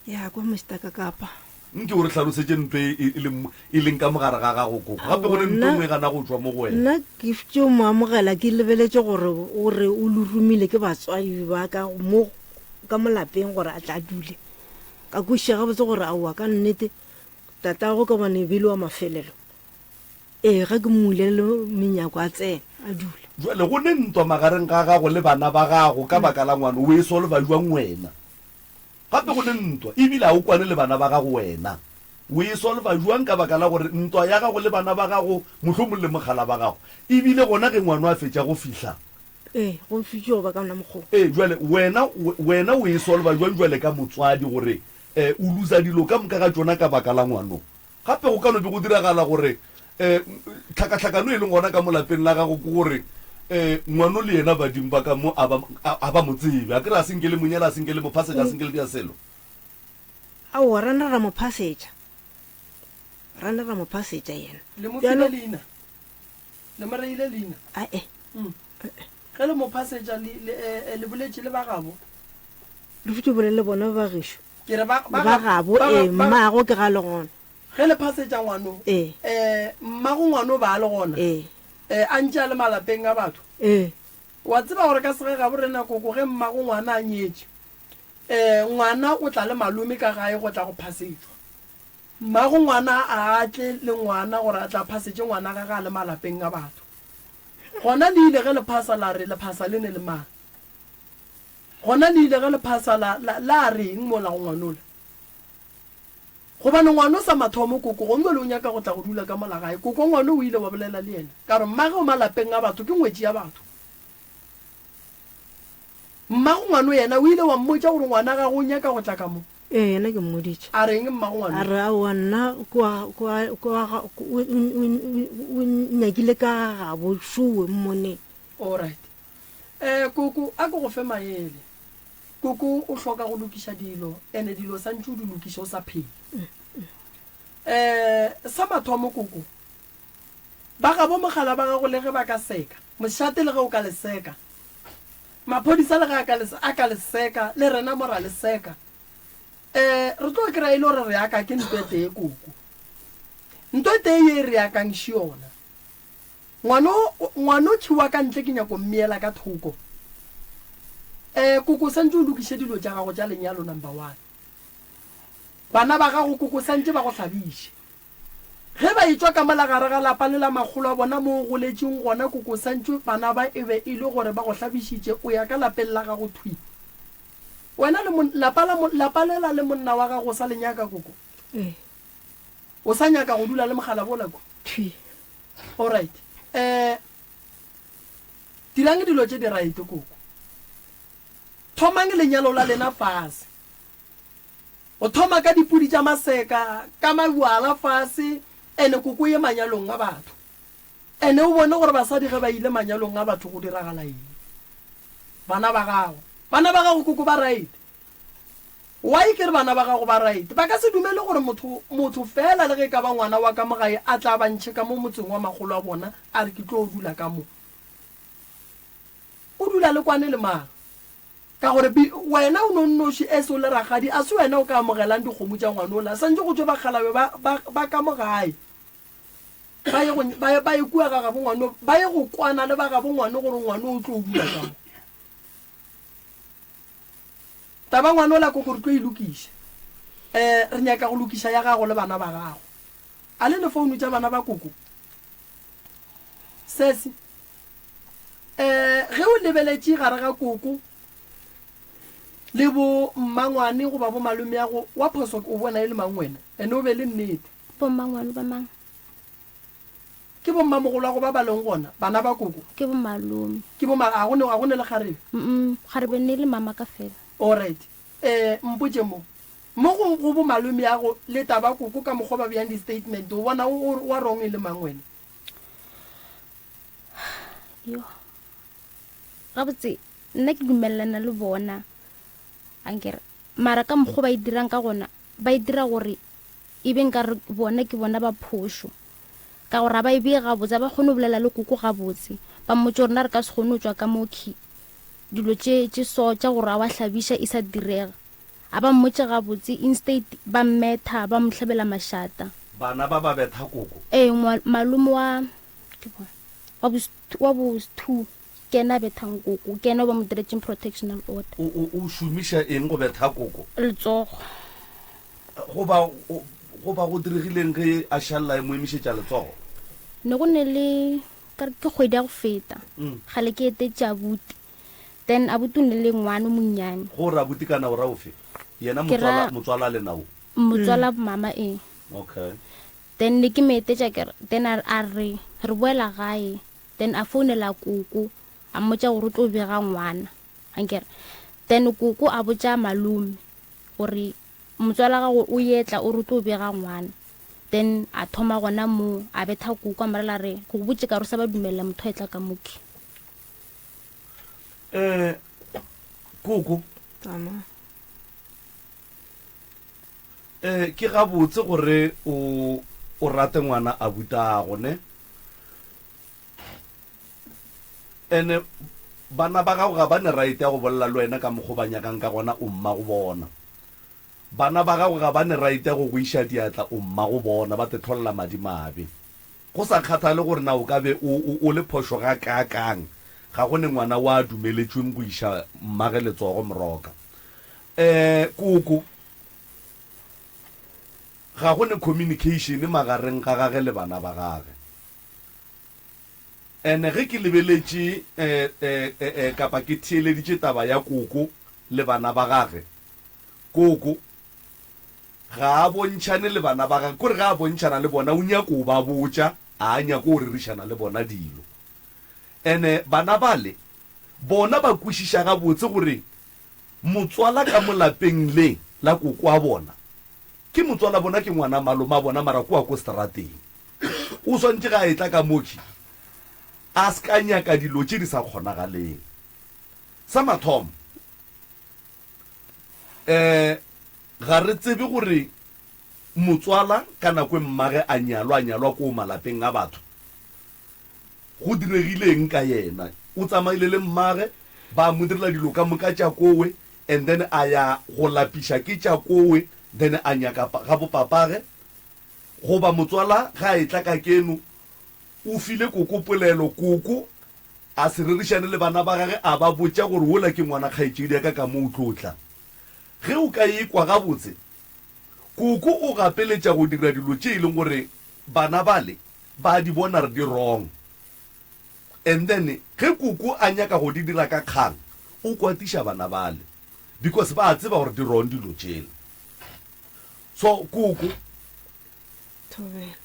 Ya kwa Mister Kakapa. Nke o re hlalosetše ntho e, e, e leng, e leng ka mogare ga gago, Koko. Gape go ne ntho e nngwe e gana go tšwa mo go wena. Nna ke tšo mo amogela ke lebeletše gore o re o loromile ke batswadi ba ka mo ka mo lapeng gore a tla dule. Ka kwešiša gabotse gore aowa ka nnete tatago ka gobane e be e le wa mafelelo. Ee, ge ke mmulele menyako a tsena a dula. Jwale go ne ntwa magareng ga gago le bana ba gago ka baka la ngwana, o e solva jwang wena? Gape go ne ntwa, e bile ga o kwane le bana ba gago wena. O e solva bjang ka baka la gore ntwa ya gago le bana ba gago, mohlomong le mogala ba gago, e bile gona ge ngwano a fetša go fihla? Ee, go fitše go ba ka ona mokgwa wo. Ee, bjale wena, wena o e solva bjang bjale ka motswadi gore o luza dilo ka moka ga tšona ka baka la ngwano? Gape go ka no be go diragala gore tlhakatlhakano e leng gona ka mo lapeng la gago ke gore ngwano le yena badimo ba ka mo a ba, a ba mo tsebe. A ke re a se nke le monyela, a se nke le mo phasetša, a se nke le dira selo. Aowa, ra na ra mo phasetša. Ra na ra mo phasetša yena. Le mo file leina? Le mo reile leina? Ae. Ge le mo phasetša, le, le, le boletše le ba gabo? Re fetše bolele le bona ba gešo. Ke re ba, ba Ba gabo, ba, ee, ba, mmago ke ga le gona. Ge le phasetša ngwano, Ee. eh, mmago ngwano ba le gona, Ee. eh, a ntše a le malapeng a batho. Ee. Wa tseba gore ka sege gabo rena koko ge mmago ngwana a nyetše, eh, ngwana o tla le malome ka gae go tla go phasetšwa. Mmago ngwana a a tle le ngwana gore a tla phasetše ngwana gage a le malapeng a batho. Gona le ile ge le phasa la re le phasa le ne le mang? Gona le ile ge le phasa la, la, la reng mola go ngwanola? Gobane ngwano sa mathomo koko gomme le o nyaka go tla go dula ka mola gae. Koko ngwano o ile wa bolela le yena ka re mmage o malapeng a batho ke ngwetši ya batho. Mmago ngwano yena o ile wa mmotša gore ngwana gagwe o nyaka go tla ka mo. Ee, yena ke mmoditše. A reng mmago ngwano? A re aowa nna ke wa, ke wa, ke wa ga, o, o, o, o nyakile ka ga gabo šowe mmoneng. Alright. Eh, koko, a ke go fe maele. Koko, o hloka go lokiša dilo, ene dilo santše o di lokiše o sa phela. Eh, sa mathomo koko, ba gabo mogala ba gago le ge ba ka seka, mošate le ge o ka le seka, maphodisa le ge a ka le, a ka le seka, le rena mo ra le seka. Eh, re tlo kry-a e le gore re aka ke nto e tee koko. Nto e tee ye re akang še yona. Ngwano, ngwanotši wa ka ntle ke nyako mmeela ka thoko. Eh, koko santše o lokiše dilo tša gago tša lenyalo number one. Bana ba gago koko santše ba go hlabiše. Ge ba etšwa ka mola gare ga lapa le la makgolo a bona mo o goletšeng gona koko santše bana ba e be e le gore ba go hlabišitše o ya ka lapeng la gago thwi. Wena le mon, lapa la, lapa lela le monna wa gago o sa le nyaka koko? Ee. O sa nyaka go dula le mogala bola kwa? Thwi. Alright. Eh, dirang dilo tše di right koko. Thomang lenyalo la lena fase. O thoma ka dipudi tša maseka, ka mabjala fase, ene koko ye manyalong a batho. Ene o bone gore basadi ge ba ile manyalong a batho go diragala eng. Bana ba gago, bana ba gago koko ba right. Why ke re bana ba gago ba right? Ba ka se dumele gore motho, motho feela le ge e ka ba ngwana wa ka mo gae a tla ba ntšhe ka mo motseng wa makgolo a bona a re ke tlo dula ka mo. O dula le kwane le mang? Ka gore bi, wena o no nnoši as o le rakgadi, a se wena o ka amogelang dikgomo tša ngwanola. Santše go tšwe bakgalabje ba, ba, ba ka mo gae. Ba ye go, ba ye, ba ye kua ga gabo ngwano, ba ye go kwana le ba gabo ngwano gore ngwano o tlo dula ka mo. Taba ngwanola koko re tlo e lokiša. Eh, re nyaka go lokiša ya gago le bana ba gago. A le ne founu tša bana ba koko? Sesi, eh, ge o lebeletše gare ga koko le bo mmangwane goba bo malomeago, wa phoso o bona e le mang wena? Ene o be le nnete. Bo mmangwane ba mang? Ke bommamogolwago ba ba leng gona, bana ba koko? Ke bomalome. Ke bo ma, a go ne, a go ne le kgarebe? Mm, kgarebe ne le mama ka fela. Alright. Eh, mpotše mo. Mo go, go bomalomeago le taba koko ka mokgwa ba beyang di-statement, o bona o, o, wa wrong e le mang wena? Yo. Gabotse, nna ke dumelelana le bona. Ankere. Mara ka mokgwa ba e dirang ka gona, ba e dira gore e be nkare bona ke bona ba phošo ka gore ga ba e bee gabotse, ga ba kgone go bolela le koko gabotse. Ba mmotse gore na re ka se kgone go tšwa ka mo khi dilo tše tše so tša gore a wa hlabiša e sa direga. A ba mmotše gabotse, instead ba mmetha, ba mo hlabela mašata. Bana ba ba betha koko. Ee, malome wa ke bona wa bo wa bo two Ke yena a bethang koko. Ke yena o ba mo diretšeng protectional order. O, o, o šomiša eng go betha koko? Letsogo. Goba, goba go diregileng ge a šalela e mo emišetša letsogo? Ne go ne le, ka re ke kgwedi ya go feta. Kgale ke etetše abuti. Then abuti o ne le ngwana o monnyane. Go re abuti kana o ra ofe? Yena Ke ra. motswala, motswala lena o? Motswala mama ee. Okay. Then ne ke mo etetša ke re, then a, a re re boela gae. Then a founela koko a mmotša gore o tlo bega ngwana ankere. Then koko a botša malome gore motswala gago o yetla o re o tlo bega ngwana. Then a thoma gona moo a betha koko a morela re ke go botše ka re o sa ba dumelela motho a etla ka moki. Eh koko. Tama. Eh ke gabotse gore o o rate ngwana a butago ne? Ene bana ba gago ga ba ne right ya go bolela le wena ka mokgo ba nyakang ka gona o mmago bona. Bana ba gago ga ba ne right ya go go iša diatla o mmago bona, ba te hlolela madimabe. Go sa kgathale gore na o ka be o, o, o le phošo gakaakang, ga go ne ngwana wa dumeletšweng go iša mmage letsogo moroka. Eh, koko, ga go ne communication magareng ga gage le bana ba gage. Ene ge ke lebeletše, eh, eh, eh, eh, kapa ke theeleditše taba ya koko le bana ba gage, Koko ga a bontšhane le bana ba gagwe, kore ge a bontšhana le bona o nyako o ba botša, a a nyako o rerišana le bona dilo. Ene bana bale bona ba kwešiša gabotse gore motswala ka mo lapeng le la koko wa bona ke motswala bona ke ngwana maloma bona mara kua ko seterateng. O swantše ge a etla ka mokhwi a ska nyaka dilo tše di sa kgonagaleng. Sa mathomo. Um ga re tsebe gore motswala ka nako e mmage a nyalwa, a nyalwa koo malapeng a batho, go diregile eng ka yena. O tsamaile le mmage, ba mo direla dilo ka moka tša kowe, and then a ya go lapiša ke tša kowe, then a nyaka ga bopapage. Goba motswala ge a etla ka keno, o file koko polelo, koko A se rerišane le bana ba gage, a ba botša gore wola ke ngwana kgaetšedi ya ka ka mo o tlo tla. Ge o ka ekwa gabotse, Koko o gapeletša go dira dilo tše e leng gore bana bale ba di bona re di wrong. And then ge Koko a nyaka go di dira ka kgang, o kwatiša bana bale because ba a tseba gore di wrong dilo tšela. So Koko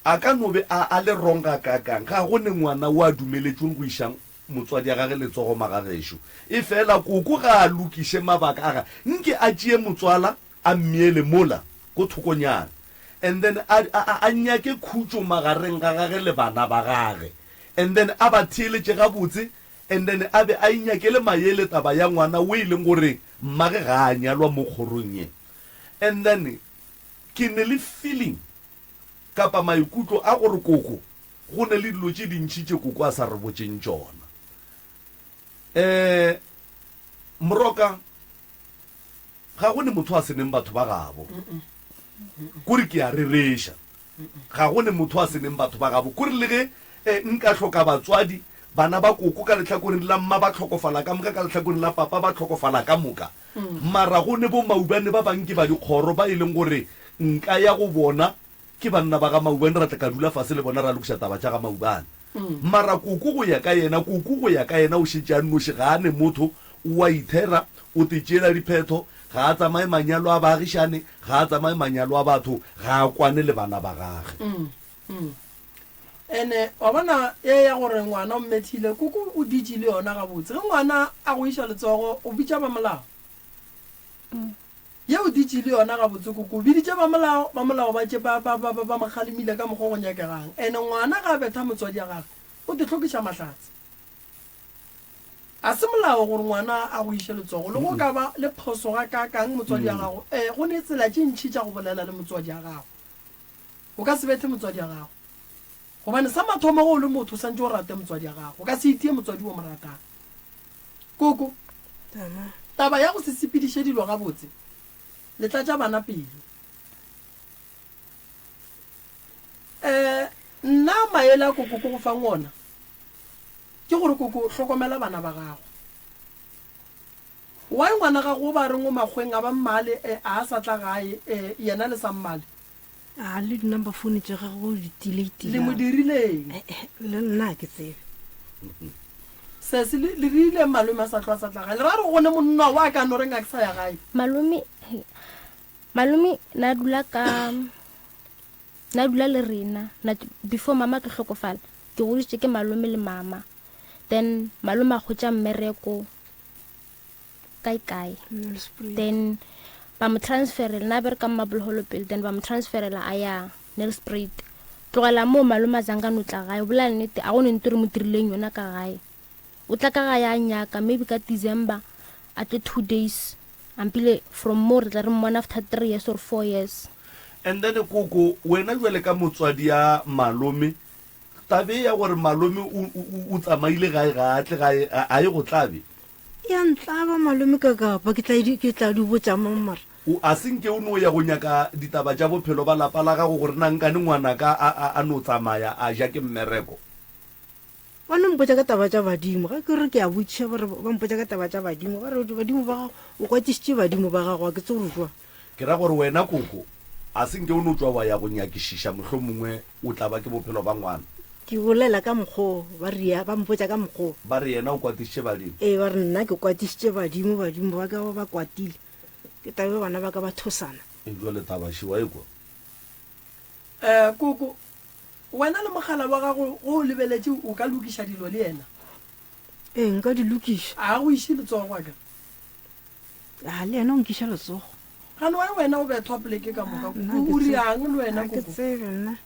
A ka no be a, a le wrong gakaakang, ga go ne ngwana o a dumeletšweng go iša motswadi ya gage letsogo magagešo. Efela koko ga a lokiše mabaka a ga, nke a tšee motswala a mmeele mola ko thokonyana and then a, a, a nyake khutšo magareng ga gage le bana ba gage and then a ba theeletše gabotse and then a be a inyakele maele taba ya ngwana o e leng gore mmage ga a nyalwa mo kgorong ye and then Ke ne le feeling kapa maikutlo a gore koko go ne le dilo tše dintši tše koko a sa re botšeng tšona. Um Moroka, ga go ne motho a se neng batho ba gabo. Kore ke a rereša. Ga go ne motho a se neng batho ba gabo. Kore le ge eh, nka hloka batswadi, bana ba koko ka lehlakoreng la mma ba hlokofala ka moka, ka lehlakoreng la papa ba hlokofala ka moka. Mara go ne bo maubane ba bang ke ba dikgoro ba e leng gore nka ya go bona, ke banna ba ga maubane ra tla ka dula fase le bona ra lokiša taba tša ga maubane. Mara koko go ya ka yena, koko go ya ka yena o šetše a nnoši ga a ne motho, o a ithera, o te tšeela diphetho, ga a tsamaye manyalo a baagišane, ga a tsamaye manyalo a batho, ga a kwane le bana ba gage. Ene wa bona ye ya gore ngwana o mmethile, koko o ditše le yona gabotse. Ge ngwana a go iša letsogo, o bitša ba molao. Ye o ditše le yona gabotse koko, o biditše ba molao, ba molao ba tše ba, ba, ba, ba, ba mo kgalemile ka mokgwa o go nyakegang. Ene ngwana ga a betha motswadi ya gagwe, o te hlokiša mahlatse. A se molao gore ngwana a go iše letsogo, le go ka ba le phoso gakaakang motswadi ya gago. Ee, go ne tsela tše ntši tša go bolela le motswadi ya gago. O ka se bethe motswadi ya gago. Gobane sa mathomo ge o le motho o santše o rate motswadi ya gago. O ka se itie motswadi o mo ratang. Koko, taba ya go se sepediše dilo gabotse le tlatša bana pelo. Um nna maele a koko ke go fang ona ke gore koko hlokomela bana ba gago. Why ngwana gago o ba reng o makgweng a ba mmale eh, a sa tla gae eh, yena le sa mmale? A le di-number phone tša gagwe o di tile Le mo dirileng? Eh, eh, le nna ga ke tsebe. Sesi le le rile malome a sa tlo a sa tla gae. Le ra re go ne monna wa ka no reng a ke sa ya gae. Malome malome na dula ka na dula le rena na before mama a tlo hlokofala ke godisitše ke malome le mama then malome a hwetša mmereko kae kae then ba mo transferela na bereka mo Mabolohollo pele then ba mo transferela a ya Nelspruit tlogela moo malome a zanga no tla gae o bolela nnete a go ne nto re mo dirileng yona ka gae o tla ka gae a nyaka maybe ka December a tle two days ampile from mo re tla re mmona after three years or four years. And then koko wena jwale ka motswadi ya malome tabe ya gore malome o, o, o tsamaile gae ga a tle gae a, a ye go tlabe Ya ntlaba malome ka kapa ke tla di ke tla di botša mang mara. O, a se nke o no ya go nyaka ditaba tša bophelo ba lapa la gago gore na nkane ngwanaka a, a, a no tsamaya a ja ke mmereko? Ba no mpotša ka taba tša badimo. Ge ke re ke a botšiša ba re ba mpotša ka taba tša badimo. Ba re badimo ba gago, o kwatišitše badimo ba gago, a ke tsebe gore jwang. Ke ra gore wena koko, a se nke o no tšwa wa ya go nyakišiša mohlomongwe o tla ba ke bophelo ba ngwana. Ke bolela ka mokgwa o, ba rea, ba mpotša ka mokgwa o. Ba re yena o kwatišitše badimo. Ee, ba re nna ke kwatišitše badimo, badimo ba ka ba kwatile. Ke tabe bana ba ka ba thosana. E bjale taba še wa e kwa? Eh, koko, wena le mogala wa gago go o lebeletše o ka lokiša dilo le yena? Ee, nka di lokiša. A go iše letsogo a ka? A le yena o nkiša letsogo. Gane wa wena o bethwa poleke ka moka. O riang le wena koko? Ke tsebe nna.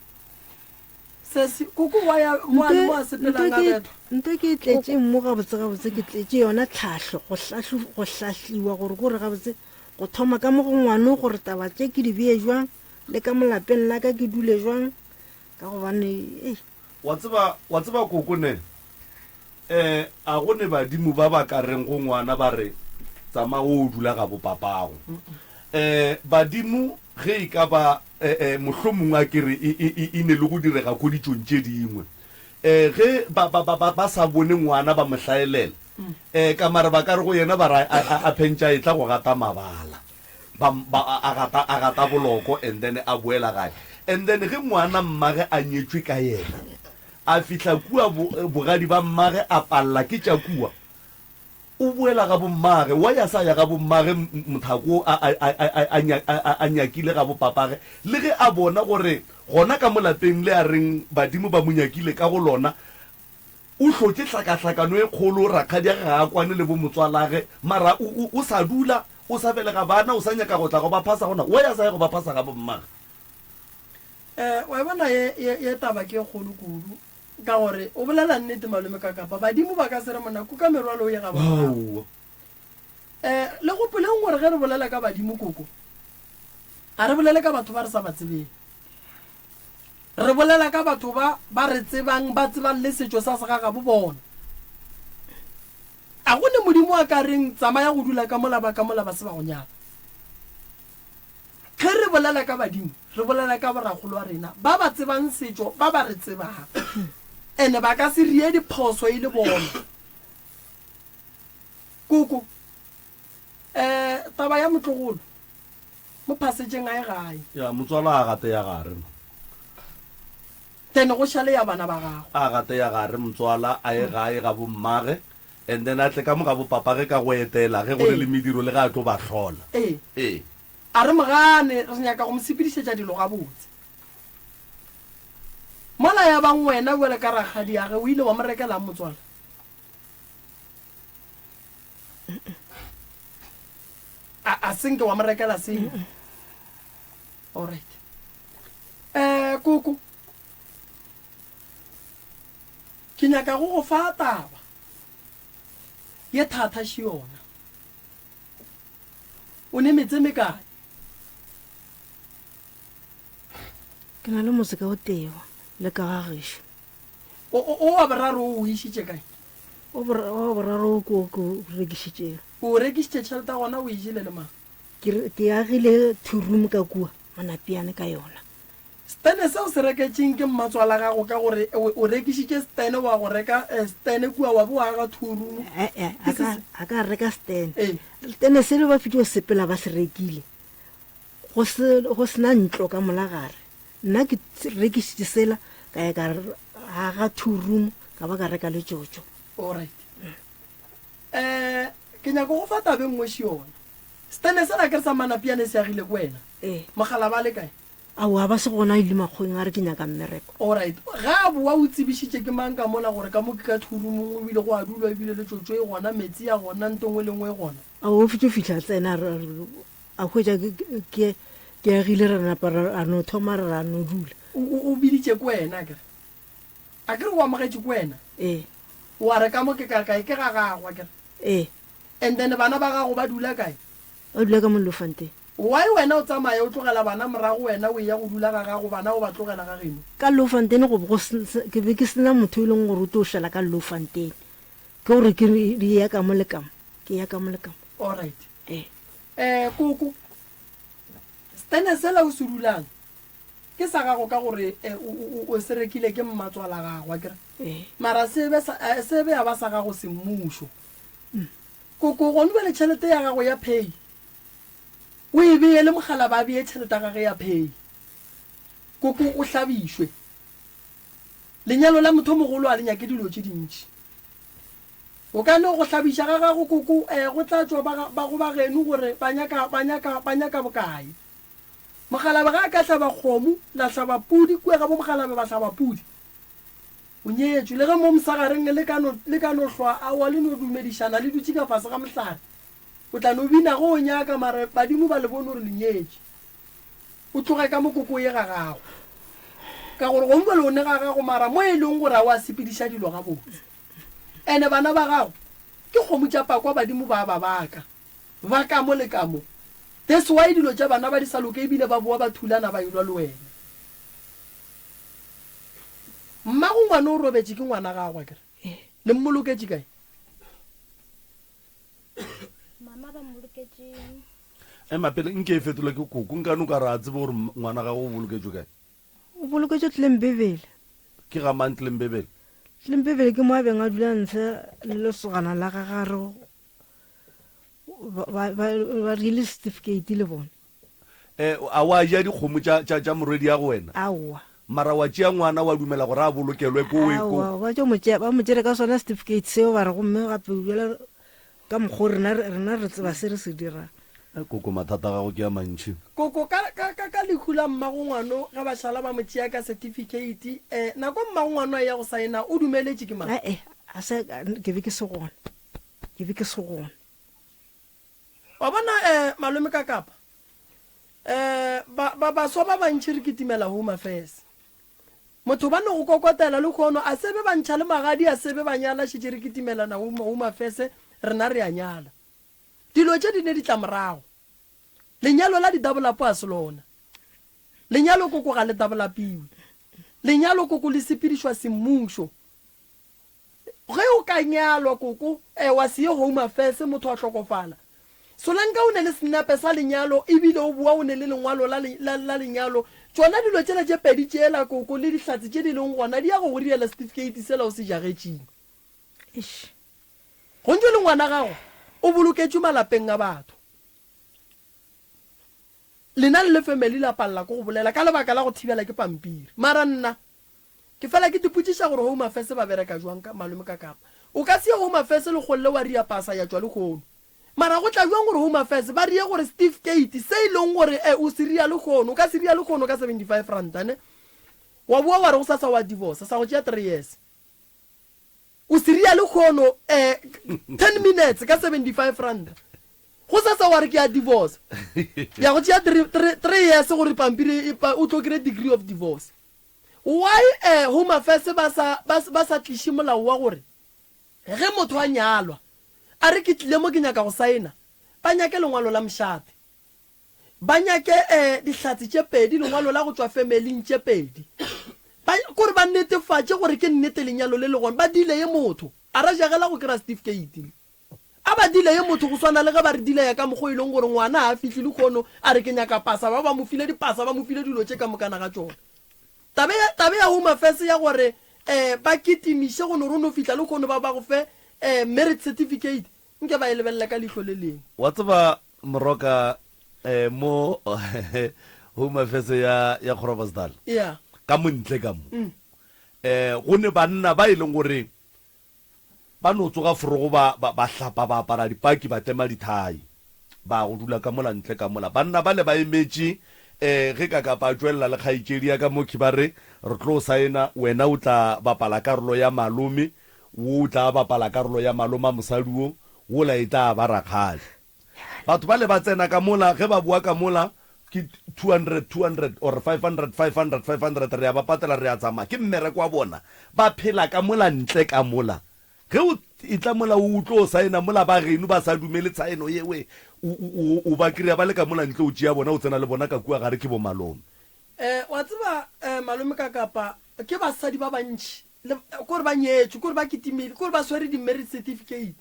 Sesi, koko wa ya mo a mo a sepelang a bethwa. Nto ke e tletše mo gabotse gabotse ke tletše yona tlhahlo go hlahlu go hlahliwa gore gore gabotse go thoma ka mo go ngwano gore taba tše ke di bee jwang le ka mo lapeng la ka ke dule jwang ka gobane ei. Wa tseba, wa tseba koko ne, eh, a go ne badimo ba ba ka reng go ngwana ba re, Tsama o dula ga bo papago. Eh, badimo ge e ka ba, eh, eh, mohlomongwe a ke re e, e, e, e ne le go direga ko ditšong tše dingwe. Eh, ge ba, ba, ba, ba, ba sa bone ngwana ba mo hlaelela, eh, ka mare ba ka re go yena ba re a, a, a phentša e tla go gata mabala. Ba, ba, a, a gata, a gata boloko and then a boela gae. And then ge ngwana mmage a nyetšwe ka yena, a fihla kua bo, bogadi ba mmage a palla ke tša kua, o boela ga bommage. Why a sa ya ga bommage mothako a, a, a, a, a, a, a, a nyakile ga bopapage? Le ge a bona gore gona ka mo lapeng le a reng badimo ba mo nyakile ka go lona, O hlotše hlakahlakano e kgolo, rakgadiage ga a kwane le bomotswalage, mara o, o, o sa dula, o sa belega bana, o sa nyaka go tla go ba phasa gona, why a sa ye go ba phasa ga bommage? Eh, wa e bona ye, ye, ye taba ke e kgolo kudu, ka gore o bolela nnete malome ka kapa badimo ba ka se re monna kuka merwalo o ye ga bo rrago. Aowa. Eh, le gopoleng gore ge re bolela ka badimo koko, ga re bolele ka batho ba re sa ba tsebeng. Re bolela ka batho ba ba re tsebang, ba tsebang le setšo sa segagabo bona. A go ne Modimo a ka reng, Tsamaya go dula ka mola ba ka mola ba se ba go nyala? Ge re bolela ka badimo, re bolela ka borakgolo wa rena ba ba tsebang setšo, ba ba re tsebang. Ene ba ka se rie diphoso e le bona. Koko, eh, taba ya motlogolo, Mo phasetšeng a ye gae. Ya, motswala a gate ya gare mo. Then go šale ya bana ba gago. A gate ya gare motswala a ye gae ga bo mmage and then a tle ka mo ga bo papage ka go etela ge go le le mediro le ge a tlo ba hlola. Ee. Ee. A re mo gane, re nyaka go mo sepedišetša dilo gabotse. Mola ya bang wena bjale ka rakgadiage o ile wa mo rekelang motswala? A, a senke wa mo rekela selo. Alright. Eh, koko. Ke nyaka go go fa taba. Ye thata še yona. O ne metse mekae? Ke na le motse ka o tee le ka ga gešo. O, o, o wa boraro o o išitše kae? O bor-, wa boraro o ke o ke o rekišitšego. O o rekišitše, tšhelete ya gona o e jele le mang? Ke re, ke agile two room ka kua Manapiane ka yona. Stene se o se reketšeng ke mmatswala gago ka gore o, o rekišitše stene wa go reka eh, stene kua wa bo wa aga two room. Eh, eh, Ke a se ka, se. a ka reka stene. Ee. Stene sele ba fetše go sepela ba se rekile. Go se, go se na ntlo ka mola gare. Nna ke rekišitše sela, ka ya ka aga two room, ka ba ka reka le tšotšo. Alright. Eh, ke nyaka go fa taba e nngwe še yona. Stene sela ke re sa Manapiane se agile ke wena? Ee. Mogala ba le kae? Aowa, ba se gona, a ile makgoweng a re ke nyaka mmereko. Alright. Ge a boa o tsebišitše ke mang ka mola gore ka mo ke ka two roomong ebile go a dulwa ebile le tšotšo e gona, metsi a gona, nto nngwe le nngwe e gona? Aowa, o fetše o fihla a tsena a re, a re, A hwetša ke, ke, ke agile ra napa ra, ra no thoma ra no dula. O, o, o biditše ke wena, akere? Akere o amogetše ke wena? Ee. Wa re ka mo ke ka kae? Ke ga gago, akere? Ee. And then bana ba gago ba dula kae? Ba dula ka mo Lofanteng. Why wena o tsamaye o tlogela bana morago wena o eya go dula ga gago bana o ba tlogela ga geno? Ka Lofanteng go be go se, se, ke be ke se na motho e leng gore o tlo šala ka Lofanteng. Ke gore ke re, ke ya ka mo le ka mo, ke ya ka mo le ka mo. Alright. Ee. Eh, koko. Stene sela o se dulang ke sa gago ka gore o se rekile ke mmatswala gago, akere? Mara se be sa, se be ya ba sa gago semmušo. Koko, gone bjale tšhelete ya gago ya pay o e beye le mokgalaba a beye tšhelete ya gage ya pay. Koko o hlabišwe. Lenyalo la motho mogolo a le nyake dilo tše dintši. O ka no go hlabiša ga gago koko eh go tla tšwa ba ba go ba geno gore ba nyaka ba nyaka ba nyaka bokae. Mokgalabje ga a ka hlaba kgomo la hlaba pudi kua ga bo mokgalabje ba hlaba pudi. O nyetšwe le ge mo mosagareng le ka no le ka no hlwa aowa le no dumedišana le dutše ka fase ga mohlare. O tla no bina ge o nyaka mara badimo ba le bone gore le nyetše. O tloge ka mo koko ye ga gago. Ka gore gongwe bjale o ne ga gago mara mo e leng gore a wa sepediša dilo gabotse. Ene bana ba gago ke kgomo tša pakwa badimo ba ba baka. Ba ka mo le ka mo. That's why dilo tša bana ba di sa loke ebile ba bowa ba thulana ba elwa le wena. Mmago ngwana o robetše ke ngwana gago akere? Le mmoloketše kae? Mama ba mmoloketše. Ema pele nke e fetolwe ke koko nkane o ka re a tsebe gore ngwana gago o boloketšwe kae. O boloketšwe Tlembebele. Ke ga mang Tlembebele? Tlembebele ke mo a beng a dula ntshe le lesogana la gagare ba ba ba rile certificate le bona. Eh, a wa ja dikgomo tša tša tša morwedi ya go wena? Aowa. Mara wa tšea ngwana wa dumela gore a bolokelwe ko we ko. Aowa, ba tšo mo tšea, ba mo tšere ka sona certificate seo ba re gomme gape bjale Ka mokgwa o rena, rena re tseba se re se dirang. Eh, Koko, mathata a gago ke a mantši. Koko, ka, ka, ka, ka lehu la mmagongwano, ge ba šala ba mo tšea ka setifikheiti, eh, nako mmagongwano a eya go saena, o dumeletše ke mang? Ae, a se, ke be ke se gona. Ke be ke se gona. Wa bona, eh, malome ka kapa, eh, ba, ba, baswa ba bantši re kitimela Home Affairs. Motho ba no go kokotela lehono, a se be ba ntšha le magadi, a se be ba nyala, šetše re kitimelana Home, Home Affairs, rena re a nyala. Dilo tše di ne ditlamorago. Lenyalo la didabolapo a se lona. Lenyalo koko ga le dabolapiwe. Lenyalo koko le sepedišwa semmušo. Ge o ka nyalwa koko, eh, wa se ye Home Affairs, motho a hlokofala. Solanka o ne le senepe sa lenyalo ebile o boa o ne le lengwalo la, la, la lenyalo. Tšona dilo tšela tše pedi tšela koko le dihlatse tše di leng gona di ya go go riela setifikeiti sela o se jagetšeng. Eish. Go ntšwe le ngwana gago o boloketšwe malapeng a batho. Lena le le family la palela ke go bolela ka lebaka la go thibela ke pampiri. Mara nna ke fela ke tipotšiša gore Home Affairs ba bereka jwang ka malome ka Kapa. O ka se ye Home Affairs lekgolle wa ria pasa ya tšwa lehono. Mara go tla jwang gore Home Affairs ba rie gore setifikeiti se e leng gore eh o se ria lehono, o ka se ria lehono ka 75 ranta ne? Wa boa wa re gosasa wa divorce, sa go tšea three years. O se ria lehono eh 10 minutes ka 75 ranta. Gosasa wa re ke a divorce. Ya go tšea 3 years gore pampiri e, o tlo kry degree of divorce. Why eh Home Affairs ba sa ba, ba sa tliše molao wa gore ge motho a nyalwa a re ke tlile mo ke nyaka go saena, ba nyake lengwalo la mošate. Ba nyake eh dihlatse tše pedi, lengwalo la go tšwa femeling tše pedi. Ba, kore ba netefatše gore ke nnete lenyalo le le gona. Ba deleye motho. A ra jagela go kry-a setifikeiti. A ba deleye motho go swana le ge ba re deleya ka mokgwa o e leng gore ngwana ga a fihle lehono a re ke nyaka pasa, ba ba mo file dipasa, ba mo file dilo tše ka mokana ga tšona. Tabe ya, tabe ya Home Affairs ya gore eh ba kitimiše go no re o no fihla lehono ba ba go fe eh marriage certificate, Nke ba e lebelela ka leihlo le lengwe. Wa tseba Moroka eh, mo Home Affairs ya ya Groblersdal Yeah. ka mo ntle ka mo mm. eh go ne banna ba e leng gore ba no tsoga forogo ba ba, ba hlapa ba apara dipaki ba tlema dithai ba go dula ka mola ntle ka mola banna ba le ba emetše eh ge ka kapa a tšwelela le kgaetšedi ya ka mokhi ba re re tlo saena wena o tla bapala karolo ya malome Wo o tla bapala karolo ya maloma mosadi wo, wola e tla ba rakgadi. Batho bale ba tsena ka mola, ge ba boa ka mola, ke 200, 200 or 500, 500, 500, re a ba patela, re a tsamaya. Ke mmereko wa bona. Ba phela ka mola ntle ka mola. Ge o etla mola o tlo saena mola ba geno ba sa dumele tshaeno yewe, o, o, o ba kry-a ba le ka mola ntle o tšea bona o tsena le bona ka kua gare ke bo malome. Eh, wa tseba, eh, malome ka kapa, ke basadi ba bantši Le, kore ba nyetšwe, kore ba kitimile, kore ba swere di-marriage certificate.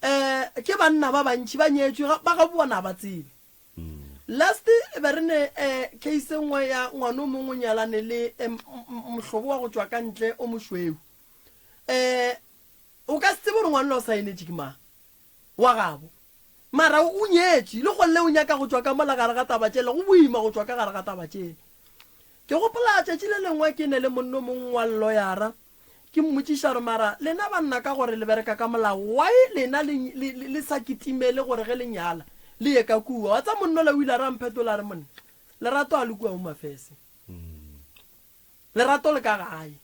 Um ke banna ba bantši ba nyetšwe, ba gabo bona ga ba tsebe. Last e be re ne um case e nngwe ya ngwana o mongwe o nyalane le um mohlobo wa go tšwa ka ntle o mošweu. Um o ka se tsebe gore ngwana o saenetše ke mang wa gabo. Mara o nyetše, le golle o nyaka go tšwa ka mola gare ga taba tšela, go boima go tšwa ka gare ga taba tšela. Ke gopola tšatši le lengwe ke ne le monna o mongwe wa lloyara, Ke mmotšiša gore mara lena banna ka gore le bereka ka molao why lena le, le, le, le sa kitimele gore ge le nyala le ye ka kua? Wa tsa monnola o ile a re a mphetola a re monna lerato a le kua Home Affairs. Lerato le ka gae.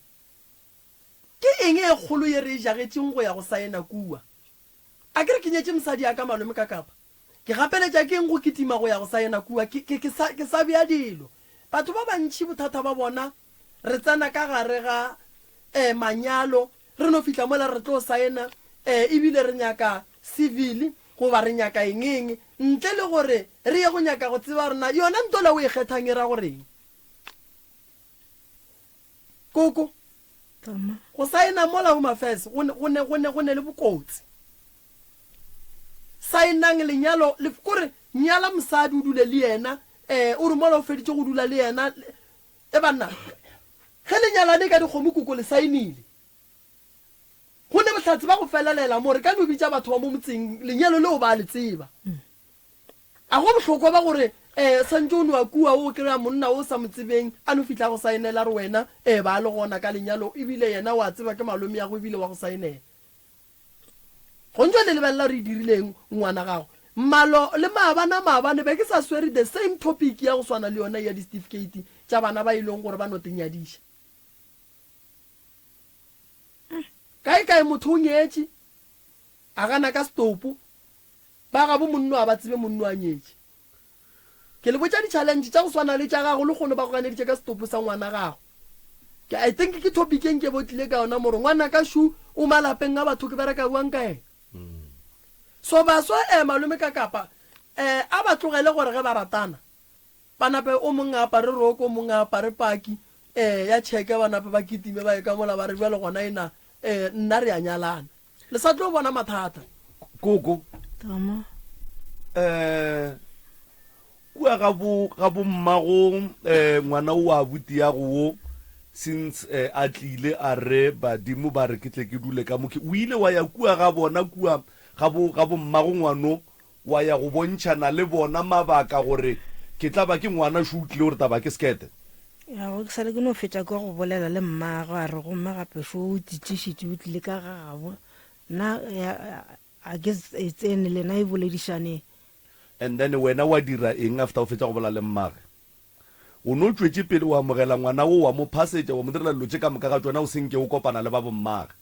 Ke eng e kgolo ye re e jagetšeng go ya go saena kua? A ke re ke nyetše mosadi ya ka malome ka kapa Ke gapeletša ke'ng go kitima go ya go saena kua? Ke, ke, ke sa, ke sa bea dilo. Batho ba bantši bothata ba bona, re tsena ka gare ga, eh, manyalo, re no fihla mola re tlo saena, eh, ebile re nyaka civil, goba re nyaka eng-eng, ntle le gore re ye go nyaka go tseba gore na yona ntola o e kgethang e ra goreng. Koko, go saena mola Home Affairs go ne, go ne, go ne, go ne le bokotsi. Saenang lenyalo, le, kore nyala mosadi o dule le yena, eh, o re mola o feditše go dula le yena, e banna, ge le nyalane ka dikgomo koko le saenile. Go ne bohlatse ba go felelela mo, re ka no bitša batho ba mo motseng, lenyalo leo ba a le tseba. A go bohlokwa ba gore eh santše o noa kua o kry-a monna o sa mo tsebeng a no fihla a go saenela a re wena eh ba le gona ka lenyalo ebile yena wa tseba ke malomeago ebile wa go saenela. Gontšo le lebelela gore e dirile eng ngwana gago. Malo le maabana maabane be ke sa swere the same topic ya go swana le yona ya di certificate tša bana ba e leng gore ba no te nyadiša. Kae kae motho o nyetše a gana ka setopo Ba gabo monno a ba tsebe monno a nyetše. Ke le botša di challenge tša go swana le tša gago lekgono ba go ganeditše ka setopo sa ngwana gago. Ke I think ke topic e nke bo tlile ka yona more ngwana ka shu o malapeng a batho ke bereka bjang ka ena. So baswa eh malome ka kapa eh a ba tlogele gore ge ba ratana ba nape o mong a apare roko o mong a apare paki eh ya cheke ba nape ba kitime ba ye ka mola ba re bjale gona ena eh nna re a nyalana. Le sa tlo bona mathata. Koko. Tama. Eh kua ga bo ga bo mmago eh ngwana o a buti ya go wo since eh, a tlile a re badimo ba re ke tle ke dule ka mokhe o ile wa ya kua ga bona kua ga bo ga bo mmago ngwano wa ya go bontšhana le bona mabaka gore ke tla ba ke ngwana šo o tlile gore taba ke sekete Ya go ke sale ke no fetša kwa go bolela le mmagwe a re gomme gape šo o titlišitše o tlile ka ga gabo nna a ke e tsene lena e boledišaneng. And then wena wa dira eng after o fetša go bolela le mmage? O no tšwetše pele wa amogela ngwana wo wa mo phasetša wa mo direla dilo tše ka moka ga tšona o se nke o kopana le ba bommage.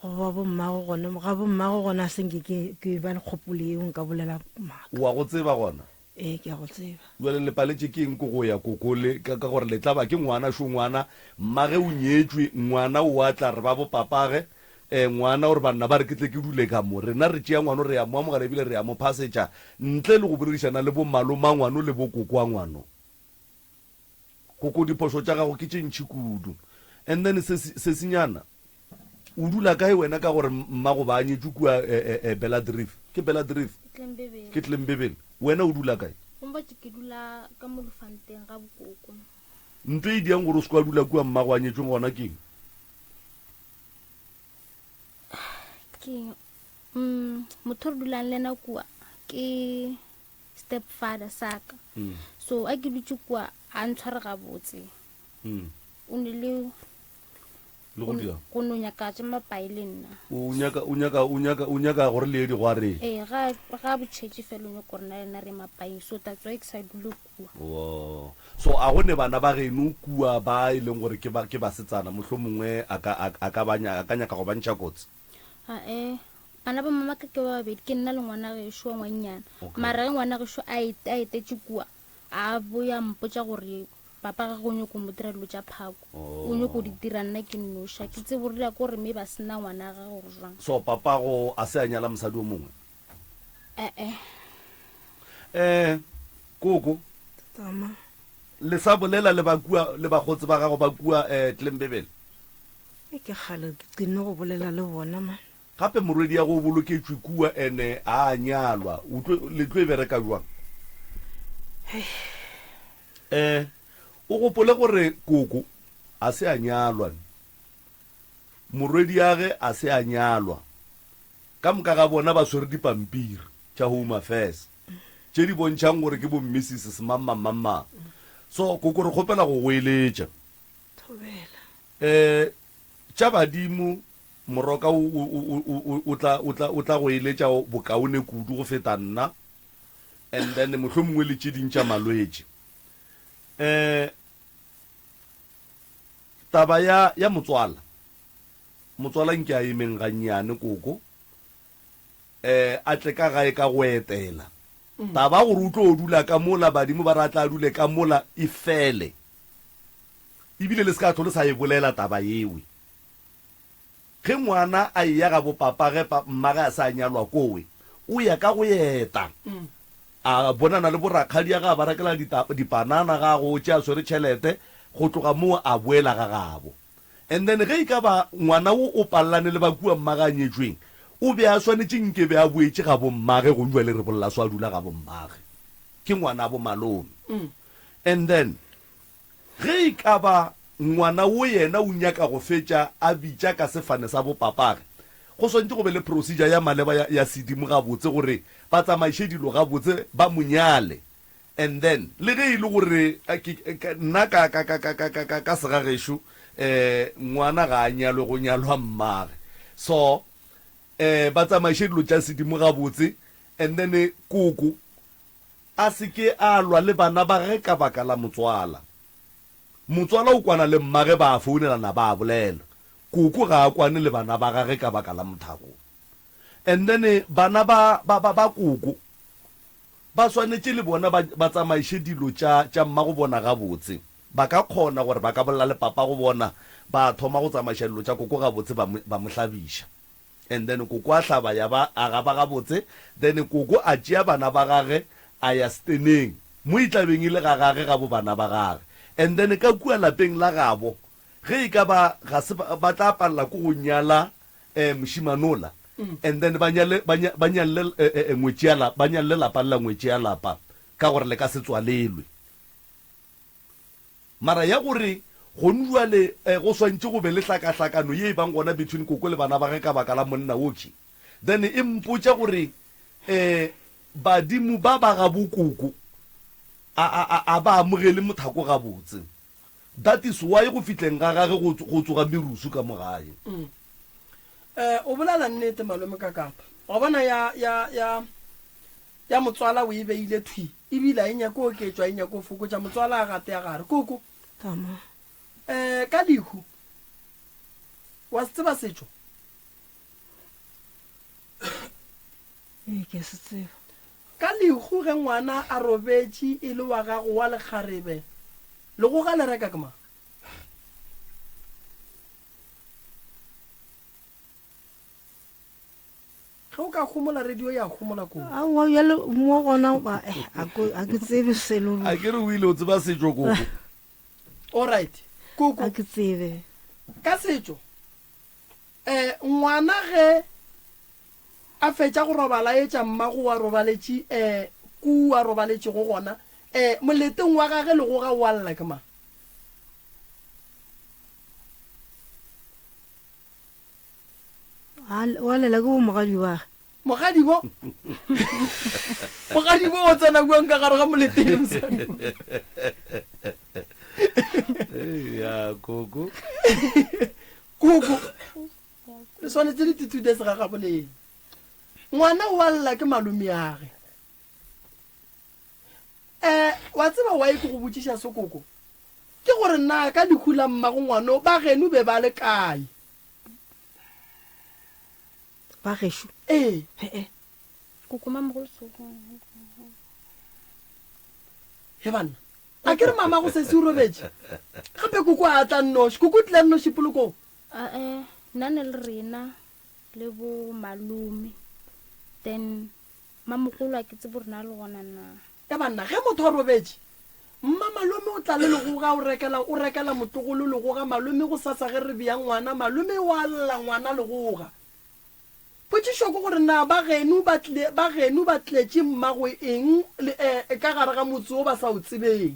Go ba bommago gona, ga bommago gona a se nke ke, ke ba le kgopolo yeo nka bolela maaka. O a go tseba gona? Ee, ke a go tseba. Bjale le paletše ke eng ko go ya koko le, ka, ka gore le tla ba ke ngwana šo ngwana, mmage o nyetšwe, ngwana o a tla re ba bopapage, eh, ngwana o re banna ba re ke tle ke dule ka mo. Rena re tšea ngwano re a mo amogela ebile re a mo phasetša ntle le go boledišana le bomalomangwano le bokokoangwano. Koko diphošo tša gago ke tše ntši kudu. And then sesi, sesinyana, o dula kae wena ka gore mmago ba anyetšwe kua eh, eh, eh, Beladrief? Ke Beladrief? Klembebele. Ke Klembebele. Wena o dula kae? Gompotše ke dula ka mo Lufanteng ga bokoko. Nto e diang gore o se ke wa dula kua mmago anyetšweng gona ke eng? Ke eng? Mm, motho re dulang le yena kua ke step father sa ka mm. so a ke dutše kua a ntshware gabotse mm. o ne le le go dira go no nyaka tše mapai le nna o nyaka o nyaka o nyaka o nyaka gore le ye digwareng ee ga ga botšhetše fela o nyako rena le nna re mapaing so that's why ke sa dule kua oh. so a go ne bana ba geno kua ba e leng gore ke ba ke basetsana mohlomongwe a ka a ka ba a ka nyaka go ba ntšha kotsi Ae, bana ba mamaka ke ba babedi, ke nna le ngwana gešo wa ngwannyana. Okay. Mara ge ngwana gešo a et- a etetše kua, a boya mpotša gore papa gagwe o nyoko mo dira dilo tša phako. O nyoko di dira nna ke nnoši. Ha ke tsebe gore dira ke gore mme ba sena ngwana gagwe gore jwang. So papago a se a nyala mosadi o mongwe? Ae. Eh, koko. Tama. Le sa bolela le ba kua le bakgotsi ba gago ba kua eh Klembebele? E ke kgale ke qenne go bolela le bona man. Gape morwediago o boloketšwe kua ene a a nyalwa. O tlo, le tlo e bereka bjang? Eh, o gopole gore koko a se a nyalwa, morwediage a se a nyalwa. Ka moka ga bona ba swere dipampiri tša Home Affairs tše di bontšhang gore ke bo Mmisisi semangmangmangmang. So, koko re kgopela go go eletša. Thobela. Eh, tša badimo Moroka o, o, o, o, o, o tla, o tla, o tla go eletša bokaone kudu go feta nna, and then mohlomongwe le tše ding tša malwetši. Eh, taba ya, ya motswala, motswala nke a emeng gannyane koko, eh, a tle ka gae ka go etela. Taba ya gore o tlo dula ka mola, badimo ba re a tla a dule ka mola, e fele. Ebile le se ka hlole sa e bolela taba yewe. Ge ngwana a eya ga bopapage pa mmage a se a nyalwa kowe, o ya ka go eta. A bonana le borakgadiage a ba rekela dipanana ga gotše a swere tšhelete, go tloga moo a boela ga gabo. And then ge e ka ba ngwana wo o pallane le ba kua mmage a nyetšweng, o be a swanetše nke be a boetše ga bommage gong jwale re bolela so a dula ga bommage. Ke ngwanabo malome. And then Ge e ka ba ngwana wo yena o nyaka go fetša a bitša ka sefane sa bopapage, go swanetše go be le procedure ya maleba ya, ya sedimo gabotse gore ba tsamaiše dilo gabotse ba mo nyale. And then le ge e le gore ke, ke, nna ka, ka, ka, ka, ka, ka, ka, ka segagešo eh, ngwana ga a nyalwe go nyalwa mmage. So eh, ba tsamaiše dilo tša sedimo gabotse and then koko A se ke a lwa le bana ba gage ka baka la motswala. Motswala o kwana le mmage ba a founelana ba a bolela. Koko ga a kwane le bana ba gage ka baka la Mothago. And then bana ba, ba, ba, ba koko ba swanetše le bona ba, ba tsamaiše dilo tša, tša mmago bona gabotse. Ba ka kgona gore ba ka bolela le papago bona, ba thoma go tsamaiša dilo tša koko gabotse ba mo, ba mo hlabiša. And then koko a hlaba ya ba a gaba gabotse, then koko a tšea bana ba gage a ya steneng mo e tla beng e le ga gage ga bo bana ba gage. And then ka kua lapeng la gabo ge e ka ba ga se ba, ba tla palela ko go nyala eh mošemane ola, and then ba nyale, ba nya, ba nyalle eh, eh, eh, ngwetši ya lapa, ba nyalle lapa lela ngwetši ya lapa, ka gore le ka se tswalelwe. Mara ya gore gonu bjale go swantše go be le hlakahlakano ye e bang gona between koko le bana ba ge ka baka la monna wo ke then e mpotša gore um badimo ba ba gabo koko a, a, a, a ba amogele mothako gabotse. That is why go fihleng ga gage go, go tsoga merusu ka mo gae. Mm. Eh, o bolela nnete malome Kakapa. Wa bona ya, ya, ya, Ya motswala o e beile thwi, ebile a e nyake go oketšwa, a e nyake go fokotša. Motswala a gate ya gare. Koko. Tama. Eh, ka lehu. Wa se tseba setšo? Ee, ke a se tseba. Ka lehu ge ngwana a robetše e le wa gago wa lekgarebe, legoga le reka ke mang? Ge o ka homola radio ya homola koko. Aowa bjale mo gona ba eh, a ko- a ke tsebe selo A ke re o ile o tseba setšo koko. All right. Koko. A ke tsebe. Ka setšo eh ngwana ge a fetša go robala etša mmago wa robaletše eh kua robaletšego gona eh moleteng wa gage legoga o a lla ke mang? Wa lela ke bo mogadi wa. Mogadibo? Mogadibo o tsena bjang ka gare ga moleteng mosadi? Ya koko. Koko. Le swanetše le tithude segagaboleng. Ngwana o a lla ke malomeage. Eh, wa tseba why ke go botšiša se koko? Ke gore na ka lehu la mmago ngwano ba geno be ba le kae? Ba gešo? Ee. He-e. Koko mamogolo so. He banna, a ke re mamago sesi o robetše? Gape koko a tla nnoši. Koko o tlile a nnoši polokong? A-e, nna ne le rena le bo malome. Then Mamogolo a ke tsebe gore na le gona na. Ya banna, ge motho a robetše, mmamalome o tla le legoga o rekela, o rekela motlogolo legoga, malome gosasa ge re bea ngwana, malome o a lla ngwana legoga. Potšišo ke gore na ba geno ba tlile, ba geno ba tletše mmago eng le, eh, ka gare ga motse wo ba sa o tsebeng?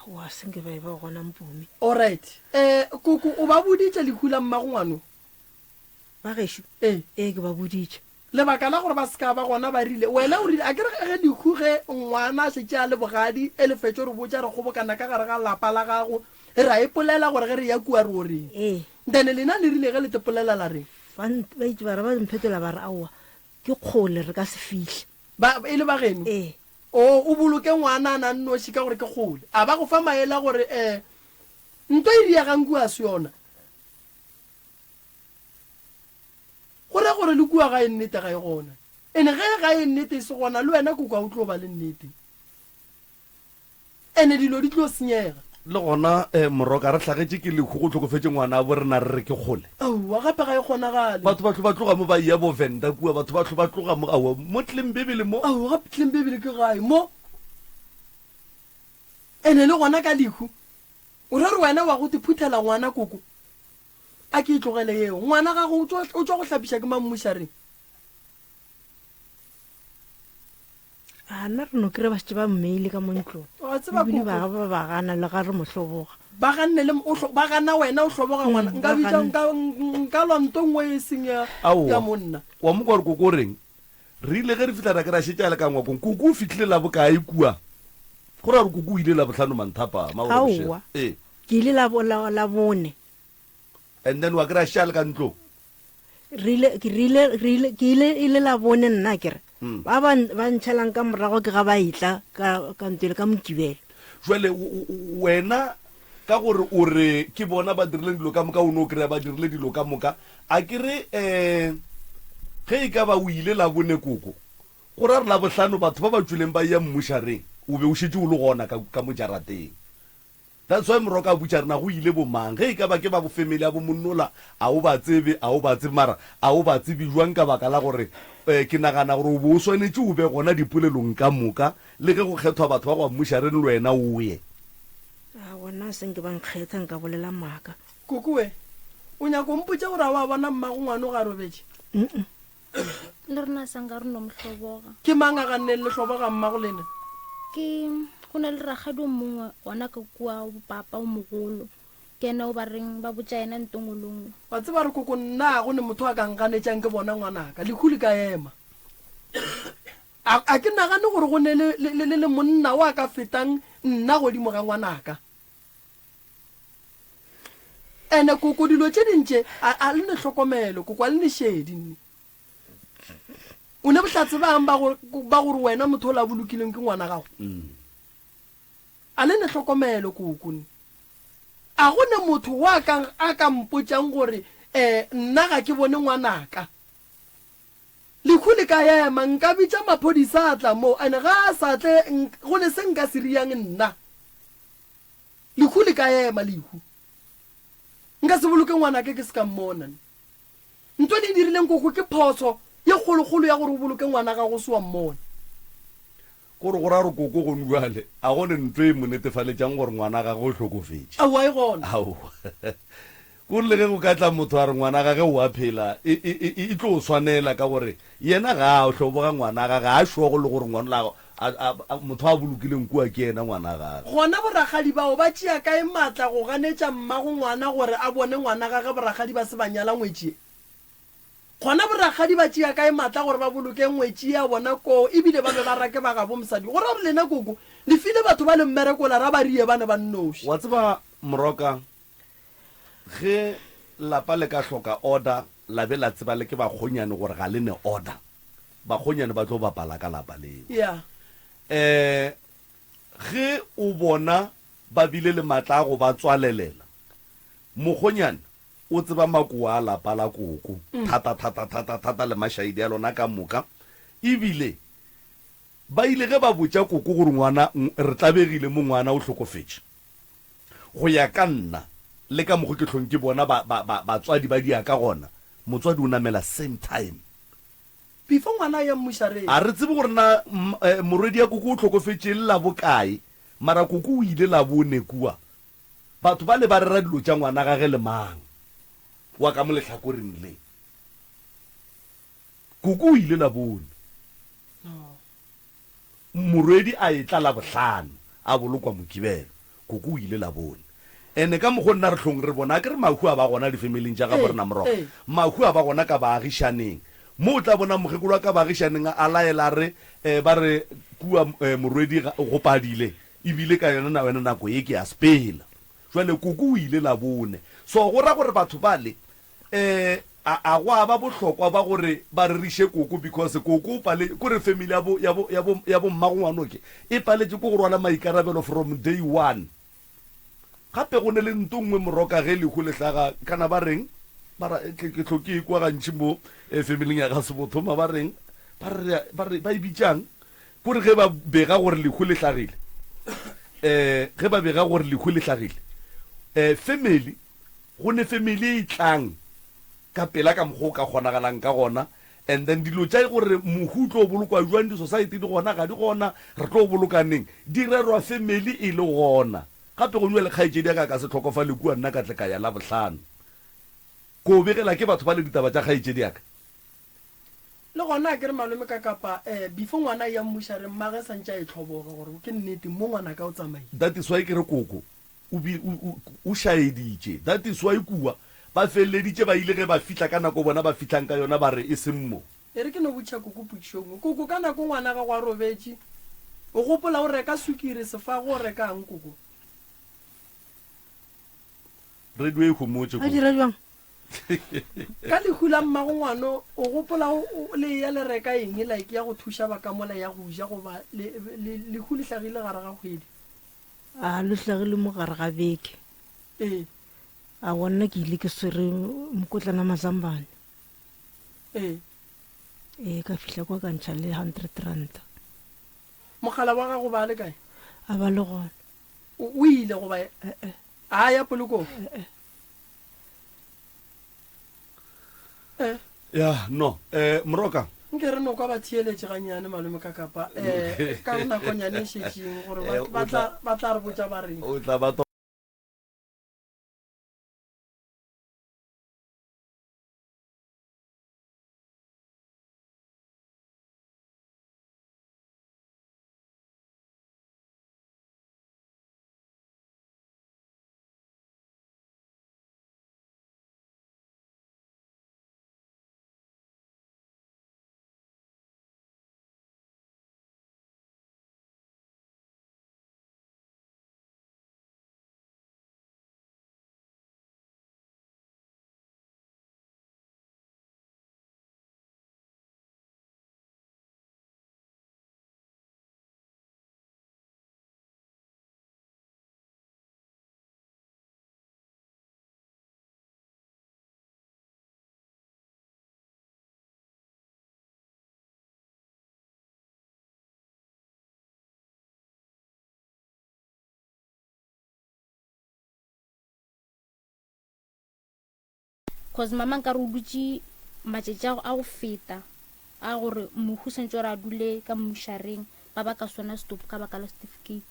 Aowa, se nke ba e ba gona Mpumi. Alright. Eh, koko o ba boditše lehu la mmago ngwano? Ba gešo? Ee. Ee, ke ba boditše. Lebaka la gore ba se ka ba gona ba rile, Wena o rile, a ke re ge lehu ge ngwana a šetše a le bogadi e le fetšo re botša re kgobokana ka gare ga lapa la gago ra ipolela gore ge re ya kua re o reng. Ee. Then lena le rile ge le tepolela la reng? Ba, ba itše ba re ba mphetola ba re, Aowa, ke kgole re ka se fihle. Ba, e le ba geno? Ee. O, o boloke ngwana a na nnoši ka gore ke kgole. A ba go fa maele a gore, eh, nto e riegang kua a se yona. Go ra gore le kua gae nnete ga e gona. Ene ge gae nnete e se gona le wena koko ga o tlo ba le nnete. Ene dilo di tlo senyega. Le gona Moroka re hlagetše ke lehu go hlokofetše ngwanabo rena re re ke kgole. Aowa gape ga e kgonagale. Batho ba hlo ba tloga mo ba eya bo Venda kua, batho ba hlo ba tloga mo aowa mo Tlembebele mo. Aowa gape Tlembebele ke gae mo. Ene le gona ka lehu o ra gore wena wa go te phuthela ngwana koko. A ke e tlogele yeo. Ngwana gago o tšwa, o tšwa go hlapiša ke mang mmušareng? A nna re no kry-a ba šetše ba mmeile ka mo ntlong. Wa tseba Ebile koko. ba ba ba gana le ga re mo hloboga. Ba ganne le, o hlo, ba gana wena o hloboga ngwana. Mm, Nka ba bitša, ganne. nka, nka lwa nto nngwe e seng ya, ya Aowa. monna. Wa mo kwa gore koko o reng? Re ile ge re fihla ra ke ra šetša a le ka ngwakong. Koko o fihlile la bokae kua? Go ra gore koko o ile Labohlano manthapama gore bošego. Aowa. Ee. Ke ile la, la, Labone. And then wa kry-a šetše a le ka ntlong. Re ile, ke rile, re ile, ke ile, ile Labone nna ke re. Mm. Ba ba, ba ntšhalang ka morago ke ga ba etla ka, ka ntwele ka Mokibelo. Jwale wena ka gore o re ke bona ba dirileng dilo ka moka, o no kry-a ba dirile dilo ka moka. A ke re um ge e ka ba o ile Labone koko, go ra re Labohlano batho ba ba tšweleng ba eya mmušareng, o be o šetše o le gona ka, ka mo jarateng. That's why Moroka a botša rena go ile bo mang. Ge e ka ba ke ba bo family ya bo monnola, a o ba tsebe, a o ba tsebe, mara a o ba tsebe jwang ka baka la gore eh, ke nagana gore o be o swanetše o be gona dipolelong ka moka, le ge go kgethwa batho ba go mmušareng le wena o ye. A bona se nke ba nkgetha nka bolela maaka. Koko we, o nyako mpotša gore a wa bona mmago ngwano ga a robetše? Mm-mm. Le rena sa nka re no mo hloboga. Ke mang a ganneng le hloboga mmago lena? Ke go na le rakgadi o mongwe gona ka kua papa o mogolo. Ke yena o ba reng ba botša yena nto ngwe le ngwe. Wa tseba re koko nna ga go ne motho a ka nganetšang ke bona ngwanaka. Lehu le ka ema. A, a ke nagane gore go ne le, le, le, le monna o a ka fetang nna godimo ga ngwanaka. Ene koko dilo tše ding tše a, a le ne hlokomelo koko a le ne šedi nne. O ne bohlatse bang ba gore, ba gore wena motho o la bolokileng ke ngwana gago? A le ne hlokomelo koko nne. A go ne motho wa ka, a ka mpotšang gore eh nna ga ke bone ngwanaka. Lehu le ka ema, nka bitša maphodisa a tla mo, ene ga a sa tle go ne se nka se riang nna. Lehu le ka ema, lehu. Nka se boloke ngwanake ke se ka mmona. Nto le e dirileng koko ke phoso ye kgolokgolo ya gore o boloke ngwana gago o se wa mmona. Kore go ra gore koko gone bjale a go ne nto e mo netefaletšang gore ngwana gagwe o hlokofetše. Aowa e gona. Aowa. Kore le ge go ka tla motho a re ngwana gage o a phela, e, e, e, e tlo swanela ka gore yena ga a hloboga ngwana gage, ga a šogo le gore ngwana a, a, a, motho a bolokileng kua ke yena ngwana gage. Gona borakgadi bao ba tšea kae matla go ganetša mmago ngwana gore a bone ngwana gage borakgadi ba se ba nyala ngwetši ye? Gona borakgadi ba tšea kae matla gore ba boloke ngwetši ya bona koo ebile ba be ba rake ba gabo mosadi? Go ra gore lena koko le file batho bale mmereko la ra ba rie ba ne ba nnoši. Wa tseba Moroka, Ge lapa le ka hloka order, la be la tseba le ke bakgonyane gore ga le ne order, bakgonyane ba tlo bapala ka lapa leo. Yeah. Eh, ge o bona ba bile le matla a go ba tswalelela, mokgonyane o tseba makoa a lapa la koko thata, thata, thata, thata le mašaedi a lona ka moka, ebile ba ile ge ba botša koko gore ngwana, re tlabegile mo ngwana o hlokofetše. Go ya ka nna, le ka mokgo ke hlong ke bona ba, ba, ba, batswadi ba dia ka gona, motswadi o namela same time. Before ngwana a ya mmušareng. A re tsebe gore na eh, morwedi ya koko o hlokofetše e le la bokae, mara koko o ile Labone kua. Batho bale ba rera dilo tša ngwana gage le mang wa ka mo lehlakoreng le. Koko o ile Labone. Morwedi a etla Labohlano, a bolokwa Mokibelo. Koko o ile Labone. Ene ka mokgo nna re hlong re bona, akere mahu a ba gona difemiling tša gabo rena morogo. Mahu a ba gona ka baagišaneng. Mo o tla bona mokgekolo wa ka baagišaneng a laela a re, Ba re kua morwedi go padile, ebile ka yona yona nako ye ke a sepela. Jwale koko o ile Labone. So go ra gore batho bale Eh, a, a gwa ba bohlokwa ba gore ba reriše koko because koko o pale, kore family ya bo, ya bo, ya bo, ya bo mmago ngwanoke e paletše ko go rwala maikarabelo from day one. Gape go ne le nto nngwe moroka ge lehu le hlaga, kana ba reng? Ba ra, ke, ke hlo ke ekwa gantši mo eh, familing ya ga Sebothoma ba reng? Ba re, ba re, ba e bitšang? Kore ge ba bega gore lehu le hlagile, eh, ge ba bega gore lehu le hlagile, eh, family Go ne family e tlang ka pela ka mokgwa o ka kgonagalang ka gona and then dilo tša gore mohu o tlo bolokwa jwang, di-society di gona ga di gona, re tlo boloka neng, di rerwa family e le gona. Gape go bjale kgaetšedi ya ka a ka se hlokofale kua nna ka tle ka ya Labohlano ko begela ke batho bale ditaba tša kgaetšedi ya ka. Le gona a ke re malome ka kapa eh before ngwana a eya mmušareng mmagwe santše a e hloboga gore ke nnete mo ngwanaka o tsamaile. That is why ke re koko O bi, o, o, o šaeditše. That is why kua, ba feleleditše ba ile ge ba fihla ka nako bona ba fihlang ka yona, ba re, E seng mo. E re ke no botšiša koko potšišo e nngwe. Koko, ka nako ngwana gago a robetše, o gopola o reka sukiri, sefago, o rekang, koko? Radio e homotše, A koko. dira bjang? Ka lehu la mmago ngwano, o gopola o, o, le eya le reka eng, like ya go thuša ba ka mola ya go ja, goba le, le, lehu le hlagile gare ga kgwedi? A lo hlagile mo gare ga beke. Ee. A wa nna ke ile ke swere mokotlana mazambane. Ee. Ee, ka fihla kwa ka ntšha le hundred ranta. Mogala wa gago ba le kae? A ba le gona. O, o ile goba? Eh-eh. A ya polokong? Eh-eh. Eh. Ya, no. Eh, Moroka. Nke re no kwa ba theeletše gannyane malome ka kapa eh, ka nakonyane e šetšeng gore ba, eh, ba tla, ba tla re botša ba reng. O tla ba Cause mama nkare o dutše matšatši a go feta a gore mohu santse gore a dule ka mmušareng ba ba ka sona stop ka baka la certificate.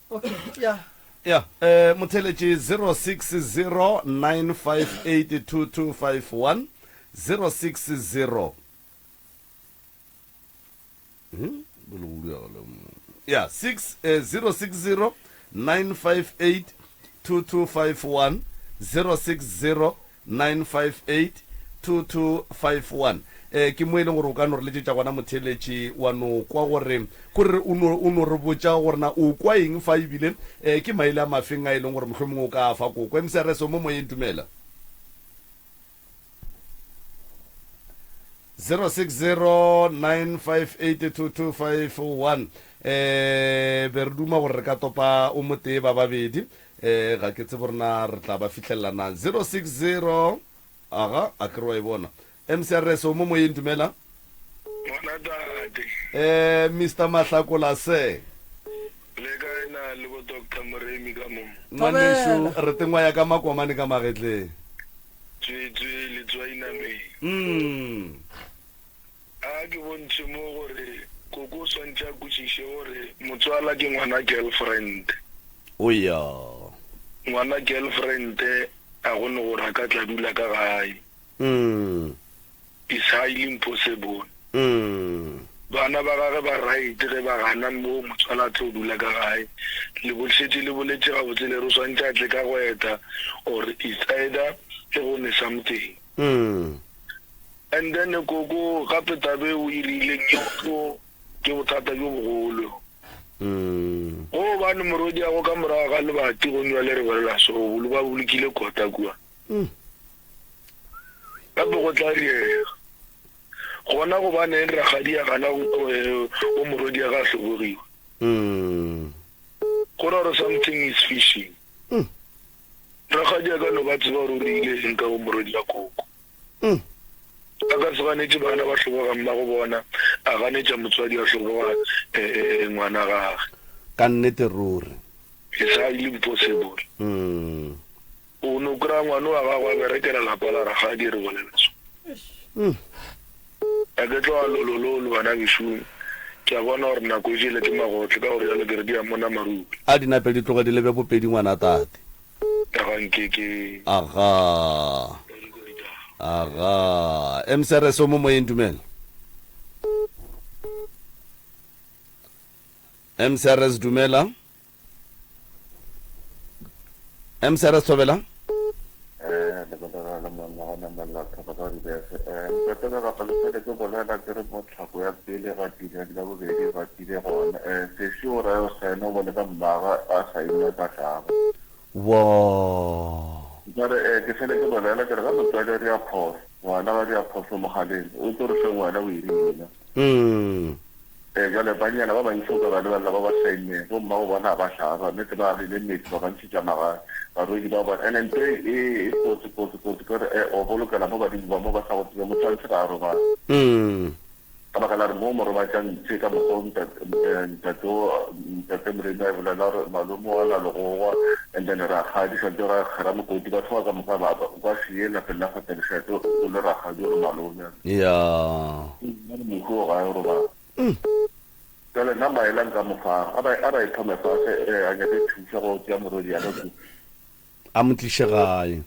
Okay, yeah. Ya, eh, motheletši 0609582251 060 hmm? ya 6 eh, 060 958 2251 060 958 2251 eh ke mo e leng gore o ka no re letšetša gona motheeletši wa no kwa gore kore o no o no re botša gore na o kwa eng fa ebile eh ke maele a mafeng a e leng gore mohlomongwe o ka a fa koko MCRS o mo moyeng dumela 0609582251 eh be re duma gore re ka topa o motee ba babedi eh ga ke tsebe gore na re tla ba fihlelela na 060 aga a ke re wa e bona MCRS o mo moyeng dumela Ngwana tate. Eh Mister Mahlakola sir. Le kae na le bo Doctor Moremi ka mo? Ngwanešu re tengwa ya ka makomane ka magetleng. Tswetswe letswai nameng. Mm. A ke bontšhe mo gore koko o swantše a kwešiše gore motswala ke ngwana girlfriend. O ya. Ngwana girlfriend a go ne gore a ka tla dula ka gae. Mm. It's highly impossible. Mm. Bana ba gage ba right ge ba gana mo motswala a tlo dula ka gae. Le bo šetše le boletše gabotse le re o swantše a tle ka go eta or it's either e go ne something. Mm. And then koko gape tabe o e rileng e tlo ke bothata bjo bogolo. Mm. Go bane morwediago ka morago ga lebati go nywa le re bolela so ba bolokile kota kua. Mm. Gape go tla riega. Gona gobaneng rakgadi a gana go morwedi ya ga a hlobogiwa? Mm. Go ra gore something is fishing. Mm. Rakgadi a ka no ba tseba gore o rile eng ka go morwedi ya koko. Mm. A ka se ganetše bana ba hloboga mmago bona, a ganetša motswadi a hloboga eh, eh, eh, ngwana gage. Ka nnete ruri. It's highly impossible. Mm. O no kry-a ngwana wa gago a berekela lapa la rakgadi re bolela so. Mm. A ke tloga lolololo bana bešo ke a bona gore nako e jele ke magotle ka gore jalo ke re di a mona marube. A di nape di tloge di lebe bopedi ngwana tate. Aga nke ke. Aga. Aga. MCRS o mo moyeng dumela. MCRS dumela. MCRS Thobela. Eh, le bolela le monna wa namela thaba ka dibese. Eh, ntate ka kapa le fele ke bolela ke re mo tlhako ya pele ga tile la bobedi ga tile gona. Eh, sesi o raya o saena o bone ka mmaga a saenne ka hlago. Wo. Nkare eh ke fele ke bolela ke re ga motswadi a dira phoso, ngwana ba dira phoso mogaleng, o tlo re feng wena o e rile. Mm. Ee, bjale bannyana ba bantši o ka ba lebelela ba ba saenneng, bo mmago bona ga ba hlaba, nnete ba agile metse, ba ba ntšhetša magae, barwedi ba bona. And-e nto e, e, e kotsi, kotsi, kotsi ke gore e, o bolokela mo badimo ba mo ba sa go tsebe, motho wa ntshe ga a robale. Ka baka la gore mo o mo robatša ntshe ka mokgwa o ntate, eh, ntate o, ntate Moremi a e bolela gore malome wa la legogwa, and then rakgadi santse ra kgera mokoti, batho ba ka moka ba, ba, ba se ye lapeng la Father Lešate o le rakgadi o le malome. Ya. Nna mohu o gae o robala. Jwale nna maele a nka mo fang, a ba, a ba e thome fase, eh, a nyake thušo go tšea morwedi ya ka kudu. A mo tliše gae.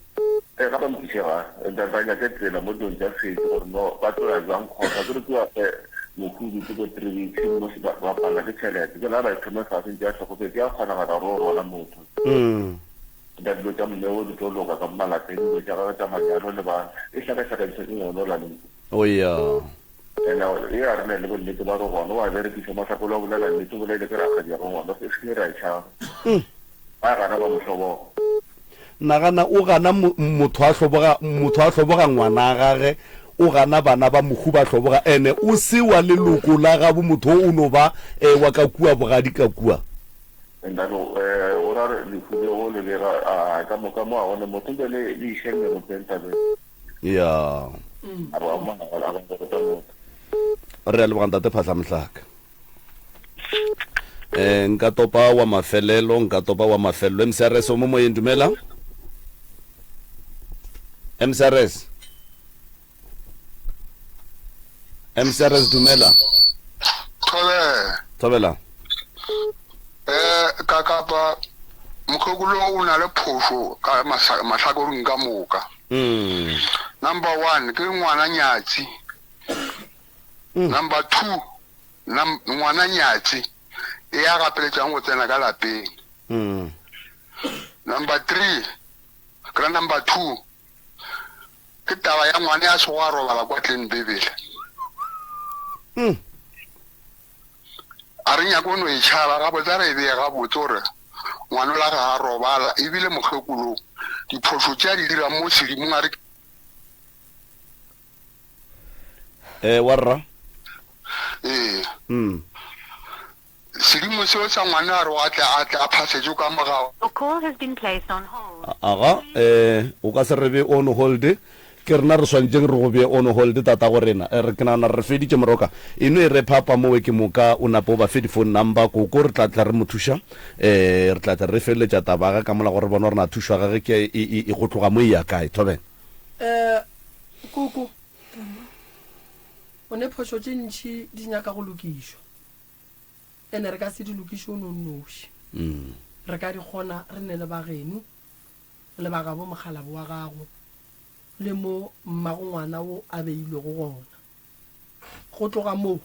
Ee, ga ba mo tliše gae. And then ba nyake tsela mo dilong tša setšo gore no ba tlo ya jwang kgotsa ke re kua eh, mohu o dutse ko three weeks mo se ba ba palela ke tšhelete. Jwale ga ba e thome fase ntše a hlokofetše ya kgonagala gore o rwala motho. And then dilo tša mme o di tlo loka ka mo malapeng, dilo tša gagwe tša manyalo le bana e hlakahlakantšha ke ngwana o la le. O ya. Ene e a re ne le bonnete ba re gona wa berekiša mahlakolo a bolela nnete o bolaile ke rakgadi ya go ngwana se se ra e tšhaba. Ba gana ba mo hloboga. Nagana o gana motho a hloboga motho a hloboga ngwana gage o gana bana ba mohu ba hloboga ene o se wa leloko la gabo motho o no ba wa ka kua bogadi ka kua. Ntate o ra re lehu le o le bega a ka moka mo a gone motho nke le le iše meropeng tabeng. Ya. A ba mo a ba go motho. Re a leboga ntate Phahla Mohlaka. Eh nka topa wa mafelelo, nka topa wa mafelelo. MCRS o mo moyeng dumela. MCRS. MCRS dumela. Thobela. Thobela. Eh ka kapa mokgekolo o na le phošo ka mahlakoreng ka moka. Mm. Number 1 ke ngwana nyatsi. Mm. Number 2 ngwana nyatsi e ya gapeletšang go tsena ka lapeng. Mm. Number 3 ka number 2 Ke taba ya ngwana ya sego a robala kwa tleng Bibele. Mm. A re nyake no e tšhaba gabotse, a re e beye gabotse gore ngwana la ga a robala ebile mokgekolo diphošo tše a di dirang mo sedimong a re Eh, wa rra? Ee. Mm. Sedimo seo sa ngwana a re o a tle a tle a phasetšwe ka morago. Your call has been placed on hold. Aga, eh, o ka se re be on hold. Ke rena re swanetšeng re go bee on hold, tatago rena. Eh, re, ke nagana re feditše, Moroka. E no e re phapa mowe ke moka o nape o ba fe di-phone number. Koko re tla tla re mo thuša. Eh, re tla tla re feleletša taba ya gage ka mola gore re bone gore na thušo ya gage ke e, e, e go tloga mo e ya kae. Thobela. Eh, koko, o ne phošo tše ntši di nyaka go lokišwa. Ene re ka se di lokiše o no nnoši. Re ka di kgona re ne le ba geno le ba gabo mokgalabo wa gago. le mo mmago ngwana wo a beilwego gona. Go tloga moo,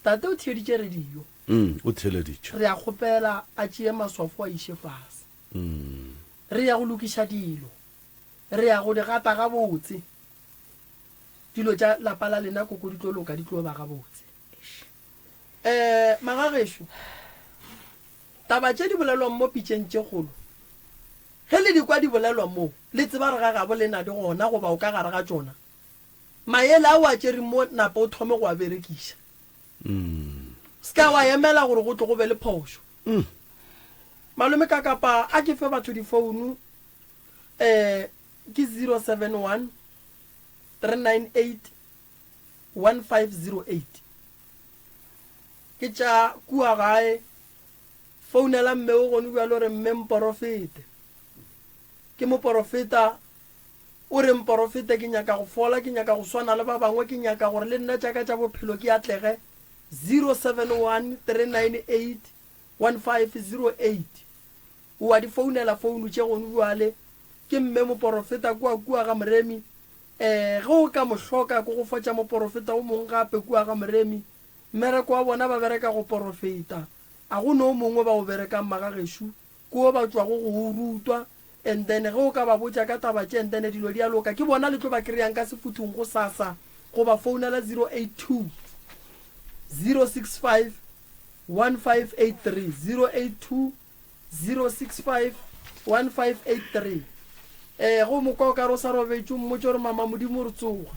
tate o theeditše radio. Mm, o theeleditše. Re a kgopela a tšee maswafo a iše fase. Mm. Re ya go lokiša dilo. Re ya go di gata gabotse. Dilo tša lapa la lena koko di tlo loka, di tlo ba gabotse. Eh, magagešo, taba tše di bolelwang mo pitšeng tše kgolo, ge le di kwa di bolelwa mo, le tseba re ga gabo lena di gona goba o ka gare ga tšona. Maele a o a tšereng mo, napa o thome go a berekiša. Se ka wa emela gore go tle go be le phošo. Malome Kakapa a ke fe batho difounu, eh, ke 071 398 1508. Ke tša kua gae, founela mme o gone bjalo re mme mporofete. Ke moporofeta, o re mporofete ke nyaka go fola, ke nyaka go swana le ba bangwe, ke nyaka gore le nna tša ka tša bophelo ke atlege. 071 398 1508. O a di founela founu tše gone bjale. Ke mme moporofeta kua kua ga Moremi. Ee, ge o ka mo hloka, ke go fotša moporofeta o mongwe gape kua ga Moremi. Mmereko wa bona ba bereka go porofeta. A go ne o mongwe ba o berekang magagešo, ke wo ba tšwago go o rutwa. And then ge o ka ba botša ka taba tše and then dilo di a loka. Ke bona le tlo ba kry-ang ka sefuthung gosasa goba founela 082 065 1583, 082 065 1583. Ee, ge o mo kwa o ka re o sa robetše, o mmotše gore mama Modimo o re tsoga,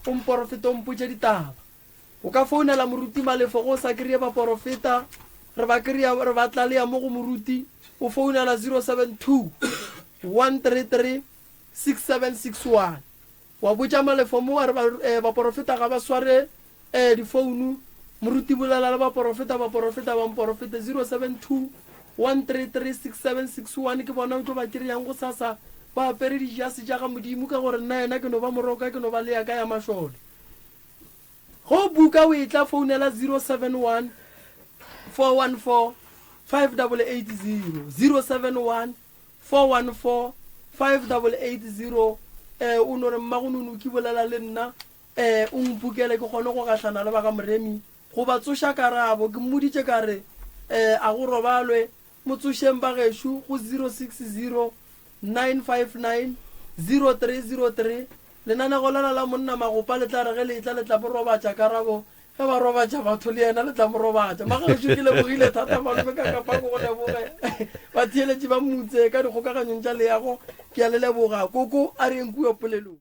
o mporofete o mpotše ditaba. O ka founela moruti Malefo ge o sa kry-e baporofeta, re ba kry-a re ba tlalea mo go moruti, o founela 072 133 6761. Wa botša Malefo mo wa re ba, eh, baporofeta ga ba sware eh, difounu. Moruti bolela le baporofeta, baporofeta ba mporofete. 072 133 6761 ke bona o tlo ba kry-ang gosasa ba apere dijase tša ga Modimo, ka gore nna yena ke no ba moroka, ke no ba le ya ka ya mašole. Ge o buka o etla founela 071 414 5880, 071 414 5880 eh o no re mmago Nonoki bolela le nna eh o mpukele ke kgone go gahlana le ba ga Moremi go ba tsoša karabo. Ke mmoditše ka re eh a go robalwe mo tsošeng ba gešo go 060 959 0303. Lenanego lela la monna Magopa le tla re ge le etla le tla mo robatša karabo Ge ba robatša batho le yena le tla mo robatša. Magagešo ke lebogile thata malome ka kapa ko go leboge batheeletši ba mutse ka dikgokaganyong tša leago ke a le leboga. Koko a re yeng kua polelong.